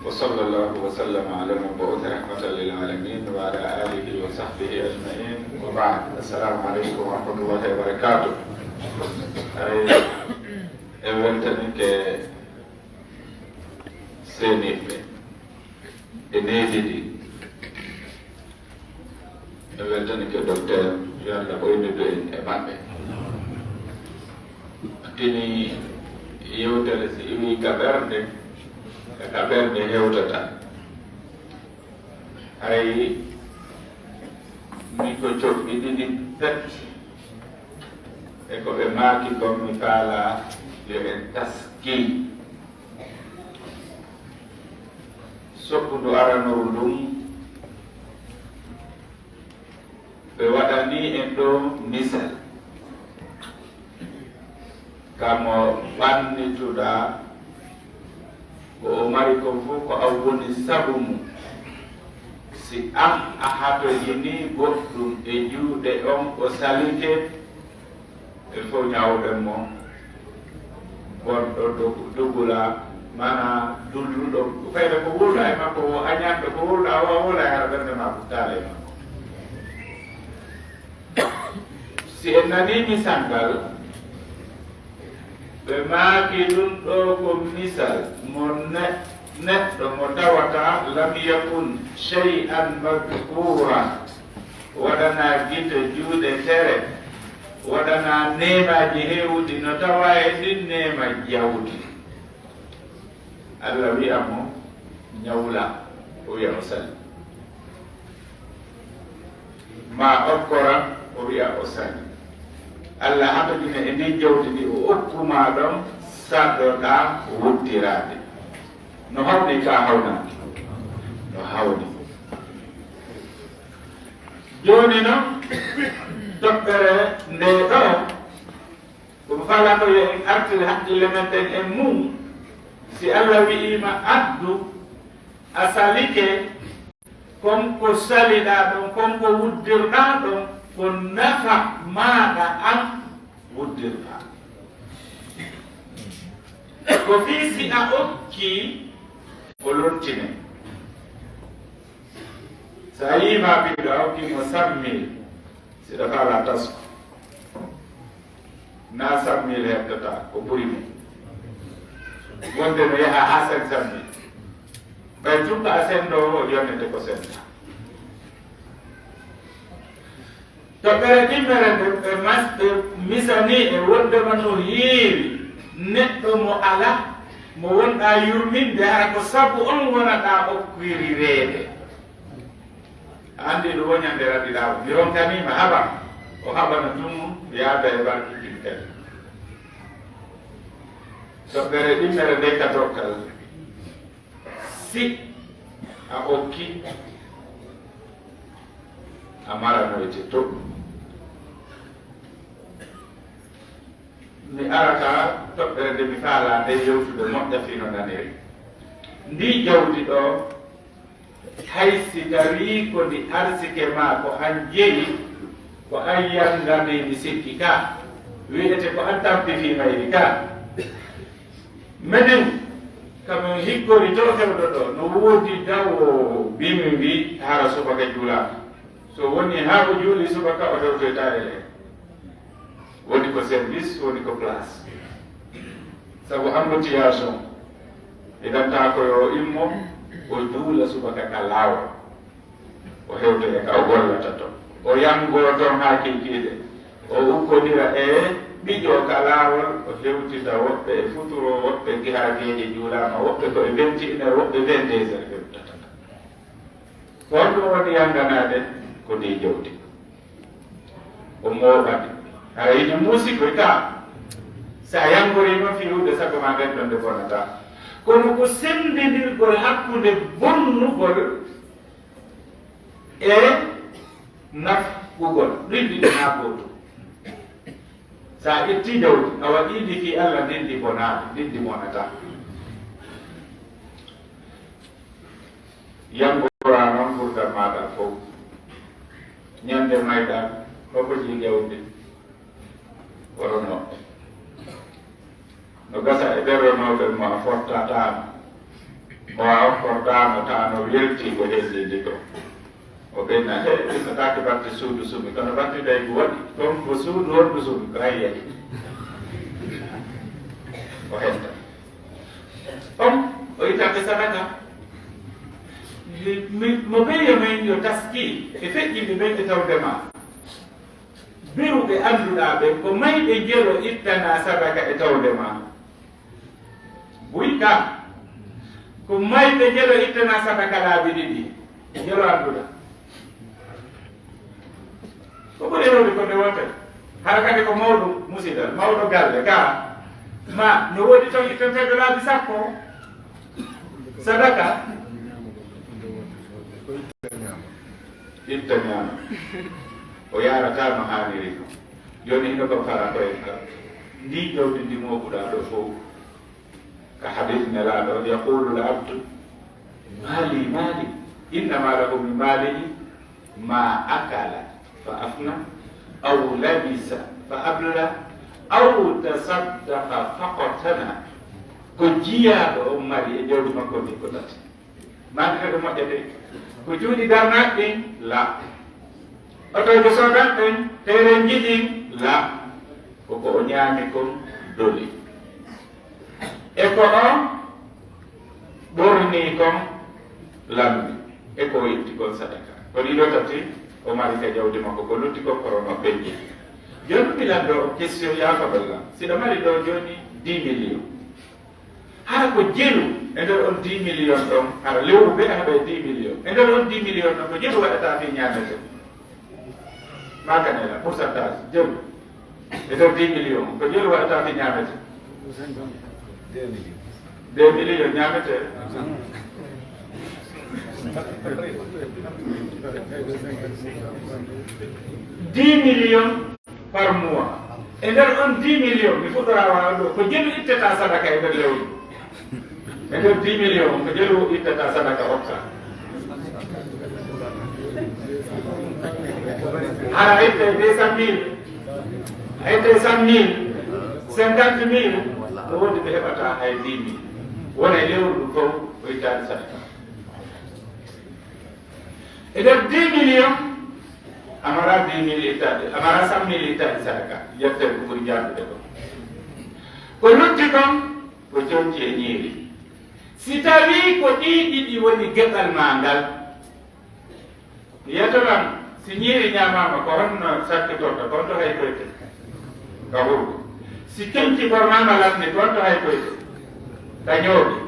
وصلى الله وسلم على المبعوث رحمة للعالمين وعلى آله وصحبه أجمعين. وبعد. السلام عليكم ورحمة الله وبركاته. Ay, en weltanike seeniiɓe e needi ɗi. En weltanike docteur, yo Allah ɓoynidu en e maɓɓe. Tini yewtere si iwi ka ɓernde, e ka ɓernde hewtata. Hay min ko coɓɓi ɗiɗi pet e ko ɓe maaki kon mi faala Yo en taski soɓɓundu aranooru ndun, ɓe waɗanii en ɗoo misal. Kamo ɓannituɗaa ko o mari kon fof, ko an woni sabu mum. Si an a hatojinii goɗɗum e juuɗe on, o salike, e fof ñaawɗen mo. Bonɗo dogu-, dogula, mana dulluɗo, fayda ko wowla e makko o, añanɗo ko wowla o, a wowla e hara ɓernde maa ɓuttaale e makko. Si en nanii misal ngal, ɓe maaki ɗum ɗoo ko misal mo ne-, neɗɗo mo tawata lam yakun shay'an madhkura, waɗanaa gite, juuɗe, tere, waɗanaa neemaaji heewuɗi no tawaa e ɗin neema jawdi. Alla wi'a mo ñawla, o wi'a o sali. Ma okkora, o wi'a o sali. Alla hatojina e ndin jawdi ndi o okku ma ɗon, saɗoɗaa wuddiraade. No hawni ka hawna? No hawni. Jooni non, toɓɓere nde ɗoo, ko mi faalaa ko yo en artir hakkille men ɗen e mum. Si Alla wi'ii ma addu, a salike, kon ko saliɗaa ɗon, kon ko wuddirɗaa ɗon, ko nafa maaɗa an wuddirɗaa. Ko fii si a okkii, o lontine. So a yii ma ɓiɗɗo, a okkii mo cent mille, si ɗa faalaa tasko, na cent mille heɓtata, ko ɓuri mum. Wonde no yaha haa cinq cent mille. Ɓay tun ko a senndoowo, o yonete ko sennda. Toɓɓere ɗimmere nde ɓe mas-, ɓe misanii e wondema no heewi neɗɗo mo alaa, mo wonɗaa yurminde, hara ko sabu on wonaɗaa okkiri reede. A anndi ɗum woni ñande raɗɗiɗaa o. Mi ronkanii ma haɓa. O haɓana tun yaada e barki kin kadi. Toɓɓere ɗimmere nde ka dokkal. Si a okki, a maranoyte to. Mi arata toɓɓere nde mi faalaa nde yewtude moƴƴa fii no naniri. Ndii jawdi ɗoo, hay si tawii ko ndi arsike maa ko an jeyi, ko an yangani mi sikki ka, wi'ete ko an tampi fii mayri ka. Menen, ka min hikkori to fewndo ɗoo, no woodi dawo bimbi hara subaka juulaaka. So woni haa o juuli subaka, o hewtoytaa e ley. Woni ko service, woni ko place. Sabu embouteillage on, idan taa ko yo immo, o juula subaka ka laawol. O hewtoya ka o gollata ton. O yangoo ton haa kiikiiɗe. O ukkodira e ɓiƴo ka laawol, o hewtida woɓɓe e futuro, woɓɓe ki hara geeƴe juulaama, woɓɓe ko e vingt et une heures, woɓɓe vingt-deux heures hewtata. Ko honɗum woni yanganaade? Ko ndii jawdi. O mooɓani. Hara yiɗi muusi koy ka. Si a yangorii noon fii huunde sago maa nden ɗon nde bonataa. Kono ko senndindirgol hakkunde bonnugol e nafqugol, ɗin ɗiɗi naa gootum. So a ƴettii jawdi, a waɗii ndi fii Alla, ndin ndi bonaali, ndin ndi monataa. Yanngoraa noon ngurdam maaɗa fof. Ñande mayɗaa, ɗo ko jii jawdi. Worono. No gasa e ɓerronooɓe mo a fottataano, mo a okkortaano, taa no weltii ko hellindi ko. O ɓeyna, he, ɗum no taake batte suudu sumi, kono batte ɓeygu waɗi, ɗon ko suudu hondu sumi, ko hay yari. O hetta. On, o ittante sadaka. Mi, mi, mo ɓeyya men yo taski, e feƴƴinde men e tawde ma. Beru ɓe annduɗaa ɓen, ko mayɓe jelo ittanaa sadaka e tawde ma. Buy ka, ko mayɓe jelo ittanaa sadaka laabi ɗiɗi. Jelo annduɗaa. Ko ɓuri hewde ko nde wonta. Hara kadi ko mawɗo musidal, mawɗo galle ka. Ma no woodi toon ittanteeɗo laabi sappo sadaka? Itta ñaama. O yaarataa no haaniri noon. Jooni hino ko fara koye kala. Ndii jawdi ndi mooɓuɗaa ɗo fof. Ka hadis Nelaaɗo on, yaqulu l abdu, mali, mali, innama lahu min malihi ma akala fa afna, aw labisa fa abla, aw tasaddaqa fa qatana. Ko jiyaaɗo on mari e jawdi makko ndin ko tati. Mantata ko moƴƴata. Ko cuuɗi darnaaɗi ɗin, la. Otooji soodanɗi ɗin, terenji ɗin, la. Ko ko o ñaami kon doli. E ko o ɓorni kon lammi. E ko o itti kon sadaka. Ko ɗiɗo tati o mari ka jawdi makko, ko lutti kon ko hono ɓenndi. Jooni mi lanndo o question, yaafagol lan. Siɗa mari ɗo jooni dix millions. Hara ko jelu e nder on dix millions ɗon, hara lewru ɓe haɓa e dix millions. E nder on dix millions ɗon, ko jelu waɗata fii ñaamete? Makanela, pourcentage, jelu. E nder dix millions, ko jelu waɗata fii ñaamete? Deux millions ñaamete. Dix millions par mois. E nder on dix millions, mi fuɗɗora waɗude ɗo, ko jelu ittata sadaka e nder lewru? E nder dix millions, ko jelu ittata sadaka hokka? Hara a ittay deux cent mille, a ittay cent mille, cinquante mille, no woodi ɓe heɓata hay dix mille. Wona e lewru ndu fof, o ittaani sadaka. E nder dix millions, a maraa dix mille ittaaɗi, a maraa cent mille ittaaɗi sadaka, yettere ko ɓuri jaadude ko. Ko lutti kon, ko conci e ñiiri. Si tawii ko ɗii ɗiɗi woni geɓal maa ngal, yetoɗan, si ñiiri ñaamaama, ko honno sakkitorɗa? Kon to hay koyte ka hurgo. Si conci ɓornaama lamni, kon to hay koyte ka ñoogi.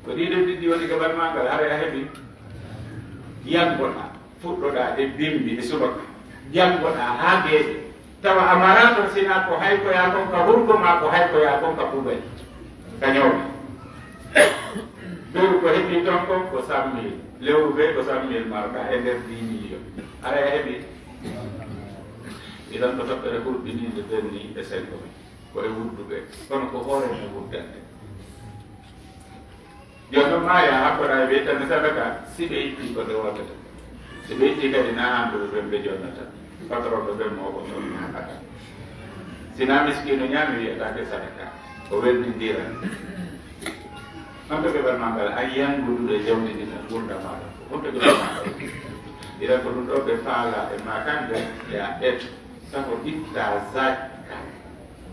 Ko ɗii ɗoo ɗiɗi woni geɓal maa ngal, haray a heɓi. Yanngoɗaa, fuɗɗoɗaa e bimbi e subaka. Yanngoɗaa haa geeɗe. Tawa a maraa ton, sinaa ko hay ko yaa kon ka hurgo maa ko hay ko yaa kon ka poubelle, ka ñooga. Lewru ko heɓi ton kon ko cent mille. Lewru bee ko cent mille marɗaa e nder dix millions. Haray a heɓi? Idan ko toɓɓere hurɓiniinde ɓen ni e sengo men. Ko e wudduɓe. Kono ko hoore men wuddande. Jooni noon maa yaa hakkoɗaa e ɓeytande sadaka, si ɓe ittii ko nde wootata. Si ɓe ittii kadi, naa hannduɓe ɓen ɓe jonnata. Patronɓe ɓen mo ko ɗon ñaamata. Si naa miskiino ñaami, wiyetaake sadaka. O welnindira. Honto geɓal maa ngal, an yannguduɗo e jawdi ndin e nguurndam maaɗa? Honto geɓal maa ngal? Ira ko ɗum ɗoo ɓe faalaa e maa kan nden, yaa eto. Safo itta zakka.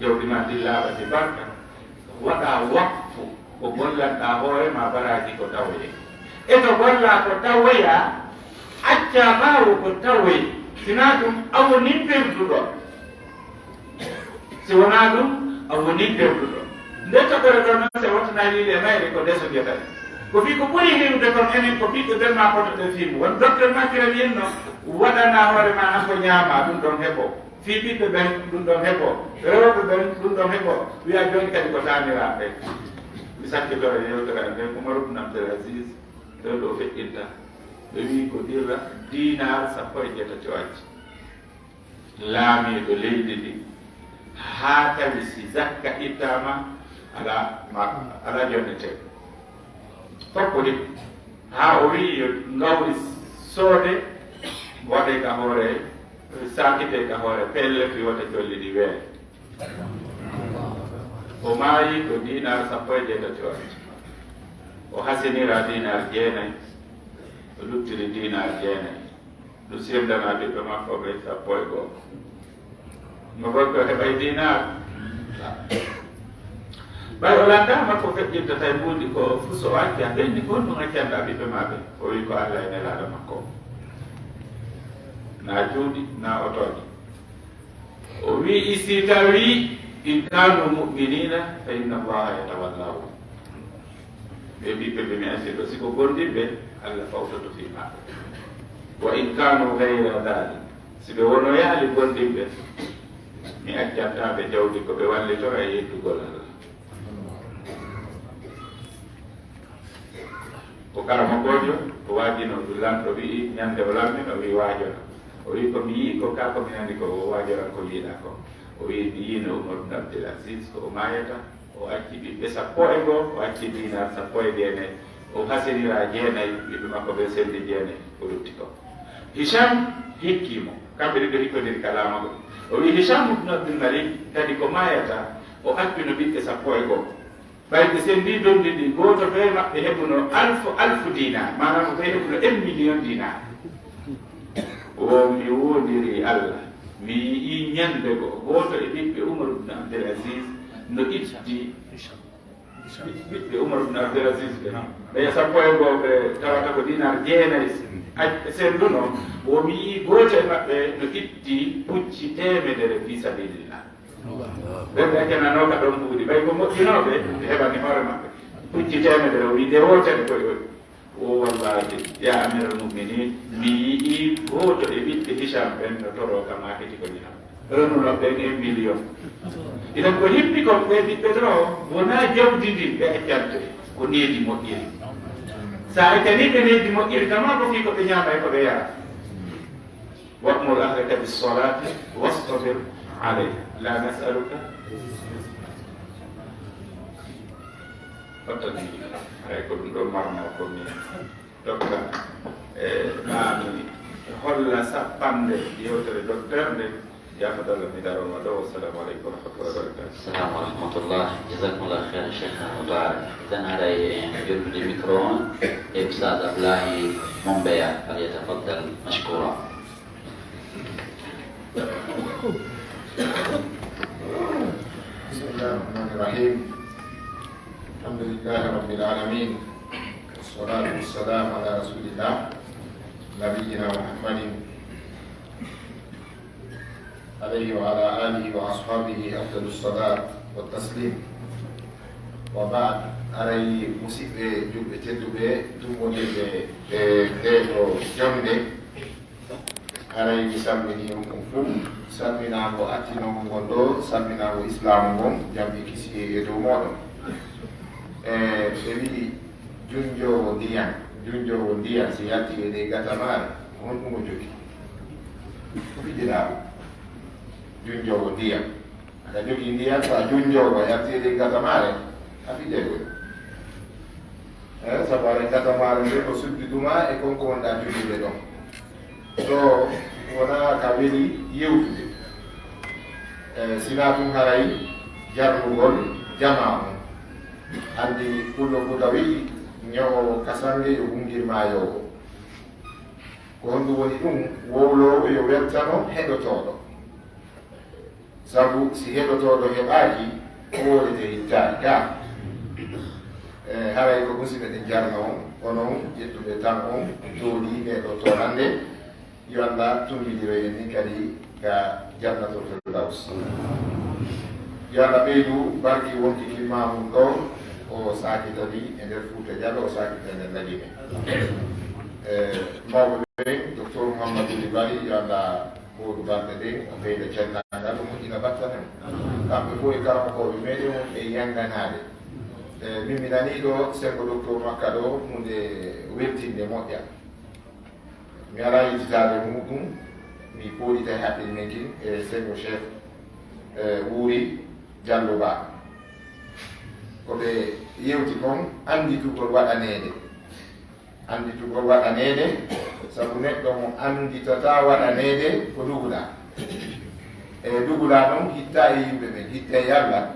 Jawdi maa ndin laaɓa ndi barka. Waɗa waqfu ko gollanɗaa hoore maa baraaji ko tawoyee. E to gollaa ko tawoyaa, accaa ɓaawo ko tawoyee. Sinaa ɗum, a wonii perduɗo. Si wonaa ɗum, a wonii perduɗo. Nde toɓɓere ɗon noon, si a wattanaali e mayre, ko nde sogiyata. Ko fii ko ɓuri heewde kon enen ko ɓiɓɓe ɓen maa koto ɓe fii mum. Won docteur Makira wiyenno, waɗanaa hoore maa an ko ñaamaa, ɗum ɗon heɓoo. Fii ɓiɓɓe ɓen, ɗum ɗon heɓoo. Rewɓe ɓen, ɗum ɗon heɓoo. Wiya jooni kadi ko taaniraaɓe. Mi sakkitoro e yewtere am nde, Umar ibn Abdul Aziz, ɗo ɗo feƴƴinta. Ɓe wi'i ko dirra diinaar sappo e jeetati o acci. Laamiiɗo leydi ndi, haa tawi si zakka ittaama, alaa ma-, alaa jonnetee. Fof ko ɗi, haa o wi'i yo ngawri soode, waɗee ka hoore, saakitee ka hoore pelle, fi wota colli ɗi weere. O maayi ko diinaar sappo e jeetati o acci. O hasinira diinaar jeenay, o luttiri diinaar jeenay. Ɗum sirdanaa ɓiɓɓe makko ɓe sappo e go'o. No gorko heɓay diinaar? Ɓay o landaama ko feƴƴinta tawi mbuundi ko fuu so o acca, ɓenni ko honɗum accanɗaa ɓiɓɓe maa ɓe? O wi'i ko Alla e Nelaaɗo makko. Naa cuuɗi, naa otooji. O wi'i, si tawii in kaanu mu'miniina, fa inna Allaha yatawallahum. Ɓe ɓiɓɓe ɓe mi acci ɗo, si ko gomɗinɓe, Alla fawtoto fii maɓɓe. Wa in kaanu gayra daalik, si ɓe wonoyaali gomɗinɓe, mi accantaa ɓe jawdi ko ɓe wallitora e yeddugol Alla. Ko karamokoojo, o waajino lanɗo, wi'i, ñande o lammi, o wi'i, "Waajora." O wi'i, "Ko mi yi'i ko, ka ko mi nani ko, o waajora ko yi'ɗa ko." O wi'i, "Mi yi'ino Umar ibn Abdul Aziz ko o maayata, o acci ɓiɓɓe sappo e goo, o acci dinar sappo e jeenay, o hasinira jeenay, ɓiɓɓe makko ɓe sendi jeenay, o lutti ko." Hisham hikki mo, kamɓe ɗiɗo hikkodiri ka laamago. O wi'i, "Hisham ibn Abdul Malik kadi ko maayata, o accino ɓiɓɓe sappo e goo." Ɓay ɓe senndi donndi ɗi, gooto bee maɓɓe heɓuno alfu, alfu dinar, maanaam ko ɓe heɓuno un million dinar. O mi woondiri Allah, mi yi'i ñande goo, gooto e ɓiɓɓe Umar ibn Abdul Aziz no itti, ɓiɓɓe Umar ibn Abdul Aziz ɓe, ɓe sappo e goo ɓe tawata ko dinar jeenay, a-, sennduno, o mi yi'i gooto e maɓɓe no itti pucci teemedere fi sabilillah. Ɓe ɓe kenanooka ɗon mbuuɗi, ɓay ko moƴƴinooɓe, ɓe heɓani hoore maɓɓe pucci teemedere, o wi'i, "Nde wootere koy oy." O, "Wallaahi, yaa Amiral Mu'minin, mi yi'ii gooto e ɓiɓɓe Hisham ɓen no toroo ka maakiti ko ñaama. Renuno ɓen un million." Idan ko hippi kon ɓe ɓiɓɓe ɗoo, wonaa jawdi ndin ɓe accante, ko needi moƴƴiri. Sa accanii ɓe needi moƴƴiri, kama ko fii ko ɓe ñaama e ko ɓe yara. "Wa'mur ahlaka bis-salati wastabir alayha, la nas'aluka." Fottani, hay ko ɗum ɗo marno ko ni. Dokta, e, maami holla sappande yewtere docteur nde, yaafadalla mi daroma ɗo. Wassalamu aleykum wa rahmatullahi wa barakatuh. Assalamu wa rahmatullah. Jazakumullahu khairan, Sheikhna Mubarak. Idan haray en jollude micro on e Oustaz Abdoulaye Mombeya, falyatafaddal mashkura. بسم الله الرحمن الرحيم. الحمد لله رب العالمين. والصلاة والسلام على رسول الله نبينا محمد عليه وعلى آله وأصحابه أفضل الصلاة والتسليم. وبعد، aray musidɓe julɓe tedduɓe, tummbondirɓe e ndee ɗoo jonnde, aray mi salminii on fow. Salminaango attinoo ngon ɗoo, salminaango Islaamu ngon, jam e kisiyee e dow mooɗon. E, ɓe wi'i, junjoowo ndiyan, junjoowo ndiyan si yalti e ley gatamaare, honɗum o jogii? Ko fijiraaɓe. Junjoowo ndiyan. Aɗa jogii ndiyan, so a junjoowo, a yalti e ley gatamaare, a fijay koy. Eh, sabu aɗa gatamaare nden ko sujjudu maa e kon ko wonɗaa jullude ɗon. Ɗoo wonaa ka weli yewtude. Eh, sinaa tun haray jarnugol jamaa on. Anndi Pullo Fuuta wi'i, "Ñoowo kasange yo hunngir maayoowo." Ko honɗum woni ɗum? Wowloowo yo weltano heɗotooɗo. Sabu si heɗotooɗo heɓaaki, ko wowlete hittaaki ka. E, haray ko musidɓe ɓe jarno on, onon ƴettuɓe tan on, jooɗii ɓee ɗoo toonannde. Yo Allah tummbindiro en ni kadi ka Jannatul Firdaws. Yo Allah ɓeydu barki wonki kin maamun ɗoo, o saakita ni e nder Fuuta Jallo, o saakita e nder Lagine. E, mawɓe ɓen, Docteur Mouhamadou Ly Bari, yo Allah Moodu balɗe ɗen, o ɓeyda cellal ngal, o moƴƴina battane mum. Kamɓe fof e karamokooɓe meɗen wonɓe e yannganaade. E, min mi nanii ɗo senngo docteur makka ɗo, huunde weltinde moƴƴa. Mi alaa yejjitaade muɗum, mi pooɗita e haqqil men kin e senngo Cheikh, e, Wuuri Jallo Ba. Ko ɓe yewti kon, annditugol waɗaneede. Annditugol waɗaneede, sabu neɗɗo mo annditataa waɗaneede ko duguɗaa. E duguɗaa noon, hittaa e yimɓe ɓen, hittee e Alla.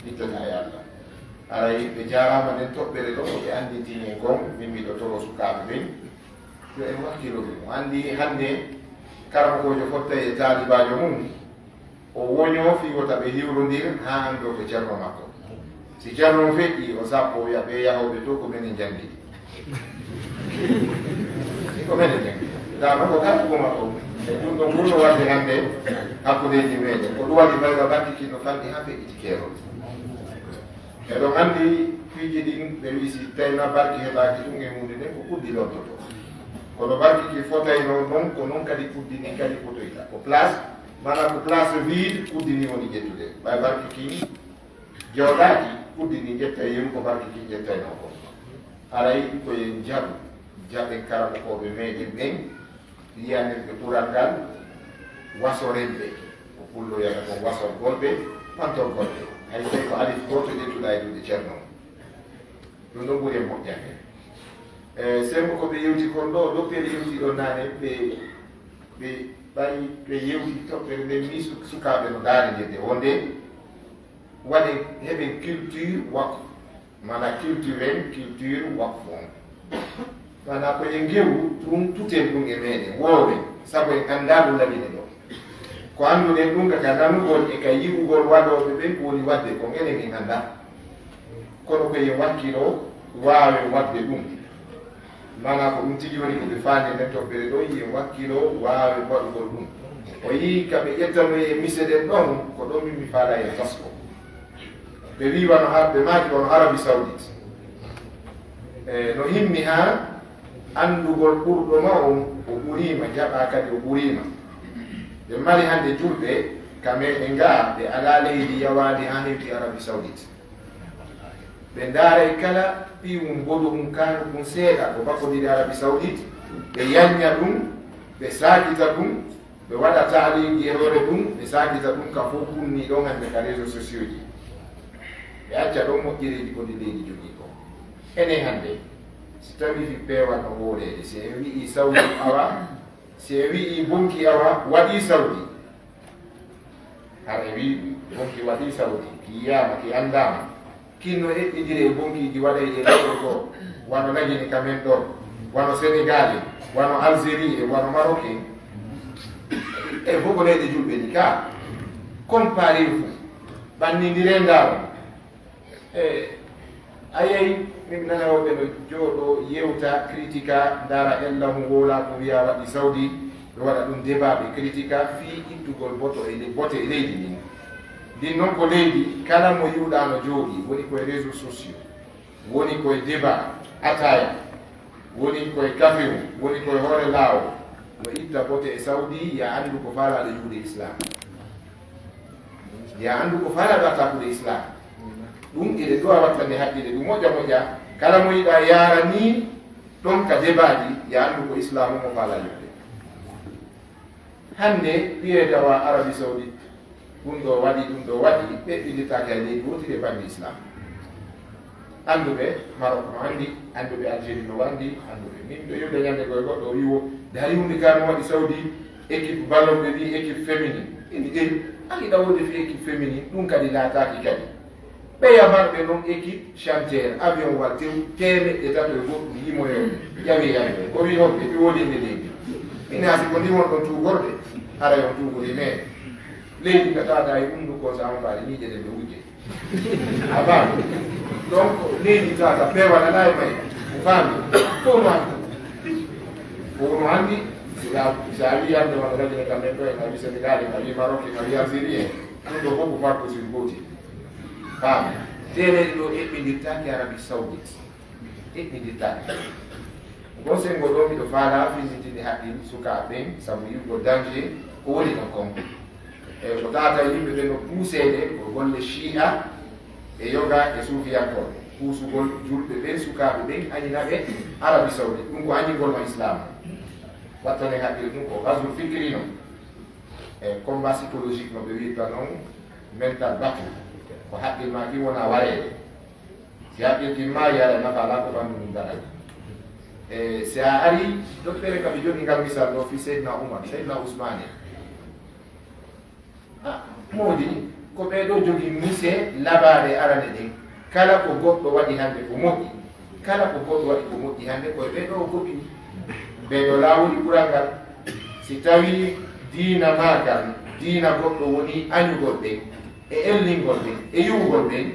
Hittataa e Alla. Haray ɓe jaaraama nden toɓɓere ɗo, ko ɓe anndintini en kon, min miɗo toro sukaaɓe ɓen, yo en wakkilo ɗum. Anndi hannde, karamokoojo fottay e taalibaajo mum, o woñoo fii wota ɓe hiwrondir haa anndoo ko ceerno makko. Si ceerno on feƴƴii, o sappo, o wi'a ɓee yahooɓe to ko menen njanngini. Ko menen njanngini. Daa non ko kalkugo makko. E ɗum ɗon ɓurno waɗde hannde hakkundeeji meɗen. Ko ɗum waɗi fayda barki kin no fanɗi haa feƴƴiti keerol. Eɗon anndi piiji ɗin, ɓe wi'i si tawii na barki heɓaaki ɗum e huunde nden, ko kuddi lontotoo. Kono barki ki fotaynoo non, ko non kadi kuddi ndin kadi fotoyta. Ko place, maanaam ko place vide kuddi ndin woni ƴettude. Ɓay barki kin jooɗaaki, kuddi ndin ƴettay yeru ko barki kin ƴettaynoo kon. Haray ko en jaɓu, jaɓen karamokooɓe meeɗen ɓen, yiyanirɓe ɓural ngal, wasoren ɓe. Ko pullo wiyata kon wasorgol ɓe, ɓantorgol ɓe. Hay so ko alif gooto ƴettuɗaa e juuɗe Ceerno on. Ɗum ɗon ɓuri en moƴƴande. E, sembo ko ɓe yewti kon ɗo, docteur yewti ɗon naane, ɓe, ɓe ɓay, ɓe yewti toɓɓere nden, mi su-, sukaaɓe no ndaarindirde wonde waɗen, heɓen culture waqf. Maanaa culture en, culture waqf on. Maanaa ko en ngewu ɗum tuten ɗum e meeɗen, woowen, sabu en anndaa ɗum labine ɗo. Ko annduɗen ɗum ka, ka nanugol e ka yi'ugol waɗooɓe ɓen ko woni waɗde kon, enen en anndaa. Kono ko en wakkiloo waawen waɗde ɗum. Maanaa ko ɗum tigi woni ko ɓe faandi nden toɓɓere ɗo, en wakkiloo waawen waɗugol ɗum. O yii ka ɓe ƴettanoyi e mise ɗen ɗon, ko ɗon min mi faalaa en tasko. Ɓe wii wano Ar-, ɓe maaki wano Arabie Saoudite. E, no himmi haa anndugol ɓurɗo ma on, o ɓuriima, jaɓaa kadi o ɓuriima. Ɓe mari hannde julɓe, ka meeɗen gaa, ɓe alaa leydi yawaandi haa hewti Arabie Saoudite. Ɓe ndaaray kala piiwum, mbodu mum, kaanu kun seeɗa, ko bakkodiri Arabie Saoudite, ɓe yanña ɗum, ɓe saakita ɗum, ɓe waɗa taaliiji e hoore ɗum, ɓe saakita ɗum ka fof kunni ɗon hannde ka réseaux sociaux ji. Ɓe acca ɗon moƴƴereeji ko ndi leydi jogii ko. Enen hannde, si tawii fii peewal no wooreede, si en wi'ii Saudi awa, si en wi'ii Bonki awa, waɗii Saudi. Hara e wi'i Bonki waɗii Saudi, ki yiyaama, ki anndaama. Kin no eɓɓindiri e Bonkiiji waɗayɗi e leyɗe goo, wano Najini ka men ɗon, wano Senegal en, wano Algérie en, wano Maroc en. E fof ko leyɗe julɓe ni ka. Comparez-vous, ɓannindiree ndaaro. E, a yehi, min nana rewɓe no jooɗoo, yewta, critique, ndaara ella mo wowlaa ko wiyaa waɗi Saudi, ɓe waɗa ɗum débat, ɓe critique fii ittugol boto e le-, bote e leydi ndin. Ndin noon ko leydi, kala mo yi'uɗaa no jooɗii, woni koye réseaux sociaux, woni koye débat, ataaya, woni koye kafewu, woni koye hoore laawol, no itta bote e Saudi, ya anndu ko faalaaɗo yi'ude Islam. Ya anndu ko faalaaɗo attaqude Islam. Ɗum eɗen ɗo a wattande haqqille, ɗum moƴƴa moƴƴa. Kala mo yiɗaa yaara ni ɗon ka debaaji, ya anndu ko Islam mo faalaa yi'ude. Hannde, wiyeede awa Arabie Saoudite, ɗum ɗo waɗi, ɗum ɗo waɗi, ɓe ɓillitaake e leydi wootiri e bannge Islam. Annduɓe Maroc no anndi, annduɓe Algérie no anndi, annduɓe. Min ɗo yi'ude ñande goy goɗɗo o wi'i wo, dari huunde ka no waɗi Saudi, équipe ballon ɓe mbi'i équipe féminine. Indi ɗen, a yiɗa wonde fii équipe féminine, ɗum kadi laataaki kadi. Ɓe yamarɓe noon équipe chanteur, avion wal tew, teemeɗɗe tato e goɗɗum yimoyooɓe. Ƴawi yawi ko wii honɓe ɓe woodi nde leydi. Ina si ko ndin won ɗon tuugorde, haray on tuugori meeɗe. Leydi ka tawata e ɓundu ko sa on mbaali ñiiƴe ɗen ɓe wujje. A faami? Donc, leydi tawata peewal alaa e may. O faami? Ko no anndi. Ko no anndi, si a, si a wii hannde wano rajine kam men ɗo en, a wii Senegal en, a wii Maroc en, a wii Algérie en. Ɗum ɗo fof ko farko sur gootel. Faami? Teereeɗe ɗo eɓɓindirtaake Arabie Saoudite. Eɓɓindirtaake. Ngon senngo ɗo miɗo faalaa findintinde haqqil sukaaɓe ɓen sabu yi'ugol danger ko woni ɗon kon. E ko tawata yimɓe ɓen no puuseede ko golle Shi'a e yoga e suufiyankooɓe. Puusugol julɓe ɓen, sukaaɓe ɓen, añina ɓe Arabie Saoudite. Ɗum ko añingol ma Islam. Wattane haqqil ɗum ko ghazwul fikri non. E combat psychologique no ɓe wi'irta non, mental battle. Ko haqqil ma kin wona wareede. Si haqqil kin maayi, alaa nafa alaa ko ɓanndu mum daɗata. E si a arii, doppere ka ɓe jogii ngal misal ɗo fii Seydina Umar, Seydina Usmaane. Ah, moodi, ko ɓee ɗoo jogii mise labaade arane ɗen. Kala ko goɗɗo waɗi hannde ko moƴƴi. Kala ko goɗɗo waɗi ko moƴƴi hannde, ko e ɓee ɗoo o goppii. Ɓee ɗoo laawoli ɓural ngal. Si tawii diina maagal, diina goɗɗo woni añugol ɓen, e ellingol ɓen, e yi'ugol ɓen,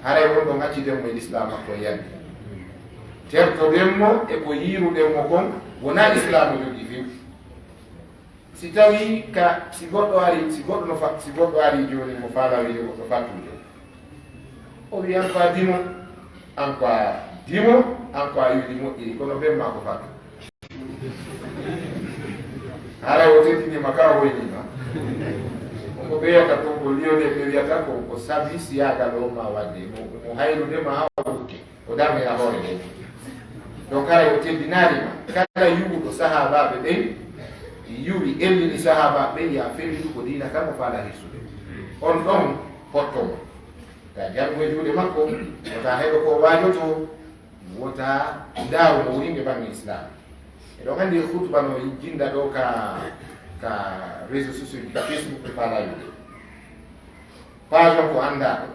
haray won ɗo ŋacciden mo e Lislaam makko e yandi. Tertoɗen mo e ko yiiruɗen mo kon, wonaa Islaam o jogii few. Si tawii ka, si goɗɗo ari, si goɗɗo no fa-, si goɗɗo ari jooni mo faalaa wiide goɗɗo fattude, o wi'i an ko a dimo, an ko a dimo, an ko a wiide moƴƴiri, kono ben maa ko fattu. Haray o teddinii ma ka o hoynii ma. Ko ɓe wiyata kon ko Liyonel ɓe wiyata ko, ko sabi siyaagal o ma waɗde, mo, mo haylude ma haa o rutte. O darni a hoore nde. Donc haray o teddinaali ma. Kala yuwuɗo sahaabaaɓe ɓen, yuwi ellini sahaabaaɓe ɓen, ya fellitu ko diina kan o faala hirsude. On ɗon pottomo. Ta jarugo e juuɗe makko, wota heɗo ko waajoto, wota ndaaru mo wurin e bange Islam. Eɗon anndi e khutba no jinda ɗo ka, ka réseaux sociaux ji, ka Facebook e faala yude. Page on ko anndaa ɗo.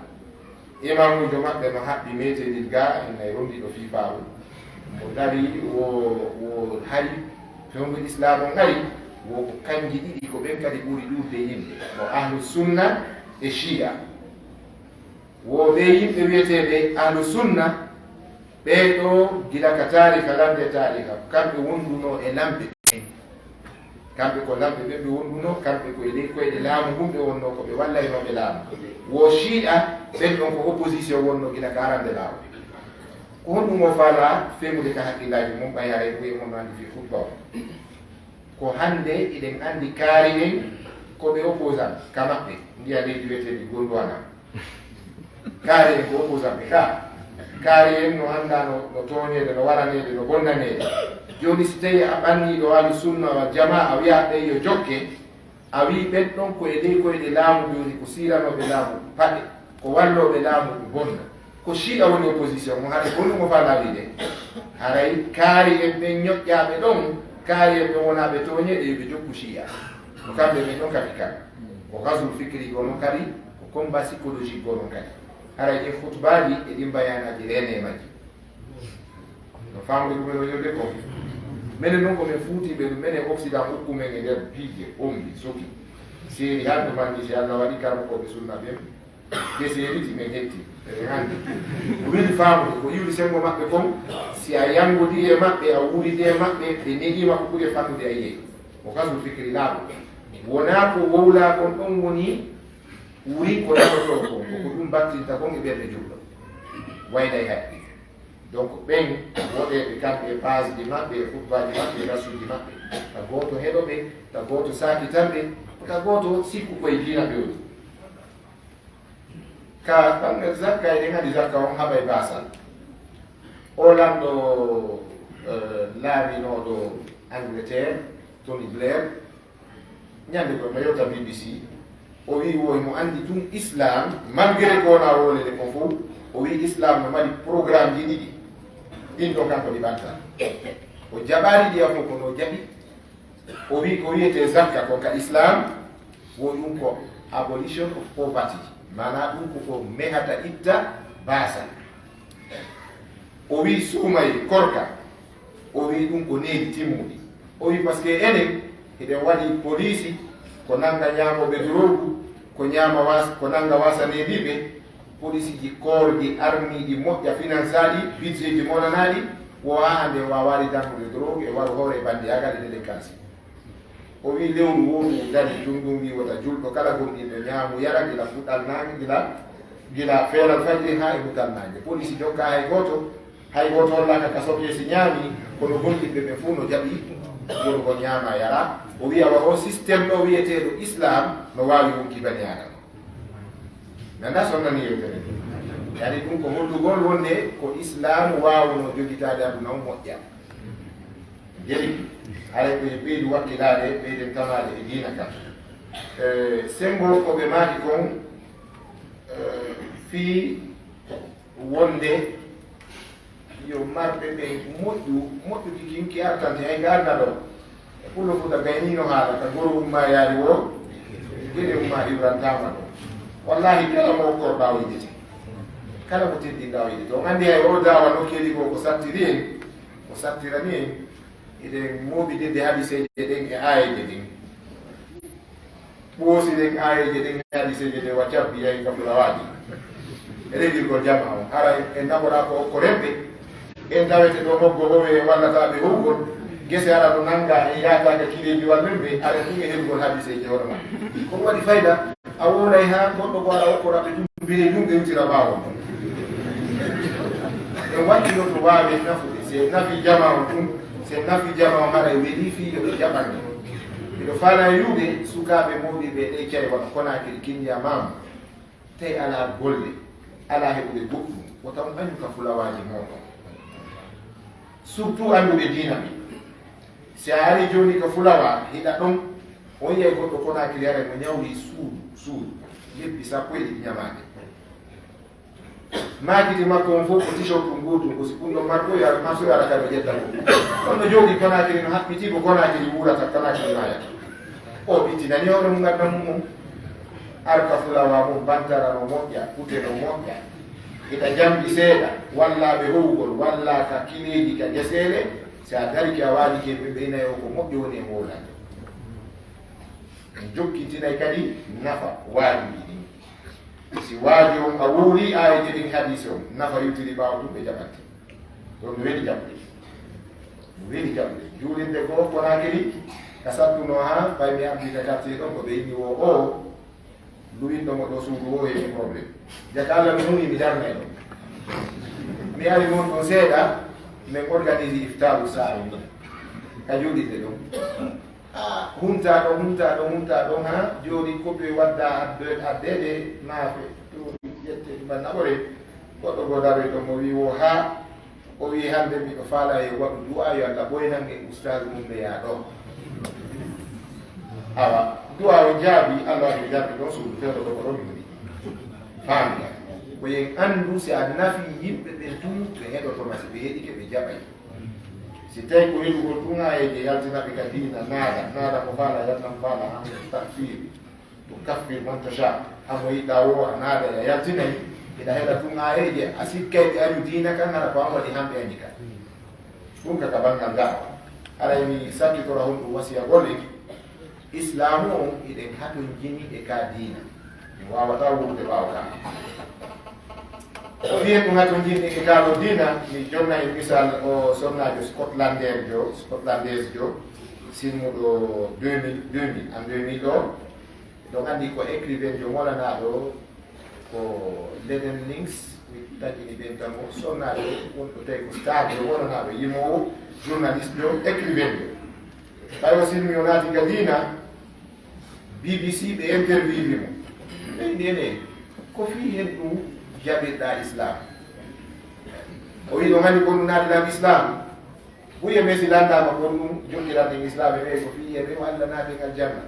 Imamuujo maɓɓe no haɓɓi meeteelil ga, ina e rondi ɗo fiifaaru. Mo dari wo, wo hari, fewndo Islam on ari, wo ko kanji ɗiɗi ko ɓen kadi ɓuri ɗuuɗde yimɓe. Mo Ahlu Sunna e Shia. Wo ɓe yimɓe wi'eteeɓe Ahlu Sunna, ɓee ɗo gila ka taariika, lande taariika, kamɓe wondunoo e lamɓe ɓen. Kamɓe ko lamɓe ɓen ɓe wondunoo, kamɓe ko e ley koyɗe laamu ngun ɓe wonnoo, ko ɓe wallaynoɓe laamu. Wo Shi'a, ɓen ɗon ko opposition wonnoo gila ka arande laawol. Ko honɗum o faala femude ka hakkillaaji mum, ɓay haray ko e mon no anndi fii khutba o? Ko hannde eɗen anndi kaari en ko ɓe opposant ka maɓɓe, ndiya leydi wi'eteendi Gondwana. Kaari en ko opposant ɓe ka. Kaari en no anndaa no, no tooñeede, no waraneede, no bonnaneede. Jooni si tawii a ɓanniiɗo Ahlu Sunna wal Jamaa, a wi'a ɓe yo jokke, a wi'i ɓen ɗon ko e ley koyɗe laamu jooni, ko siiranooɓe laamu paɗe, ko wallooɓe laamu bonna. Ko Shi'a woni opposition mo, haɗa ko ɗum o faala wi'ude. Haray kaari en ɓen ñoƴƴaaɓe ɗon, kaari en ɓen wonaaɓe tooñeeɓe, yo ɓe jokku Shi'a. Ko kamɓe ɓen ɗon kaɓi kan. Ko ghazwul fikri goo non kadi, ko combat psychologique goo non kadi. Haray ɗin khutbaaji e ɗin bayaanaaji reenee majji. No faamude ko men o yewde ko. Menen non ko men fuutiiɓe ɗum, menen Occident ukku men e nder piije, ombi, soki. Seeri haa to manni si Allah waɗi karamokooɓe sunna ɓen. Ɓe seeriti men hetti. Eɗen anndi. Ko weli faamude ko iwri senngo maɓɓe kon, si a yanngodii e maɓɓe, a wuuridii e maɓɓe, ɓe nehiima ko ɓuri e fannude a yi'ay. Ko ghazwul fikri laaɓo. Wonaa ko wowlaa kon ɗon woni wuri ko nanotoo kon, ko ko ɗum battinta kon e ɓernde julɗo. Wayday haqqi. Donc, ɓen woɗeeɓe kamɓe e page ji maɓɓe, e khutbaaji maɓɓe, e darsuuji maɓɓe. Ta gooto heɗo ɓe, ta gooto saakitan ɓe, ta gooto sikku ko e diina ɓe woni. Ka ɓanngal zakka, eɗen anndi zakka on haɓay baasal. O lanɗo, eh, laaminooɗo Angleterre, Tony Blair, ñande goo mi yewta B B C, o wi'i wo himo anndi tun Islam, malgré ko wonaa wolede kon fow, o wi'i Islam no mari programme ji ɗiɗi. Ɗin ɗon kanko ɗi ɓanta. O jaɓaali ɗi fow, kono o jaɓi. O wi'i ko wi'etee zakka kon ka Islam, wo ɗum ko abolition of poverty. Maanaa ɗum ko ko mehata itta baasal. O wi'i suumay korka, o wi'i ɗum ko needi timmuɗi. O wi'i parce que enen, hiɗen waɗi poliisi, ko nannga ñaamooɓe drogue, ko ñaama was-, ko nannga wasaneediiɓe, poliisiiji koorɗi, armiiɗi, moƴƴa, finansaaɗi, budgetji monanaaɗi, wo haa hannde en waawaali darnude drogue e waro hoore e banndiraagal e délinquance. O wi'i lewru woowu dari ɗum, ɗum wi'i wota julɗo kala gomɗinɗo ñaamu yara gila fuɗɗal naange, gila, gila feeral fajiri haa e mutal naange. Poliisi jokkaa hay gooto, hay gooto hollaaka ka soɓe si ñaami, kono gomɗinɓe ɓen fow no jaɓi wonugol ñaama yara. O wi'a wa o système ɗo wi'eteeɗo Islam no waawi wonki bani Aadama. Mi anndaa so on nanii yewtere nde. Yani ɗum ko hollugol wonde ko Islam waawuno jogitaade aduna on moƴƴa. Jeli, haray ko e ɓeydu wakkilaade, ɓeyden tamaade e diina kan. Eh, senngo ko ɓe maaki kon, eh, fii wonde yo marɓe ɓe moƴƴu, moƴƴuki kin ki artante, hay ka arna ɗo. E Pullo Fuuta gayniino haala, ka goro umma yaari wo, gede umma ibrantaama ɗo. Wallahi, kala mo okkor ɓaawo yiɗete. Kala mo teddin ɓaawo yiɗete. On anndi hay o daawa no keli ko, ko sattiri en, ko sattirani en. Eɗen mooɓi de, de hadiseeje ɗen e aayeeje ɗen. Ɓoosi ɗen aayeeje ɗen e hadiseeje ɗen wa cabbi yahi ka fulawaaji. E rewirgol jama on. Hara en naɓoraa ko okko remɓe. En tawete ɗo moggo howe en wallataaɓe howgol. Gese ara no nannga en yaataaka kireeji wallen ɓe. Ara ɗum e heɓugol hadiseeje hono ma. Ko ɗum waɗi fayda. A wooray haa goɗɗo ko ara okkoraɓe ɗum bire ɗum ɓe wutira ɓaawo ɗum. En watti ɗo to waawe nafude. Si en nafi jama on ɗum, si en nafi jama on haray weli fii yo ɓe jaɓanɗe. Miɗo faala e wi'ude sukaaɓe moodiɓe ɗe cay wano Konaakiri kinniya maamu. Tawi alaa golle, alaa heɓude goɗɗum, wota on añu ka fulawaaji mooɗon. Surtout annduɓe diina ɓe. Si a ari jooni ka Fulawa, hiɗa ɗon, on yiyay goɗɗo Konaakiri haray mo ñawli suudu, suudu, lebbi sappo e ɗiɗi ñamaade. Maakiti makko on fof ko t-shirt ɗum gootum, ko si ɗum ɗon marko, yo ara, marso yo ara kadi o ƴetta ɗum. On no jooɗi Konaakiri, no haɓɓitii ko Konaakiri wuurata, Konaakiri maayata. O ɓittinani hoore mum ngadda mum on. Ar ka Fulawa mum, bantara no moƴƴa, kute no moƴƴa. Ita jamɗi seeɗa, walla ɓe howgol, walla ka kileeji ka geseele, si a darike a waali ke ɓe ɓeynayo ko moƴƴo woni e wowlande. En jokkitinay kadi nafa waali ɗi. Si waali on a wowli aayeje ɗin hadiise on, nafa yotiri ɓaawo ɗum ɓe jaɓante. Ɗon no weli jaɓde. No weli jaɓde. Juulirde goo Konaakiri, ka sattuno haa, ɓay mi ardi ka quartier ɗon, ko ɓe inni wo o, luwinɗo mo ɗo suudu o heɓi problème. Jaka Alla no muni mi darnay ɗon. Mi ari noon ɗon seeɗa, min organise iftaaru saare ni. Ka juulirde ɗon. Ah, hunta ɗon, hunta ɗon, hunta ɗon, haa jooni ko ɓe wadda adde-, addeede maafe. To ƴette ɗum naɓore. Goɗɗo goo daroy ɗon mo wi wo haa, o wi hannde miɗo faala yo waɗu du'a yo Alla ɓoynan en ustaazu mum ɓe yaa ɗo. Awa, du'a o jaabi, Alla waɗi o jaabi ɗon suudu fewndo ɗo ko ɗon mi woni. Faami ka. Ko yen anndu si a nafi yimɓe ɓen tun ɓe heɗoto ma, si ɓe heɗike ɓe jaɓay. Si tawi ko welugol tun aayeeje yaltinaɓe ka diina, naada, naada ko faala, yaltan faala, an takfir. To kaffir man tasha, amo yiɗa wo a naada ya yaltinay, ina heɗa tun aayeeje, a sikkay ɓe añu diina kan, hara ko an waɗi hamɓe añi kan. Ɗum ka ka banngal da'wa. Haray mi sakkitora honɗum wasiya golle. Islaamu on, iɗen hatonjini e ka diina. Mi waawataa wuurde ɓaawo ka. Ko wiyen ɗum hatonjini e ka ɗo diina, mi jonna e misal o sonnaajo Scotlandejo, Scotlandejo, sinmuɗo deux mille, deux mille, en deux mille ɗo. Ɗon anndi ko écrivain jo molanaaɗo ko Leden Links, mi taƴini ɓen tan mo sonnaajo wonɗo tawi ko star jo molanaaɗo, yimoowo, journaliste jo, écrivain jo. Tawi o sinmi o naati ka diina, B B C ɓe interviewi mo. Ɓe inni ene, ko fii hen ɗum jaɓirɗaa Islam? O wi'i ɗon anndi ko ɗum naati lan Islam. Buye men si landaama kon ɗum jokkiranɗen Islaam e ɓe ko fii e ɓe o Alla naaten aljanna.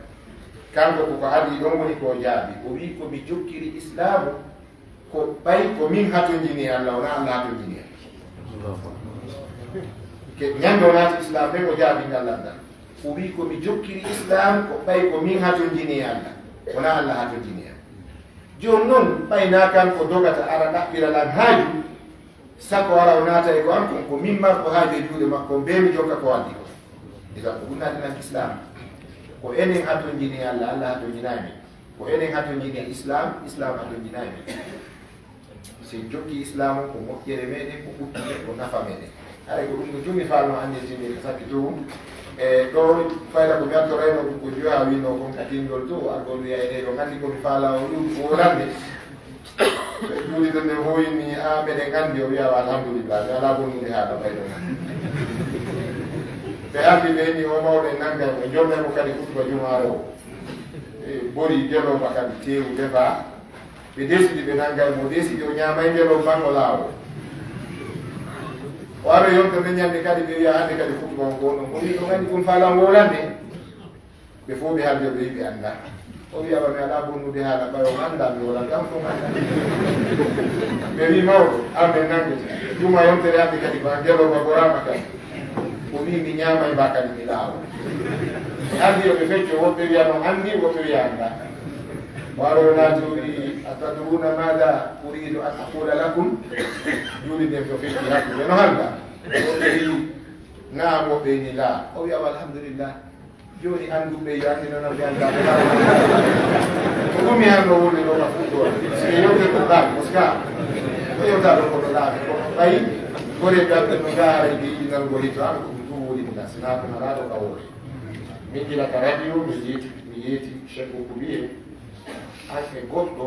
Kanko ko ko adii ɗon woni ko o jaabi. O wi'i ko mi jokkiri Islaamu ko ɓay ko min hatonjini e Alla, wonaa Alla hatonjini e am. Ke ñande o naati Islaam ɓen o jaabi ngal lanndal. O wi'i ko mi jokkiri Islaam ko ɓay ko min hatonjini e Alla, wonaa Alla hatonjini e am. Jooni non ɓay naa kanko dogata ara ɗaɓɓira lan haaju, Sako ara o naata e ko an kon, ko min marko haaju e juuɗe makko, on bee mi jokka ko addi ko. Idan ko ɗum naati nan Islaam. Ko enen hatonjini e Alla, Alla hatonjinaay men. Ko enen hatonjini e Islaam, Islaam hatonjinaay men. Si en jokki Islaam on, ko moƴƴere meɗen, ko ɓuttude, ko nafa meɗen. Haray ko ɗum no tun mi faalno annditinde ko sakki tun. E ɗo fayda ko mi artorayno ɗum ko joya winno kon ka tinndol to, argol wiya e ɗo nganndi ko mi faala o ɗum ko wolande. Juulirde nde hooyni, a, meɗen anndi, o wiya, "Alhamdulillah, mi alaa bonnude haala ɓay ɗon." Ɓe ardi ɓe ni o mawɗo e nannga mo, jonnay mo kadi hutuba jumaare o. E, bori gelooba kadi teewu defa. Ɓe desidi ɓe nannga mo, desidi o ñaamay gelooba makko laawol. O ara yonta ɓe ñande kadi ɓe wiya, "Hannde kadi hutuba on ko on." O wi, "Ɗum anndi ɗum faala wowlande." Ɓe fof ɓe haaldi o ɓe wi ɓe anndaa. O wiya, "Wa mi alaa bonnude haala ɓay on anndaa, mi wala kam ko anndaa." Ɓe wi, "Mawɗo, an men nanngete. Juma yontere hannde kadi ma gelooba goraama kadi." O wi, "Mi ñaamay ba kadi mi laawo." Ɓe ardi yo ɓe fecco, woɓɓe wiya no anndi, woɓɓe wiya anndaa. O aro naati o wi, "Atadruna maada uridu an aqula lakum?" Juuli nden to fecci hakkunde no hannda. Woɓɓe wi, "Naam," woɓɓe ni, "Laa." O wiya, "Alhamdulillah." Jooni annduɓe yo anndinana ɓe anndaa ɓe laaɓi. Ko ɗum mi hannoo wonde ɗo ka fuɗɗoore. Si ɓe yewte ko laaɓi, parce que ko yewtaa ɗo ko ɗo laaɓi. Kono ɓay, gore ɓe aɓɓe no ngaara ɓe yiɗi nanngol hito an, ko ɗum ɗum woni ɗum, sinaa ko nanaa ɗo ka woore. Min gila ka radio, mi yeeti, mi yeeti Cheikh Okoubie, an e goɗɗo,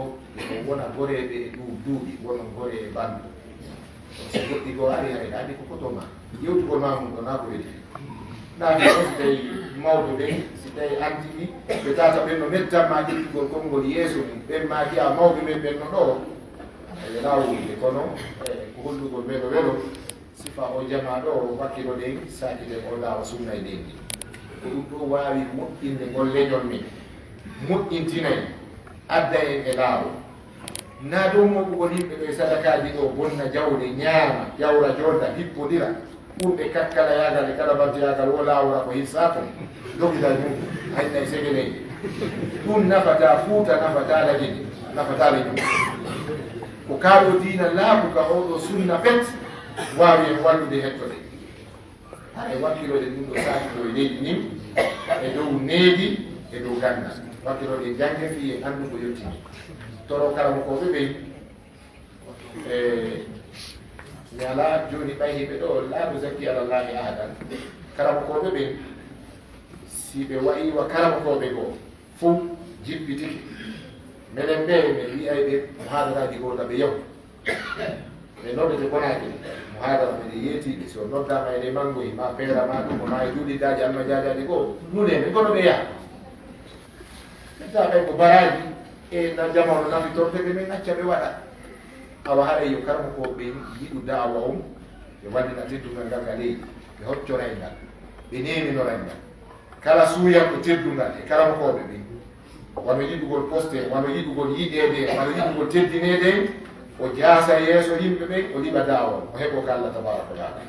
ko wona goreeɓe e ɗum duuɓi, wono gore e banndo. Si goɗɗi goo ari, hari ɗaɗi ko koto ma. Yewtugol ma mum ɗo, naa ko weli. Naa ko si tawi mawɓe ɓen, si tawi antiɓi, ɓe tata ɓen no mettan ma ƴettugol konngol yeeso mum. Ɓen ma giya mawɓe ɓen, ɓen no ɗo. E wela wuurde, kono, e, ko hollugol welo welo. Sifa o jamaa ɗo, wakkiloɗen saakiten o laawo sunna e leydi. Ko ɗum ɗo waawi moƴƴinde ngol leñol men, moƴƴintina en, adda en e laawo. Na dow moɓugol yimɓe ɓe sadakaaji ɗo, bonna jawle, ñaama, ƴawra, jolda, hippodira. Ɓurɓe kakkalayaagal e kalabantoyaagal wo laawora ko hirsaa kon. Dogital mum, hay nay segeneeji. Ɗum nafataa Fuuta, nafataa Lagine, nafataa Lagine. Ko kaa ɗo diina laaɓuka, oo ɗo sunna pet, waawi en wallude hettode. Haray wakkiloɗen ɗum ɗo saaki ɗo e leydi ndin, e dow needi, e dow ganndal. Wakkiloɗen jannge fii en anndu ko yottini. Toro karamokooɓe ɓen, e, mi alaa jooni ɓay hiɓe ɗo, laa nuzakki alallaahi ahadan. Karamokooɓe ɓen, si ɓe wa'ii wa karamokooɓe goo, fow jippitike. Menen ɓe, men wi'ay ɓe muhaadaraaji goo ka ɓe yahu. Ɓe noddete Konaakiri, muhaadara men e yeetiiɓe, si o noddaama e ɗe manngoy, ma peera ma ɗum, ma e juulidaaji almajaajaaji goo, nune men kono ɓe yaha. Ɓe tawa ɓen ko baraaji, e na jamanu nafitorte ɓe, men acca ɓe waɗa. Awa haray yo karamokooɓe ɓen yiɗu da'awa on, ɓe wallina teddungal ngal ka leydi, ɓe hoccoray ngal, ɓe neeminoray ngal. Kala suuyanɗo teddungal e karamokooɓe ɓen, wano yiɗugol poste, wano yiɗugol yiɗeede, wano yiɗugol teddineede, o jaasa yeeso yimɓe ɓen, o liɓa daawol, o heɓoo ka Allah tabaaraka wa taala.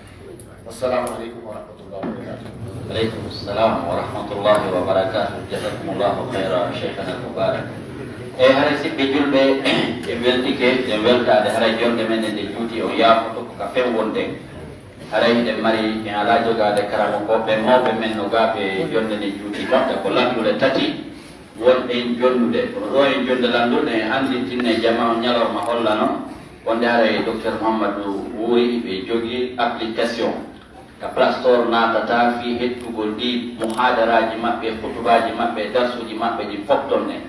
Wassalaamu aleykum wa rahmatullahi wa barakatuh. Aleykum salam wa rahmatullahi wa barakatuh. Jazakumullahu khayra, Sheikhana al-Mubarak. E haray siɓɓe julɓe, en weltike, en weltaade, haray jonde men nde juuti, on yaafoto ko ka few wonde. Haray hiɗen mari, en alaa jogaade karamokooɓe mawɓe men no gaa ɓe jonde nde juuti moƴƴa ko lanndule tati wonɗen jonnude. Kono ɗo en jonde lanndule, en anndintinne jamaa on ñalawma hollano wonde haray Docteur Mouhamadou Wuri ɓe jogii application ka Play Store naatata fii hettugol ɗi muhaadaraaji maɓɓe, khutubaaji maɓɓe, darsuuji maɓɓe ɗin fof toon ne.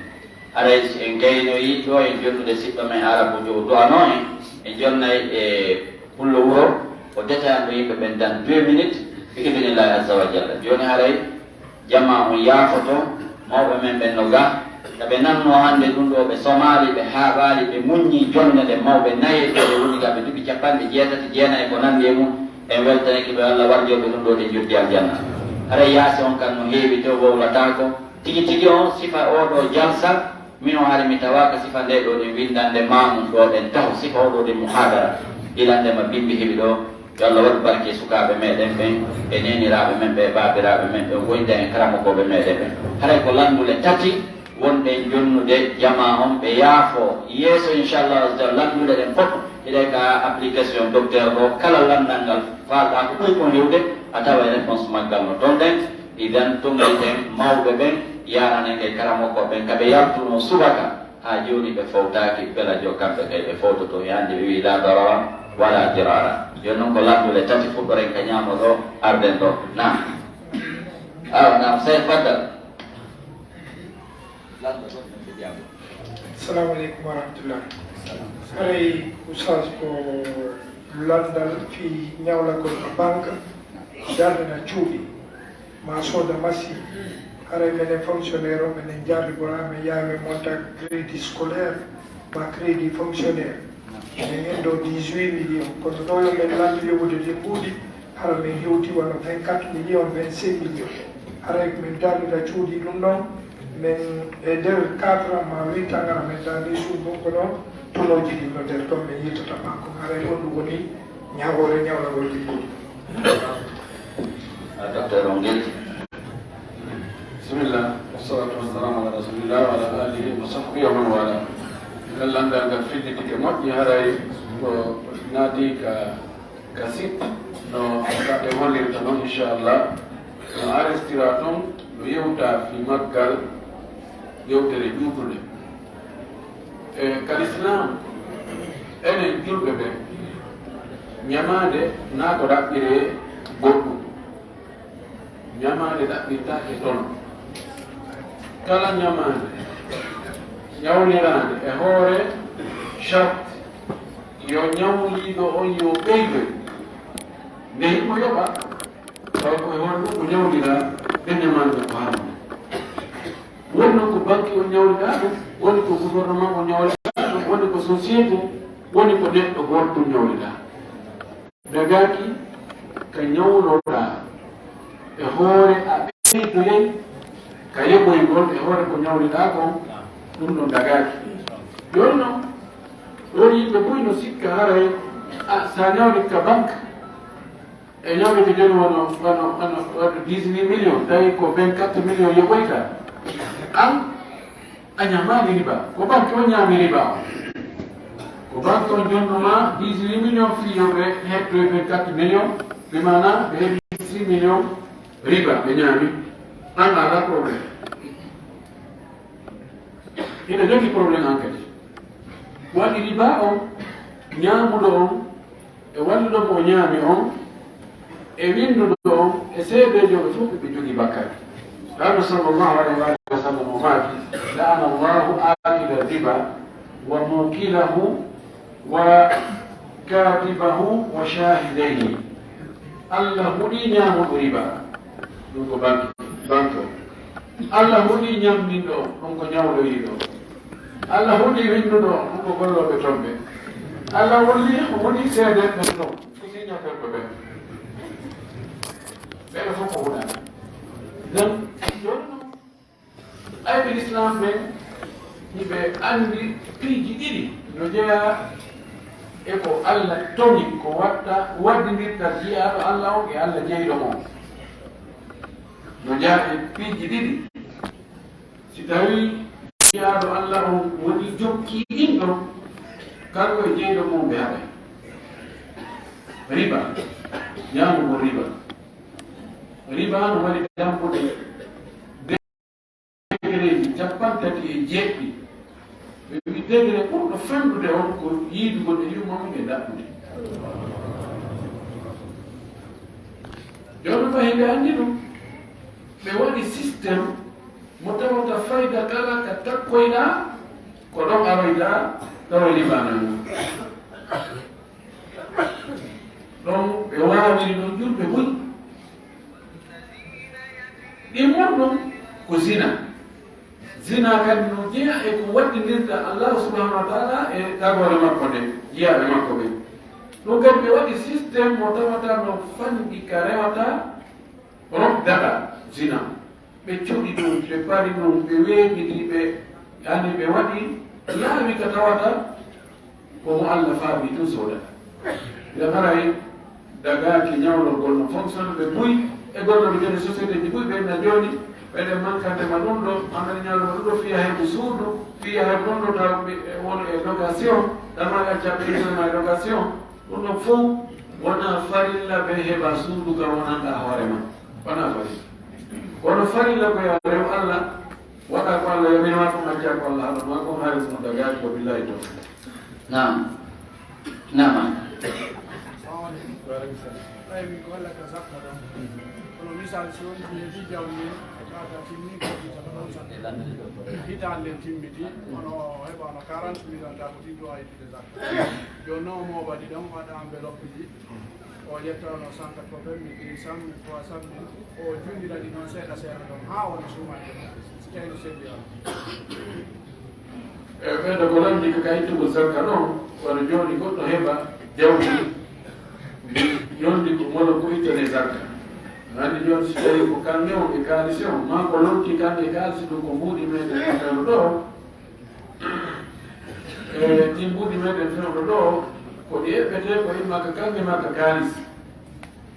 Haray si en gaynoyi ɗo en jonnude siɗɗo men Arabu Jow du'anoo en, en jonnay e pullo wuro, o detayanɗo yimɓe ɓen dans deux minutes, bi idnillahi azza wa jalla. Jooni haray jamaa on yaafoto, mawɓe men ɓen no ga, ka ɓe nannoo hannde ɗum ɗo, ɓe somaali, ɓe haaɓaali, ɓe muññii jonnde nde mawɓe nayeeɓe ɓe woni ga, ɓe duuɓi capanɗe jeetati, jeenayi ko nanndi e mum, en weltanike ɓe, Allah warjoo ɓe ɗum ɗo, ɗe njoddi aljanna. Haray yaasi on kan no heewi, tew wowlataako. Tigi tigi on, sifa oo ɗoo jalsa, min o hari mi tawaaka sifa ndee ɗoo ɗen winndannde ma mum ɗoo ɗen taho, sifa oo ɗoo ɗen muhaadara. Ilanndema bimbi heɓi ɗoo, yo Allah waɗu barke e sukaaɓe meɗen ɓen, e neeniraaɓe men ɓe, e baabiraaɓe men ɓe, woynda en karamokooɓe meɗen ɓen. Haray ko lanndule tati wonɗen jonnude jamaa on, ɓe yaafoo. Yeeso, inchallah, so lanndule ɗen fof, hiɗe ka application docteur ɗoo, kala lanndal ngal faalɗaa ko ɓuri kon hewde, a tawa e réponse maggal no toon ɗen. Idan, tummbiten mawɓe ɓen, yaaranen e karamokooɓe ɓen, ka ɓe yaltunoo subaka, haa jooni ɓe fowtaaki, belajo kamɓe kay ɓe fowtoto, e anndi ɓe wi'i laa darara wala dirara. Jooni noon ko lanndule tati, fuɗɗoren ka ñaamo ɗoo, arden ɗoo. Naam. Awa, naam, sey faddal. Lanndo ɗoo, ɓe jaabo. Assalamu aleykum wa rahmatullah. Haray, Oustaz, ko lanndal fii ñawlagol ka banque, darnana cuuɗi, ma sooda machine. Haray menen fonctionnaire o, menen jarri gona, men yaawi men monta crédit scolaire, ma crédit fonctionnaire. Men en ɗo dix-huit millions. Kono ɗo yo men landu yeɓude ɗin mbuuɗi, hara men hewti wano vingt-quatre millions, vingt-cinq millions. Haray ko men darnira cuuɗi ɗum ɗon, men e nder quatre ans ma huit ans, hara men darni suudu ɗum, kono tonooji ɗin no nder ton, men yiltata banque. Haray on ɗum woni ñawoore ñawlagol ɗin mbuuɗi. A docteur on gelti. Bismillah, wassalatu wassalamu ala rasulillah wa ala alihi wa sahbihi wa man wala. Ngal lanndal ngal fillitike moƴƴi, haray ko naati ka, ka site no ka ɓe hollirta noon, inchallah. No arestira toon, no yewta fii maggal yewtere juutunde. E ka Lislaam, enen julɓe ɓe, ñamaande naa ko ɗaɓɓiree goɗɗum. Ñamaande ɗaɓɓirtaake toon. Kala ñamaande ñawliraande e hoore charte, yo ñawliiɗo on yo ɓeydoy. Nde himo yoɓa, tawa ko e hoore makko ñawliraa, ɓe ñamaande ko haraam. Woni noon ko banque on ñawliraa ɗum, woni ko gouvernement on ñawliraa ɗum, woni ko société, woni ko neɗɗo gooto ɗum ñawliraa. dagaaki ka ñawloɗaa e hoore a ɓeydoyay ka yoɓoygol e hoore ko ñawliɗaa kon, ɗum ɗon dagaaki. Jooni non, ɗon yimɓe buy no sikka haray, a, sa ñawli ka banque, e ñawli ko jooni wano, wano, wano, wano dix-huit millions, tawi ko vingt-quatre millions yoɓoyta. An, a ñaamaali riba. Ko banque on ñaami riba on. Ko banque on jonnoma dix-huit millions fii yo ɓe heɓtoy vingt-quatre millions, bi maana ɓe heɓi six millions riba ɓe ñaami. An a alaa problème. Hiɗa jogii problème an kadi. Waɗi riba on, ñaamuɗo on, e walluɗo mo o ñaami on, e winnduɗo on, e seedeejo ɓe fof ɓe jogii bakkaji. Laamɗo sallallahu alayhi wa sallam o maaki, "La'ana Allahu akila riba wa mukilahu wa katibahu wa shahidayhi." Allah huɗi ñaamuɗo riba, ɗum ko banque, banque o. Allah huɗi ñamminɗo on, on ko ñawloyiɗo. Allah huɗi winnduɗo on, on ko gollooɓe ton ɓe. Allah wulli, o huɗi seedeeɓe ɓen ton, ko siñatorɓe ɓen. Ɓeɗo fof ko huɗaani. Donc, jooni non, ayɓe l'islam ɓen, hiɓe anndi piiji ɗiɗi no jeyaa e ko Allah toŋi, ko watta, waddindirta jiyaaɗo Allah on e Allah jeyɗo mo. No jeyaa e piiji ɗiɗi. Si tawii jiyaaɗo Allah on woni jokki ɗin ɗon, kanko e jeyɗo mum ɓe haɗay. Riba, ñaamugol riba. Riba no mari dambuɗe degereeji cappanɗe tati e jeeɗiɗi. Ɓe wi degere ɓurɗo fanɗude on ko yiidugol e yumma mum e ɗaɓɓude. Jooni fa hiɓe anndi ɗum, ɓe waɗi système mo tawata fayda kala ka takkoyɗaa, ko ɗon aroyɗaa, tawa libaana mum. Ɗon ɓe waawiri ɗum ƴulɓe buy. Ɗin mon ɗum ko zina. Zina kadi no jeya e ko waɗɗindirta Allah subhanahu wa taala e tagoore makko nde, jiyaaɓe makko ɓen. Ɗum kadi ɓe waɗi système mo tawata no fanɗi ka rewata, rok daɗa zina. Ɓe cuɗi ɗum, ɓe pari ɗum, ɓe weeɓiti, ɓe ani ɓe waɗi laawi ka tawata ko mo Allah faabi tun soodata. Nde haray dagaaki ñawlorgol no fonctionne ɓe buy e gollooɓe jooni société ji buy ɓen na jooni, ɓeɗen mankante ma ɗum ɗo, amene ñawlo ma ɗum ɗo, fiya heɓu suudu, fiya heɓu ɗum ɗo taw ɓe wono e location, ɗama acca ɓe ma e location, ɗum ɗon fof wona farilla ɓe heɓa suudu ka wonanɗa hoore ma. Wona farilla. Kono farilla ko yo rew Allah, waɗa ko Allah yamiri ma, ko majja ko Allah haɗa ma, ko haali mo dagaaki, wa billahi tawfiq. Naam. Naam. Salamu aleykum. Wa aleykum salam. Ɓay min ko Allah ka zakka ɗon. Kono misal, si woni ko heɓi jawdi en, kaata timmi ko ɗi tan ɗon tan. Hitaande nden timmiti, kono o heɓano quarante mille, anta ko ɗin ɗo a ittude zakka. Jooni non o mooɓa ɗi ɗon, waɗa enveloppe ji. O ƴettano cent quatre-vingt mille, deux cent mille, trois cent mille, o junnira ɗi noon seeɗa seeɗa ɗon, haa wona suumaade mo, si tawii no selli Allah. E ɓeɗo ko lanndi ko ka ittugol zakka ɗon, wano jooni goɗɗo heɓa jawdi, yonndi ko mono ko ittane zakka. Anndi jooni si tawii ko kanne on e kaalisi on, maa ko lonti kanne e kaalisi ɗum ko mbuuɗi meɗen e fewndo ɗo, E ɗin mbuuɗi meɗen fewndo ɗo, ko ɗi eɓɓetee ko imma ka kanŋe maa ka kaalisi.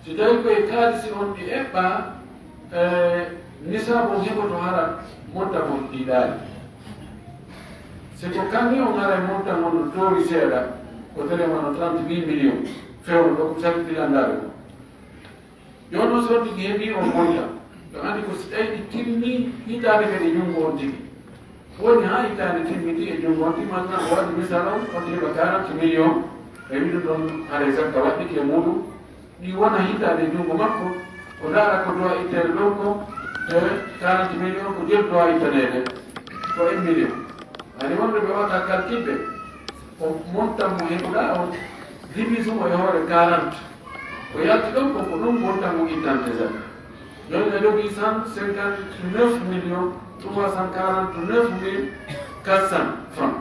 Si tawii ko e kaalisi on ɗi eɓɓaa, e, nisaabu on heɓoto hara monta mo ɗiɗaali. Si ko kanŋe on hara e monta mo no toori seeɗa, ko tere wano trente-huit millions fewndo ɗo ko sabi filandaare ko. Jooni noon, so tigi heɓii on monta, yo anndi ko si tawi ɗi timmi hitaande kadi e junngo on tigi. Woni haa hitaande timmiti e junngo on tigi, malla o waɗi misal on, on heɓa quarante millions, ɓe wiɗum ɗon haray zakka waɗɗike e muuɗum, ɗi wona hitaande e junngo makko, o ndaara ko dowa itteede ɗon ko, e quarante millions ko jel dowa ittaneede, ko un million. Ani wonde ɓe waɗa kalkilde, ko montant mo heɓuɗaa on, division mo e hoore quarante. Ko yalti ɗon ko, ko ɗum montant mo ittante tan. Jooni a jogii cent cinquante-neuf millions trois cent quarante-neuf mille quatre cents francs.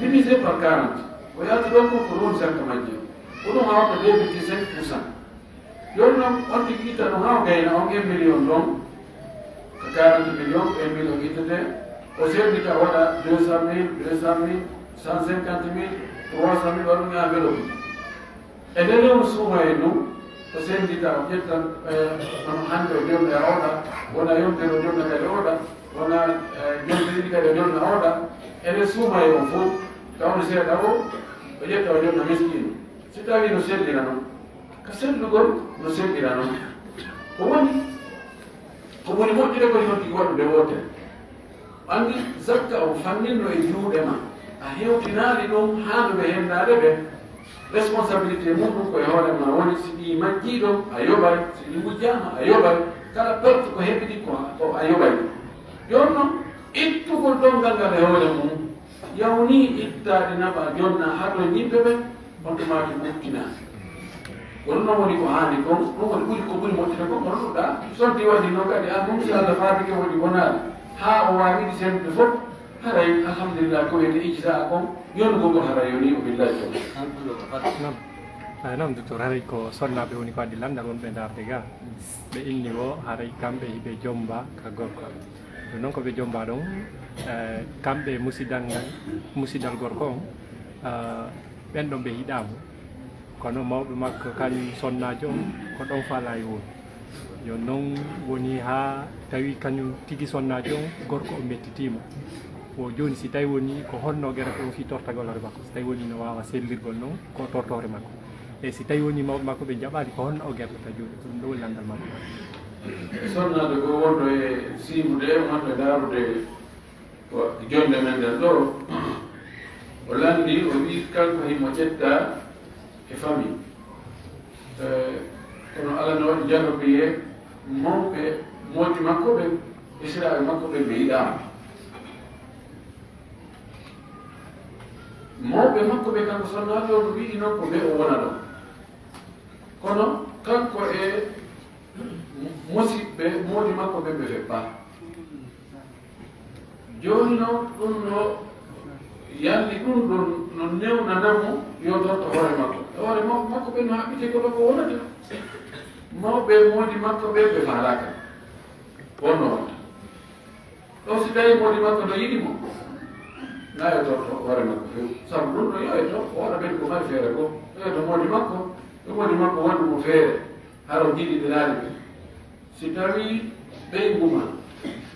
Divisé par quarante. Ko yalti ɗon ko, ko ɗum zakka majji. Ko ɗum hawta deux virgule cinq pour cent. Jooni noon, on tigi itta ɗum haa o gayna on un million ɗon, ko quarante millions, un million ittete, o sendita o waɗa deux cent mille, deux cent mille, cent cinquante mille, trois cent mille, waɗa ɗum e enveloppe. E nder lewru suuma e ndun, o sendita, o ƴetta, eh, kono hannde o jonna e oɗa, wona yontere o jonna kadi oɗa, wona, eh, jonte ɗiɗi kadi o jonna oɗa, e nder suuma e on fof, tawde seeɗa o, o ƴetta o jonna miskiino. Si tawii no sellira noon, ka sellugol no sellira noon. Ko woni, ko woni moƴƴude ko e hoɗi waɗude wootere. Anndi zakka o fanninno e juuɗe ma, a hewtinaali ɗum haa no ɓe henndaade ɓe. Responsabilité muɗum ko e hoore ma woni, si ɗi majjii ɗon, a yoɓay, si ɗi ngujjaama, a yoɓay, kala perte ko heɓi ɗi ko, ko a yoɓay. Jooni noon, ittugol donngal ngal e hoore mum, yawnii ittaade naɓa jonna haɗo yimɓe ɓe, on tumaaki moftinaa. Ko ɗum noon woni ko haani kon, ɗum woni ɓuri ko ɓuri moƴƴude kon, kono ɗum ɗa, sonti waɗi noon kadi, an ɗum si Allah faabike woni wonaali, haa o waawi ɗi sendude fof, haray, alhamdulillah, ko wiyete ijza kon, yonugol ngol haray yonii o billahi tawfiq. Nam. Ay, nam, docteur, haray ko sonnaaɓe woni ko addi lanndal wonɓe ndaarde ga. Ɓe inni wo haray kamɓe hiɓe jomba ka gorko. Ɗum noon ko ɓe jomba ɗon, eh, kamɓe musidal ngal, musidal gorko on, eh, ɓen ɗon ɓe yiɗaamo. Kono mawɓe makko kañum sonnaajo on ko ɗon faalaa e woni. Yo noon woni haa tawi kañum tigi sonnaajo on gorko o mettitiimo. Wo jooni si tawi woni ko honno o gerata on fii tortagol hoore makko? Si tawi woni no waawa sellirgol noon ko o torta hoore makko. E si tawi woni mawɓe makko ɓe njaɓaali ko honno o gertata jooni? Ko ɗum ɗo woni lanndal makko. Sonnaajo ko wonɗo e siibude, wonɗo e ndaarude ko jonde men nden ɗo, o lanndi, o wi'i kanko himo ƴetta e famille. Eh, kono Alla no waɗi jarrabiye mawɓe moodi makko ɓen, esiraaɓe makko ɓen ɓe yiɗaama. Mawɓe makko ɓe kanko sonnaajo on wi'i noon ko ɓe o wona ɗon. Kono kanko e musiɓɓe moodi makko ɓen ɓe feppaa. Jooni noon, ɗum no yalli, ɗum ɗon no newnana mo yo torto hoore makko. E hoore makko, makko ɓen no haɓɓite ko ɗo ko wonata. Mawɓe moodi makko ɓen ɓe faalaaka. Wonno wonta. Ɗo si tawi moodi makko no yiɗi mo, na yo torto hoore makko few. Sabu ɗum no yo e to, o waɗa ɓen ko mari feere ko. Yo e to moodi makko, ɗum moodi makko waɗu mo feere. Haro jiɗiniraade ɓe. Si tawii ɓeyngu ma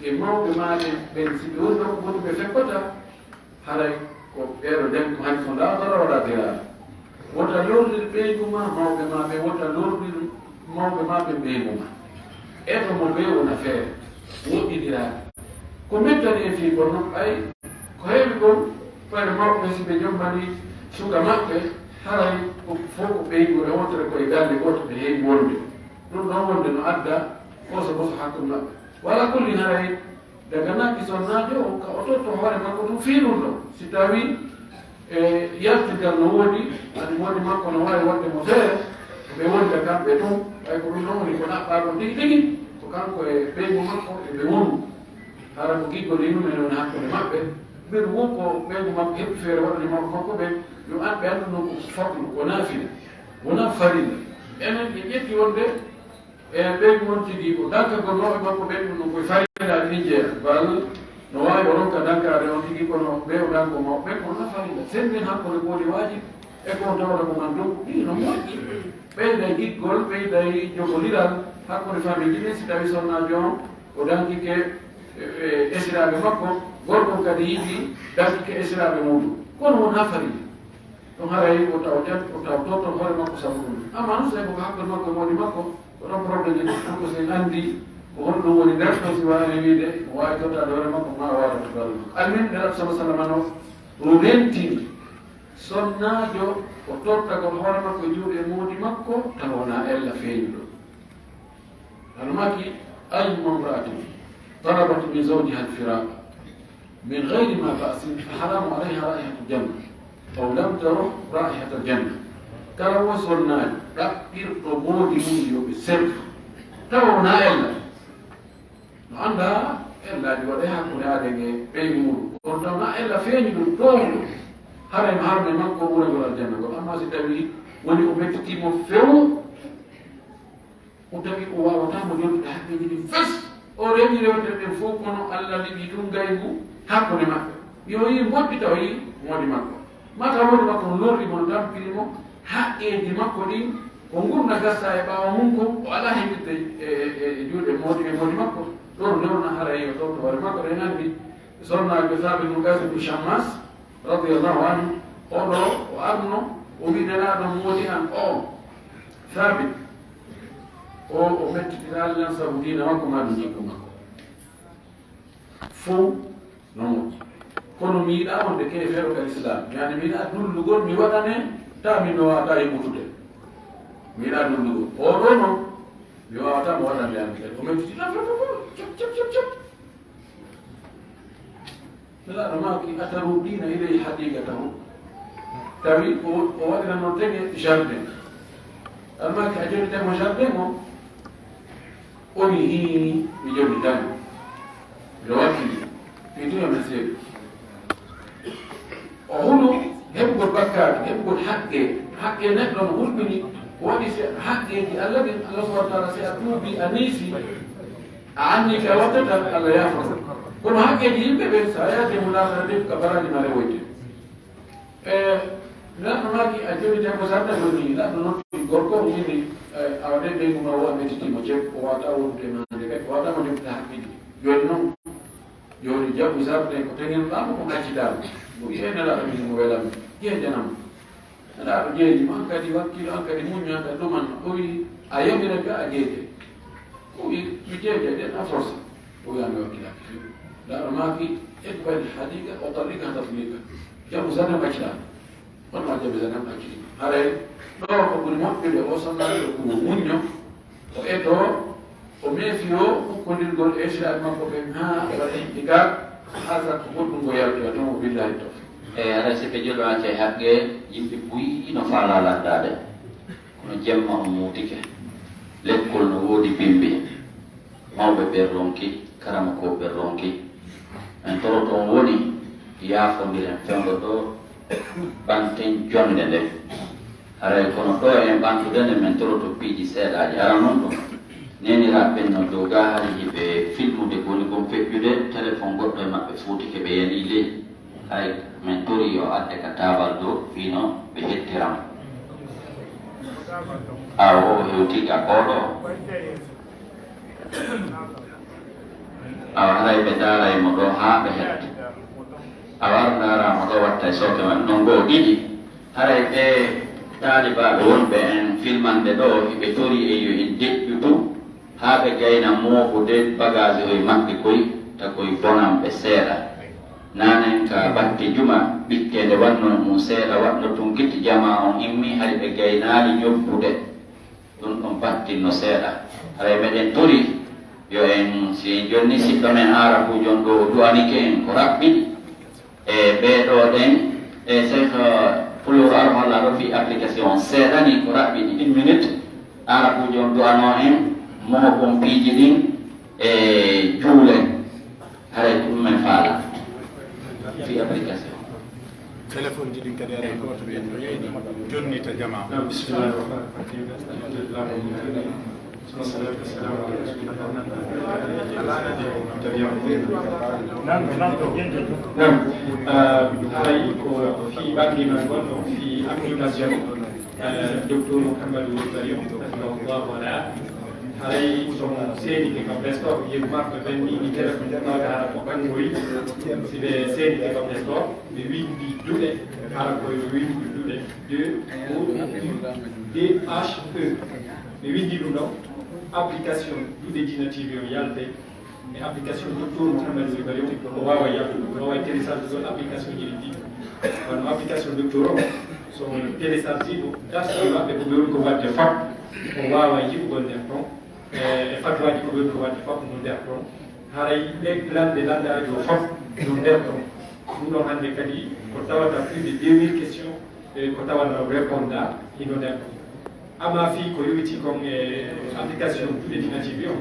e mawɓe ma ɓen, ɓen si ɓe woni ɗon ko woni ɓe feppata, haray ko ɓeeɗo janngi ko hay so ndaadora waɗa diraade. Wota lorrir ɓeyngu ma mawɓe ma ɓen, wota lorrir mawɓe ma ɓen ɓeyngu ma. Eto mo ɓe wona feere, woɗɗidiraade. Ko mettani en fii kono ɓay ko heewi kon, fayde mawɓe ɓe si ɓe jommani suka maɓɓe, haray ko fof ko ɓeyngu e wontere ko e galle gooto ɓe heewi wonde. Ɗum ɗon wonde no adda koso koso hakkunde maɓɓe. Wala kulli haray, daganaaki sonnaajo o ka o totto hoore makko ɗum fii ɗum ɗo. Si tawii e yaltirgal no woodi, ani moodi makko no waawi waɗde mo feere, ɓe wonda kamɓe tun, ɓay ko ɗum ɗon woni ko ɗaɓɓaa kon tigi tigi, ko kanko e ɓeyngu makko e ɓe wonu. Hara ko giggol yimɓe men woni hakkunde maɓɓe, mbiɗo won ko ɓeyngu makko heɓi feere waɗani mawɓe makko ɓe, yo an ɓe anndu non ko fadlu, ko naafila, wonaa farilla. Enen en ƴetti wonde E ɓen won tigi ko dankagol mawɓe makko ɓen, ɗum ɗum koye farillaaji ɗin jeyaa. Bal no waawi o ronka dankaade on tigi, kono ɓe o danko mawɓe ɓen, kono na farilla. Sembin hakkunde ko woni waajib e ko on tawata ko man dow. Ɗin no moƴƴi. Ɓeyday giggol, ɓeyday jogoriral hakkunde famiiji ɗin, si tawi sonnaajo on o dankike, e, e esiraaɓe makko, gorko on kadi yiɗi dankike esiraaɓe muɗum. Kono wonaa farilla. Ɗum haray o taw ƴat, o taw totto hoore makko sabu ɗum. Amma non, so tawi ko hakkunde makko e moodi makko, ko ɗon problème en, kanko so en anndi ko honɗum woni nder ɗon, si waawi wiide o waawi tottaade hoore makko, ma o waawi tottaade hoore makko. Almin, Nelaɗo sallallahu alaihi wasallam no o rentini sonnaajo o tottagol hoore makko e juuɗe moodi makko, tawa wonaa ella feeñuɗo. Hono maaki, أيما امرأة طلبت من زوجها الفراق من غير ما بأس فحرام عليها رائحة الجنة أو لم ترح رائحة الجنة. Kala wo sonnaajo ɗaɓɓirɗo moodi mum yo ɓe sertu, tawa wonaa ella. No anndaa ellaaji waɗe hakkunde aaden e ɓeyngu muɗum. Kono taw na ella feeñi ɗum toowuɗo, haray no harmi makko ɓuragol aljanna ngol. Amma si tawii Woni o mettitii mo few, o tawi o waawataa mo yontude hakkeeji ɗin fes. O rewi rewtere ɗen fof, kono Allah liɓi ɗum ngaybu hakkunde maɓɓe. Yo yii mboɗɗi taw yii moodi makko. Mata moodi makko lorri mo, tampiri mo, haqqeeji makko ɗin, ko ngurndan gasa e ɓaawo mum ko, o alaa heɓirde e, e, e juuɗe moodi, e moodi makko. Ɗon rewna haray yo toon to hoore makko, ɗen anndi sonnaajo Saabit ibn Qays ibn Shammas, radiyallahu anhu, oɗo o arno, o wi Nelaaɗo moodi an o, Saabit, o, o mettitiraali lan sabu diina makko maa ɗum jikku makko. Fow no moƴƴi. Kono mi yiɗaa wonde keefeero ka Lislaam. Yani mi yiɗaa dullugol, mi waɗane, ta mi no waata yimmutude. Mi yiɗaa dullugol. Oɗo noon, mi waawata mo waɗande an kadi. O mettiti lan fof, fof, fof, cop, cop, cop, cop. Nelaaɗo maaki, "Ataruddina ilayhi hadiqatahu?" Tawi o, o waɗirano tege jardin. Almaaki, "A jonnitay mo jardin o?" O wi, "Hii, mi jonnitay mo. Miɗo wakkili. Fii tun yo men seedu." O hulu heɓugol bakkaatu, heɓugol haqqe. Haqqe neɗɗo no hulɓini, ko waɗi si haqqeeji Allah ɗin, Allah subhanahu wa ta'ala, si a tuubi, a niisi, a anni ka watta tan, Allah yaafan. Kono haqqeeji yimɓe ɓen, si a yaafii mo laakhara ɗin, ka baraaji ma rewoyte. E, Nelaaɗo maaki, "A jonnitay mo jardin?" O wi, Nelaaɗo noon, gorko o wini, e, awa de ɓeyngu ma o, a mettitii mo, jeb, o waawata wondude e maande kadi, o waawata mo jonnitde haqqeeji. Jooni noon, jooni jaɓu jardin ko teŋinɗaa mo, ko ngaccidaa mo. O wi, "Ee, Nelaaɗo, min mo welammi. Jeejanam." Nelaaɗo jeeji mo, an kadi wakkilo, an kadi muñño, an kadi ɗumanno. O wi, "A yamira ka a jeeje?" O wi, "Mi jeeje de, na force." O wi, "An mi wakkilaki." Nelaaɗo maaki, "Iqbal hadiqa wa talliqha tatliqa." Jaɓu jardin, accita. Kono ma jaɓu jardin, acciti. Haray ɗo ko ɓuri moƴƴude, o sonnaajo ko muñño, o etoo, o meefiyoo ukkondirgol e siraaɓe makko ɓen haa waɗa iqtiqaad, haa sakko goɗɗum ngo yaltoya toon, o billahi tawfiq. E haray si ɓe jolnaaki e haqqe, yimɓe buy ino faalaa landaade. Kono jemma on muutike. Lekkol no woodi bimbi. Mawɓe ɓen ronki, karamokooɓe ɓen ronki. Men toroto on woni yaafondiren fewndo ɗo, ɓanten jonnde nden. Haray kono ɗo en ɓantude nde, men toroto piiji seeɗaaji. Aran non ɗum, neeniraaɓe ɓen no dow gaa, hari hiɓe filmude ko woni kon feƴƴude, telefon goɗɗo e maɓɓe fuutike, ɓe yalii ley. Hay men torii yo adde ka taabal dow, fii no ɓe hettira mo. Awa o hewtii ka kooɗo. Awa haray ɓe ndaaray mo ɗo haa ɓe hetti. Awa ar ndaaraa mo ɗo, watta e sooke maɓɓe non goo ɗiɗi. Haray ɓee taalibaaɓe wonɓe en filmande ɗo, hiɓe torii en yo en deƴƴu tun, haa ɓe gayna mooɓude bagage oy maɓɓe koy, ta koy bonan ɓe seeɗa. Naanen ka batte juma, ɓikke nde wanno e mum seeɗa, waɗno tun gitti jamaa on immii, hari ɓe gaynaali ñobbude. Ɗun ɗon battinno seeɗa. Haray meɗen torii yo en, si en jonni siɗɗo men Aarabuujo on ɗo, o du'anike en ko raɓɓiɗi. E ɓee ɗoo ɗen, e Seeha Pullo Aro holla ɗo fii application on seeɗa ni ko raɓɓiɗi. Une minute, Aarabuujo on du'anoo en, mooɓon piiji ɗin, e juulen. Haray ko ɗum men faala. Fii application. Téléphone ji ɗin kadi aɗa gooto ɓe no yeyni jonnita jamaa. Naam, bismillahir rahmanir rahim. Alhamdulillah. Wassalatu wassalamu ala rasulillah. Naam, ah, haray ko fii ɓangi men gonno, fii application, eh, Docteur Mouhamadou Karim, hafidahullahu wa ra'ah. Haray so mo seenike ko Play Store, yeru makko ɓen ni, ni téléphone ɗo hara ko ɓangoyi. Si ɓe seenike ko Play Store, ɓe winndi duɗe, hara ko yo winndi duɗe. D O U D H E. Ɓe winndi ɗum ɗo, application Duɗe Diina T V on yaltay. E application Docteur Mouhamadou Ibrahim, o waawa yaltude, o waawa télécharge ɗo application ji ɗi. Kono application Docteur o, so on télécharge ɗo, darsuuji maɓɓe ko ɓe woni ko waɗde fof, o waawa yi'ugol nder ton. E, e fatwaaji ko ɓe woni ko waɗde fof no nder ton. Haray ɓe lande landaaji o fof no nder ton. Ɗum ɗon hannde kadi ko tawata plus de deux mille questions, e, ko tawa no réponda hino nder ton. Amma fii ko yowitii kon e application Duɗe Diina T V on,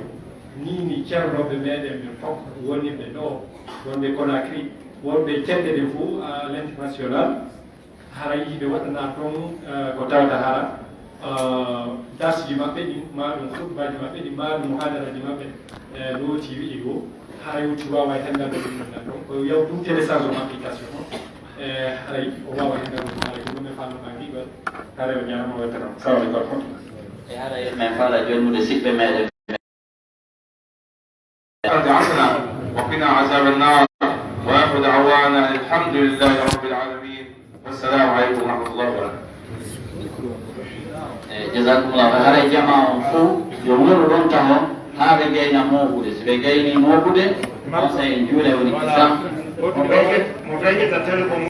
nii ni ceernooɓe meɗen ɓen fof wonirɓe ɗo, wonɓe Conakry, wonɓe ceɗɗe ɗen fof à l'international, Haray hiɓe waɗana toon, eh, ko tawata hara, eh, darsuji maɓɓe ɗin, ma ɗum khutbaji maɓɓe ɗin, ma ɗum muhadaraji maɓɓe, eh, looti wi'i goo, haray wuti waaway henndaade ɗum ɗon ɗon. Ko yaw ɗum télécharge en application on. Eh, haray o waaway henndaade ɗum, haray ko ɗum e fannu kan giɗol. Haray o ñaama o weltanama. Salamu aleykum wa rahmatullah. E haray men fala jonnude siɓɓe meɗen. وقنا عذاب النار. وآخر دعوانا الحمد لله رب العالمين. والسلام عليكم ورحمة الله وبركاته. E, jazakumullah. Haray jama on fof yo wuro ɗon taho haa ɓe gayna mooɓude. Si ɓe gayni mooɓude, on sey en juula woni kisa. Mo feƴƴe-, mo feƴƴata téléphone.